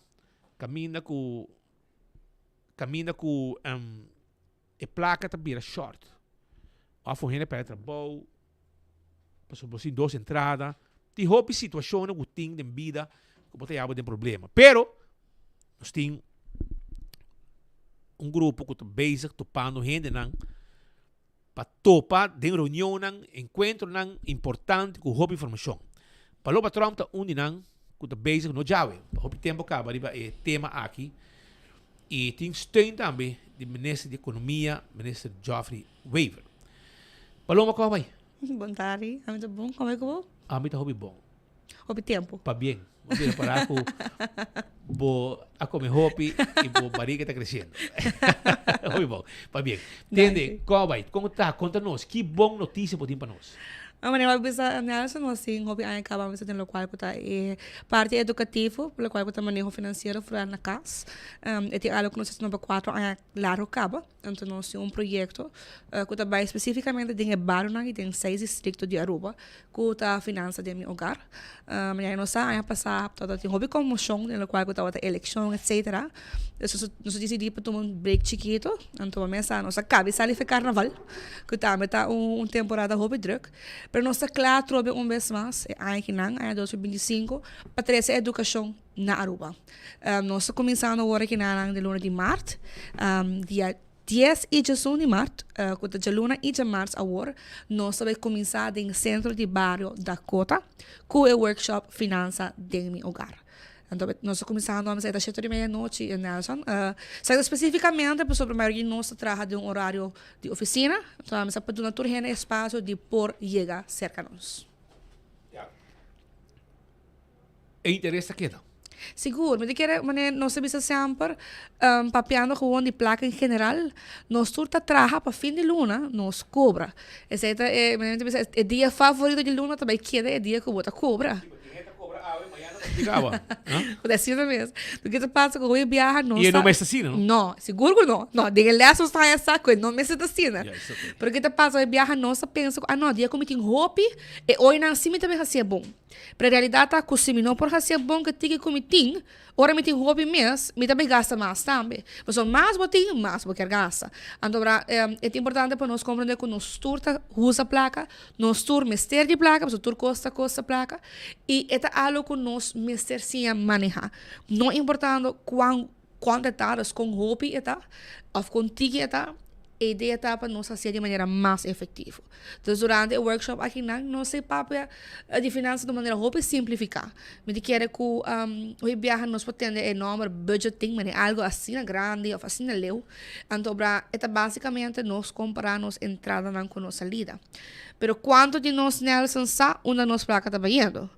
caminda cu caminda cu e placa ta bira short. Of un hende perde trabou, pasobra bo tin dos entrada. Tin hopi situacionnan cu tin den bida cu bo ta yaba den problema. Pero nos tin un grupo cu ta bezig topando hendenan pa topa den reunionnan, encuentronan importante cu hopi informacion. Paloma Tromp ta un di nan cu ta bezig no djawe, pa hopi tempo caba riba e tema aki y tin steun tambe di Minister di Economia, Minister Geoffrey Wever. Paloma, como bay? Bon tardi, ami ta bon, como bay cu bo? Ami ta hopi bon. Hopi tempo. Pabien. Bo bira para cu bo a come hopi y bo bariga ta creciendo. Hopi bon. Pabien. Tende, con bay? Con ta? Conta nos. Ki bon noticia bo tin pa nos? A manera bo bisa Nelson, nos tin hopi aña caba mester den locual cu ta e parti educativo, locual cu ta maneho financiero foral na cas. E tin algo cu nos ta haciendo pa cuatro aña largo caba. Anto nos tin un proyecto cu ta bay specificamente den e barionan y den seis districto di Aruba cu ta finansa den mi hogar. Manera nos sa aña pasa. pasa tabata tin hopi conmocion den locual cu tabata eleccion etcetera. Dus nos a dicidi pa tuma un break chikito, anto pa mesa nos a cabi sali fe carnaval cu tambe ta un temporada hopi druk. Pero nos ta cla atrobe un bes mas e aña kinan, aña 2025, pa trece educacion na Aruba. Nos ta cuminsando awor akinan den luna di maart, dia Dies i djesun di mart, ku ta djaluna i djamars awor, nos ta bai kuminsá den Sentro di Bario Dakota ku e workshop Finansa den mi Hogar. Anto nos ta kuminsando a mester ta shete di media nochi, Nelson. Esaki ta spesifikamente pasobra mayoria di nos ta traha den un orario di ofisina, anto a mester pa duna tur hende espasio di por yega serka nos. E interes ta keda. Sigur, mi ta kere manera nos ta bisa semper, papiando gewoon di plaka en general, nos tur ta traha pa fin di luna nos kobra. Esei ta e, manera mi ta bisa, e dia favorito di luna ta bai keda e dia ku bo ta kobra. Bo ta asina mes. Loke ta pasa ku hopi biaha nos ta. I e no mester asina, no? No, sigur ku no. No, den e les nos ta haña sa ku e no mester ta asina. Pero ke ta pasa hopi biaha nos ta pensa ku, ah no, dia ku mi tin hopi, e oinan si mi ta bin hasié bon. Pero e realidad ta cu si mi no por haci e bon cu tiki cu mi tin, ora mi tin hopi mes, mi ta bay gasta mas tambe. Pasobra mas bo tin, mas bo kier gasta. Anto bra, e ta importante pa nos comprende cu nos tur ta usa placa, nos tur mester di placa, pasobra tur cos ta costa placa, y e ta algo cu nos mester siña maneha. No importando cuan Cuanto e ta, dus con hopi e ta, of con tiki e ta, e idea ta pa nos hacié di manera mas efectivo. Dus durante e workshop akinan nos ta papia di finansa di un manera hopi simplifica. Mi ta kere cu hopi biaha nos por tende e nomber budgeting manera algo asina grandi of asina leu, anto obra e ta basicamente nos compara nos entradanan cu nos salida. Pero cuanto di nos Nelson sa unda nos placa ta bayendo?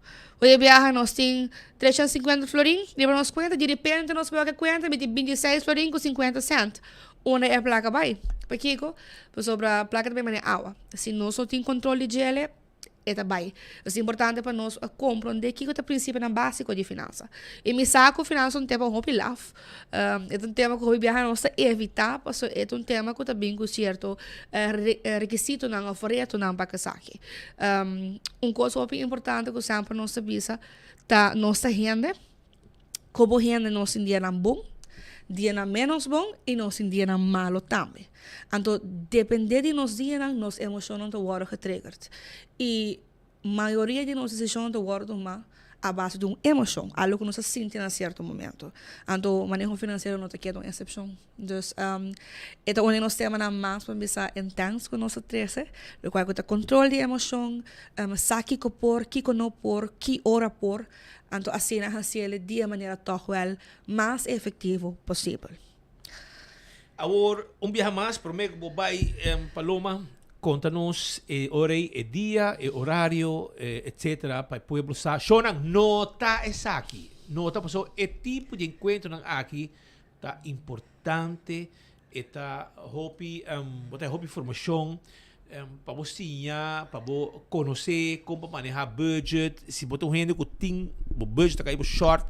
Hoy biaha nos tin 350 florin riba nos cuenta, di repente nos por wak e cuenta mi tin 26 florin cu 50 cent. Unda e placa bay? Pakico? Pasobra placa ta bay manera awa. Si nos no tin control di djele, e ta bay. Es importante pa nos comprende kico ta principionan basico di finansa. Y mi sa cu finansa un tema hopi laf. E ta un tema cu hopi biaha nos ta evita pasobra e ta un tema cu ta bin cu cierto requisitonan of retonan pa esaki. Un cos hopi importante cu semper nos ta bisa ta nos ta hende, como hende nos tin dianan bon, dianan menos bon y nos tin dianan malo tambe. Anto depende di nos dianan nos emocionnan ta wordo getriggerd y Mayoria di nos desishonnan ta wòrdu tumá a base di un emoshon, algu ku nos a sinti na sierto momento. Anto maneho finansiero no ta keda un eksepshon. Dus, e ta un di nos temanan mas pa bisa intens ku nos ta trese, lokual ku ta kontrol di emoshon, sa kiko por, kiko no por, ki ora por, anto asina hasiel di e manera tòg wèl mas efektivo posibel. Awor, un biaha mas, promé ku bo bai, Paloma, konta nos e ora ei, e dia, e orario, etcetera, pa e pueblo sa. Shownan, no ta esaki. No ta, pasobra e tipo di enkuentronan aki ta importante, e ta hopi, bo ta hopi informashon pa bo siña, pa bo konosé kon pa manehá budget. Si bo ta un hende ku tin bo budget ta kai bo short,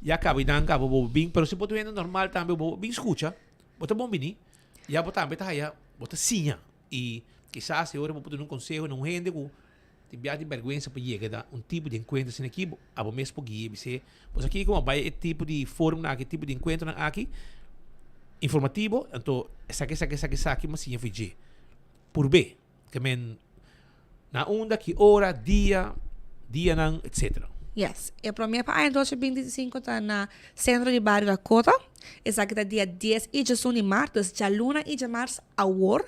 ya kaba i nan kaba bo bin. Pero si bo ta un hende normal tambe bo bin skucha, bo ta bon bini. Ya bo tambe ta haya, bo ta siña. I kisas e ora bo por duna un konseho na un hende ku tin bia tin bèrgwensa pa yega na un tipo di enkuentro asina aki, abo mes por guia i bis'é, Bo sa kiko, bai e tipo di forumnan aki, e tipo di enkuentronan aki, informativo, anto esaki, esaki, esaki, esaki mi a siña for dje. Purb'é. Ke men na unda, ki ora, dia, dianan, etcetera. Yes. E promé pa aña 2025 ta na Centro di Bario Dakota. Esaki ta dia dies i djesun di mart, dus djaluna i djamars awor,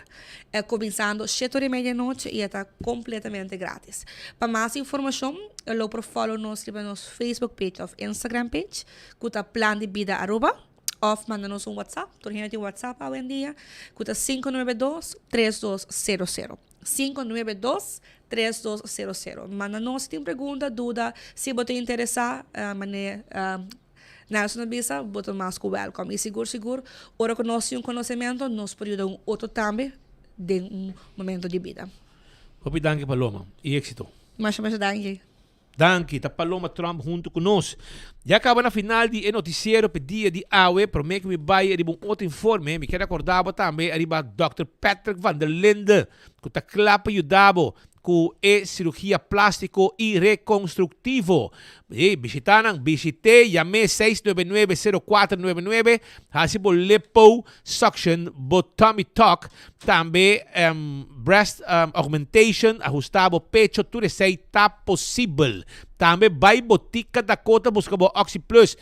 kuminsando shete ora i media di anochi i e ta kompletamente gratis. Pa mas informashon lo por follow nos riba nos Facebook page òf Instagram page ku ta Plan di Bida Aruba òf manda nos un WhatsApp, tur hende tin WhatsApp awendia, ku ta 592 3200. 592 3200. Manda nos si tin pregunta, duda, si bo ta interesá, manera Nelson a bisa, bo ta mas ku wèlkòm. I sigur sigur, ora ku nos tin un konosementu, nos por yuda un otro tambe den un momento di bida. Hopi danki Paloma i éksito. Masha masha danki. Danki, ta Paloma Tromp huntu ku nos. Ya kaba na final di e notisiero p'e dia di awe. Promé ku mi bai riba un otro informe, mi kier akorda bo tambe ariba Dòkter Patrick van der Linde ku ta kla pa yuda bo. ku e sirugia plástiko i rekonstruktivo. Hey, bishitá nan, bishit'é, yam'é 699 0499, hasi bo liposuction, bo tummy tuck, tambe breast augmentation, ahustá bo pecho, tur esei ta posibel. Tambe bai Botica Dakota buska bo Oxi Plus,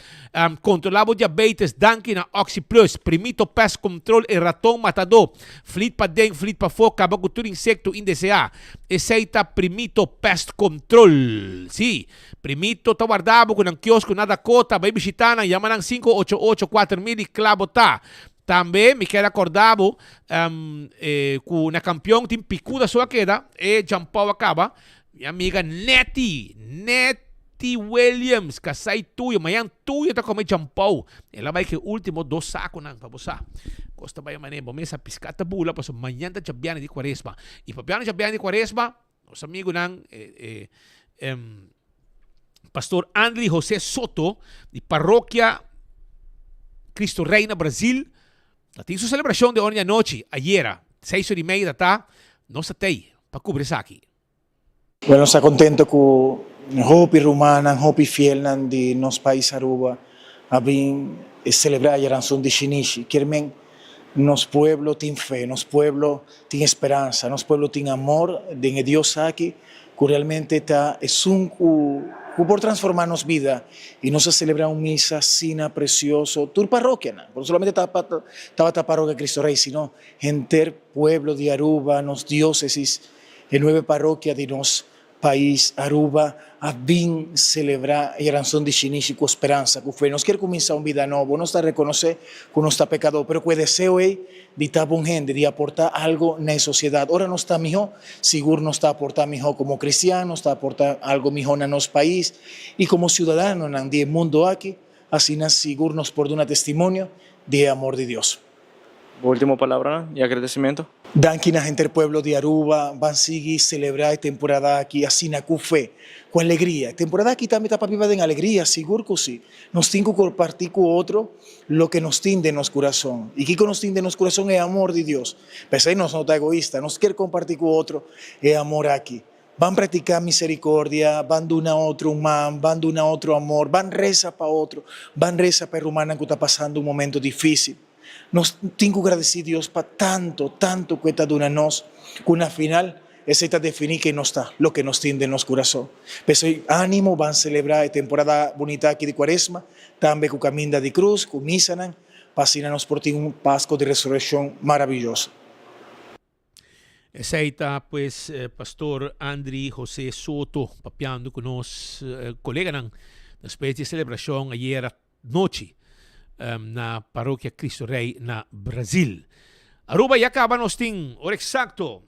kontrolá bo diabetes danki na Oxi Plus, Primito Pest Control e raton matadó, Flit paden, flit pafó, kaba ku tur insekto indeseá. Esei ta Primito Pest Control. Sí, Primito ta warda bo ku nan kiosko na Dakota. Bai bishitá nan, yama nan 588 4000 i kla bo ta. Tambe mi kier a kòrda bo ku na Kampion tin pikuda so a keda, e Jampou a kaba. Mi amiga Netty, Netty Williams, kasai tuyo, mañan tuyo ta kome champou. El a bai ku e ultimo dos sakonan, pa bo sa. Kos ta bai manera, bo mesa piská ta bula, pasobra mañan ta djabièrnè di kuaresma. I papiando djabièrnè di kuaresma, nos amigunan, e, e, Pastor Andry José Soto, di Parokia Cristo Rey na Brazil, ta tin su selebrashon di ora di anochi, ayera, seis ora i media ta, nos ta tei pa kubri esaki. Bueno, nos ta contento cu hopi rumannan, hopi fielnan di nos pais Aruba a bin celebra e Ranson di Shinishi. Kier men nos pueblo tin fe, nos pueblo tin esperansa, nos pueblo tin amor den e Dios aki cu realmente ta esun cu cu por transforma nos bida y nos a celebra un misa asina precioso tur parrokianan, no solamente tabata Parrokia Cristo Rey sino henter pueblo di Aruba, nos diocesis. E nuebe parokia di nos pais Aruba a bin celebra e ranson di Shinishi cu speransa, cu fe. Nos kier cuminsa un bida nobo. Nos ta reconoce cu nos ta pecador, pero cu e deseo ey di ta bon hende, di aporta algo na e sociedad. Ora nos ta miho, sigur nos ta aporta miho como cristian, nos ta aporta algo miho na nos pais y como ciudadanonan di e mundo aki, asina sigur nos por duna testimonio di e amor di Dios. Bo ultimo palabranan y agradecimento? Danki na henter pueblo di Aruba, ban sigui celebra e temporada aki asina cu fe, cu alegria. E temporada aki tambe ta pa biba den alegria, sigur cu si. Nos tin cu comparti cu otro loke nos tin den nos curason. Y kico nos tin den nos curason? E amor di Dios. P'esey nos no ta egoista, nos kier comparti cu otro e amor aki. Ban practica misericordia, ban duna otro un man, ban duna otro amor, ban reza pa otro, ban reza pa e rumannan cu ta pasando un momento dificil. Nos tin cu gradici Dios pa tanto, tanto cu e ta duna nos, cu na final esey ta defini ken nos ta, loke nos tin den nos curason. P'esey animo, ban celebra e temporada bunita aki di Cuaresma, tambe cu Caminda di Cruz, cu misanan, pa asina nos por tin un Pasco di Resurreccion maravilloso. Esei ta pues Pastor Andry Jose Soto papiando cu nos coleganan despues di e celebracion ayera nochi na Parokia Cristo Rey na Brazil. Aruba ya caba nos tin ora exacto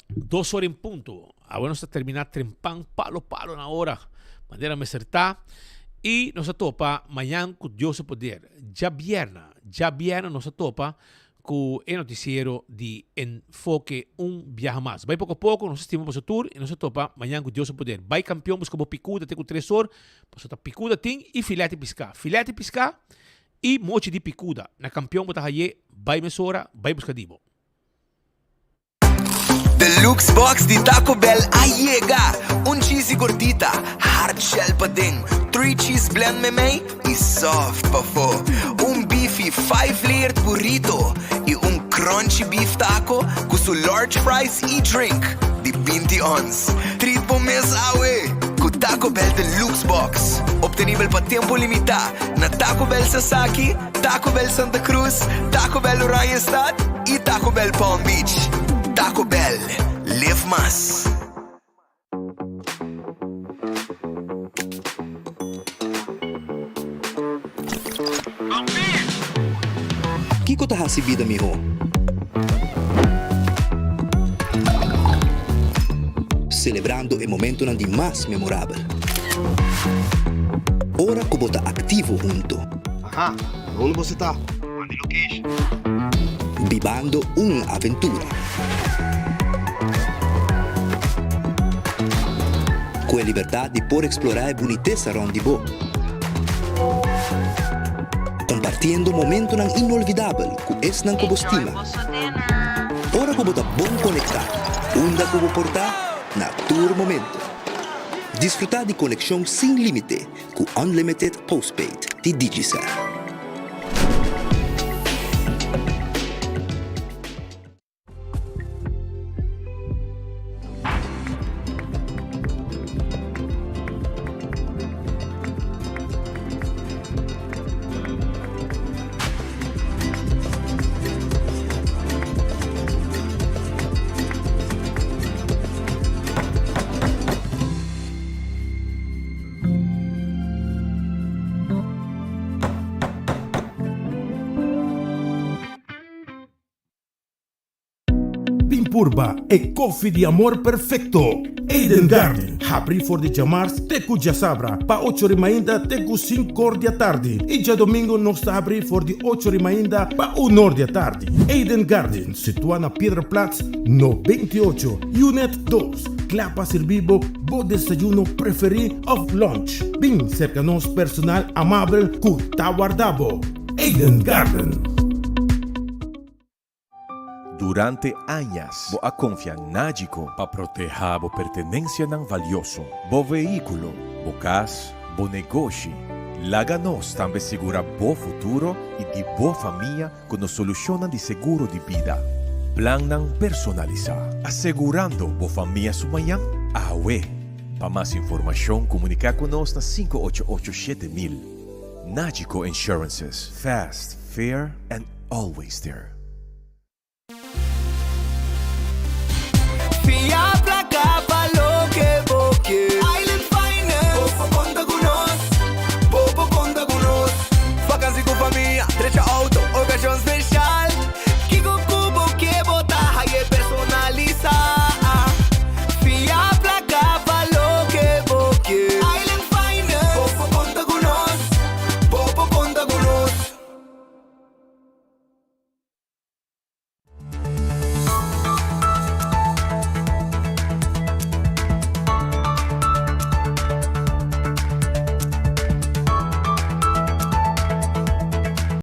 dos ora en punto. Awe nos ta termina trempan palo palo na ora manera mester ta y nos ta topa mañan cu Dios su poder. Djabierna, djabierna nos ta topa Ku e notisiero di Enfoke un biaha mas. Bai poko poko, nos stima boso tur i nos ta topa mañan ku Dios su poder. Bai kampion buska bo pikuda te ku tres or, pasobra ta pikuda tin i filèt di piská. Filèt di piská i mochi di pikuda. Na kampion bo ta haye, bai mesora, bai buska di bo. Deluxe box di Taco Bell a yega! Un cheesy gordita, hard shell paden, three cheese blend memey y soft pafo. Un beefy five layered burrito y un crunchy beef taco cu su large fries y drink di binti ons. Treat bo mes awe cu Taco Bell Deluxe Box. Obtenibel pa tempo limita na Taco Bell Sasaki, Taco Bell Santa Cruz, Taco Bell Oranjestad y Taco Bell Palm Beach. Taco Bell, live mas. Kiko ta hasi bida mihó? Selebrando e momentonan di mas memorabel. Ora ku bo ta aktivo hunto. Aha, unda boso ta? Manda e location. Bibando un aventura. Ku e libertad di por eksplorá e bunitesa rònt di bo. Kompartiendo momentonan inolvidabel ku esnan ku bo stima. Ora ku bo ta bon konektá, unda ku bo por ta. na tur momento. Disfrutá di konekshon sin límite ku Unlimited Postpaid di Digicel. Bin purba e koffie di amor perfecto! Eden Garden, habri for di djamars te ku djasabra pa ocho ri mainta te ku sinkor di atardi i djadomingo nos ta habri for di ocho ri mainta pa unor di atardi. Eden Garden, situa na Piedra Plat no 28, Unit dos, kla pa sirbi bo bo desayuno preferi of lunch. Bin serka nos personal amabel ku ta warda bo. Eden Garden. Durante añas bo a konfia Nagico pa protehá bo pertenensianan valioso, bo vehíkulo, bo kas, bo negoshi. Laga nos tambe sigurá bo futuro i di bo famia ku nos solushonnan di seguro di bida. Plannan personalisá, asegurando bo famia su mañan awe. Pa mas informashon komuniká ku nos na 588 7000. Nagico Insurances, fast, fair and always there.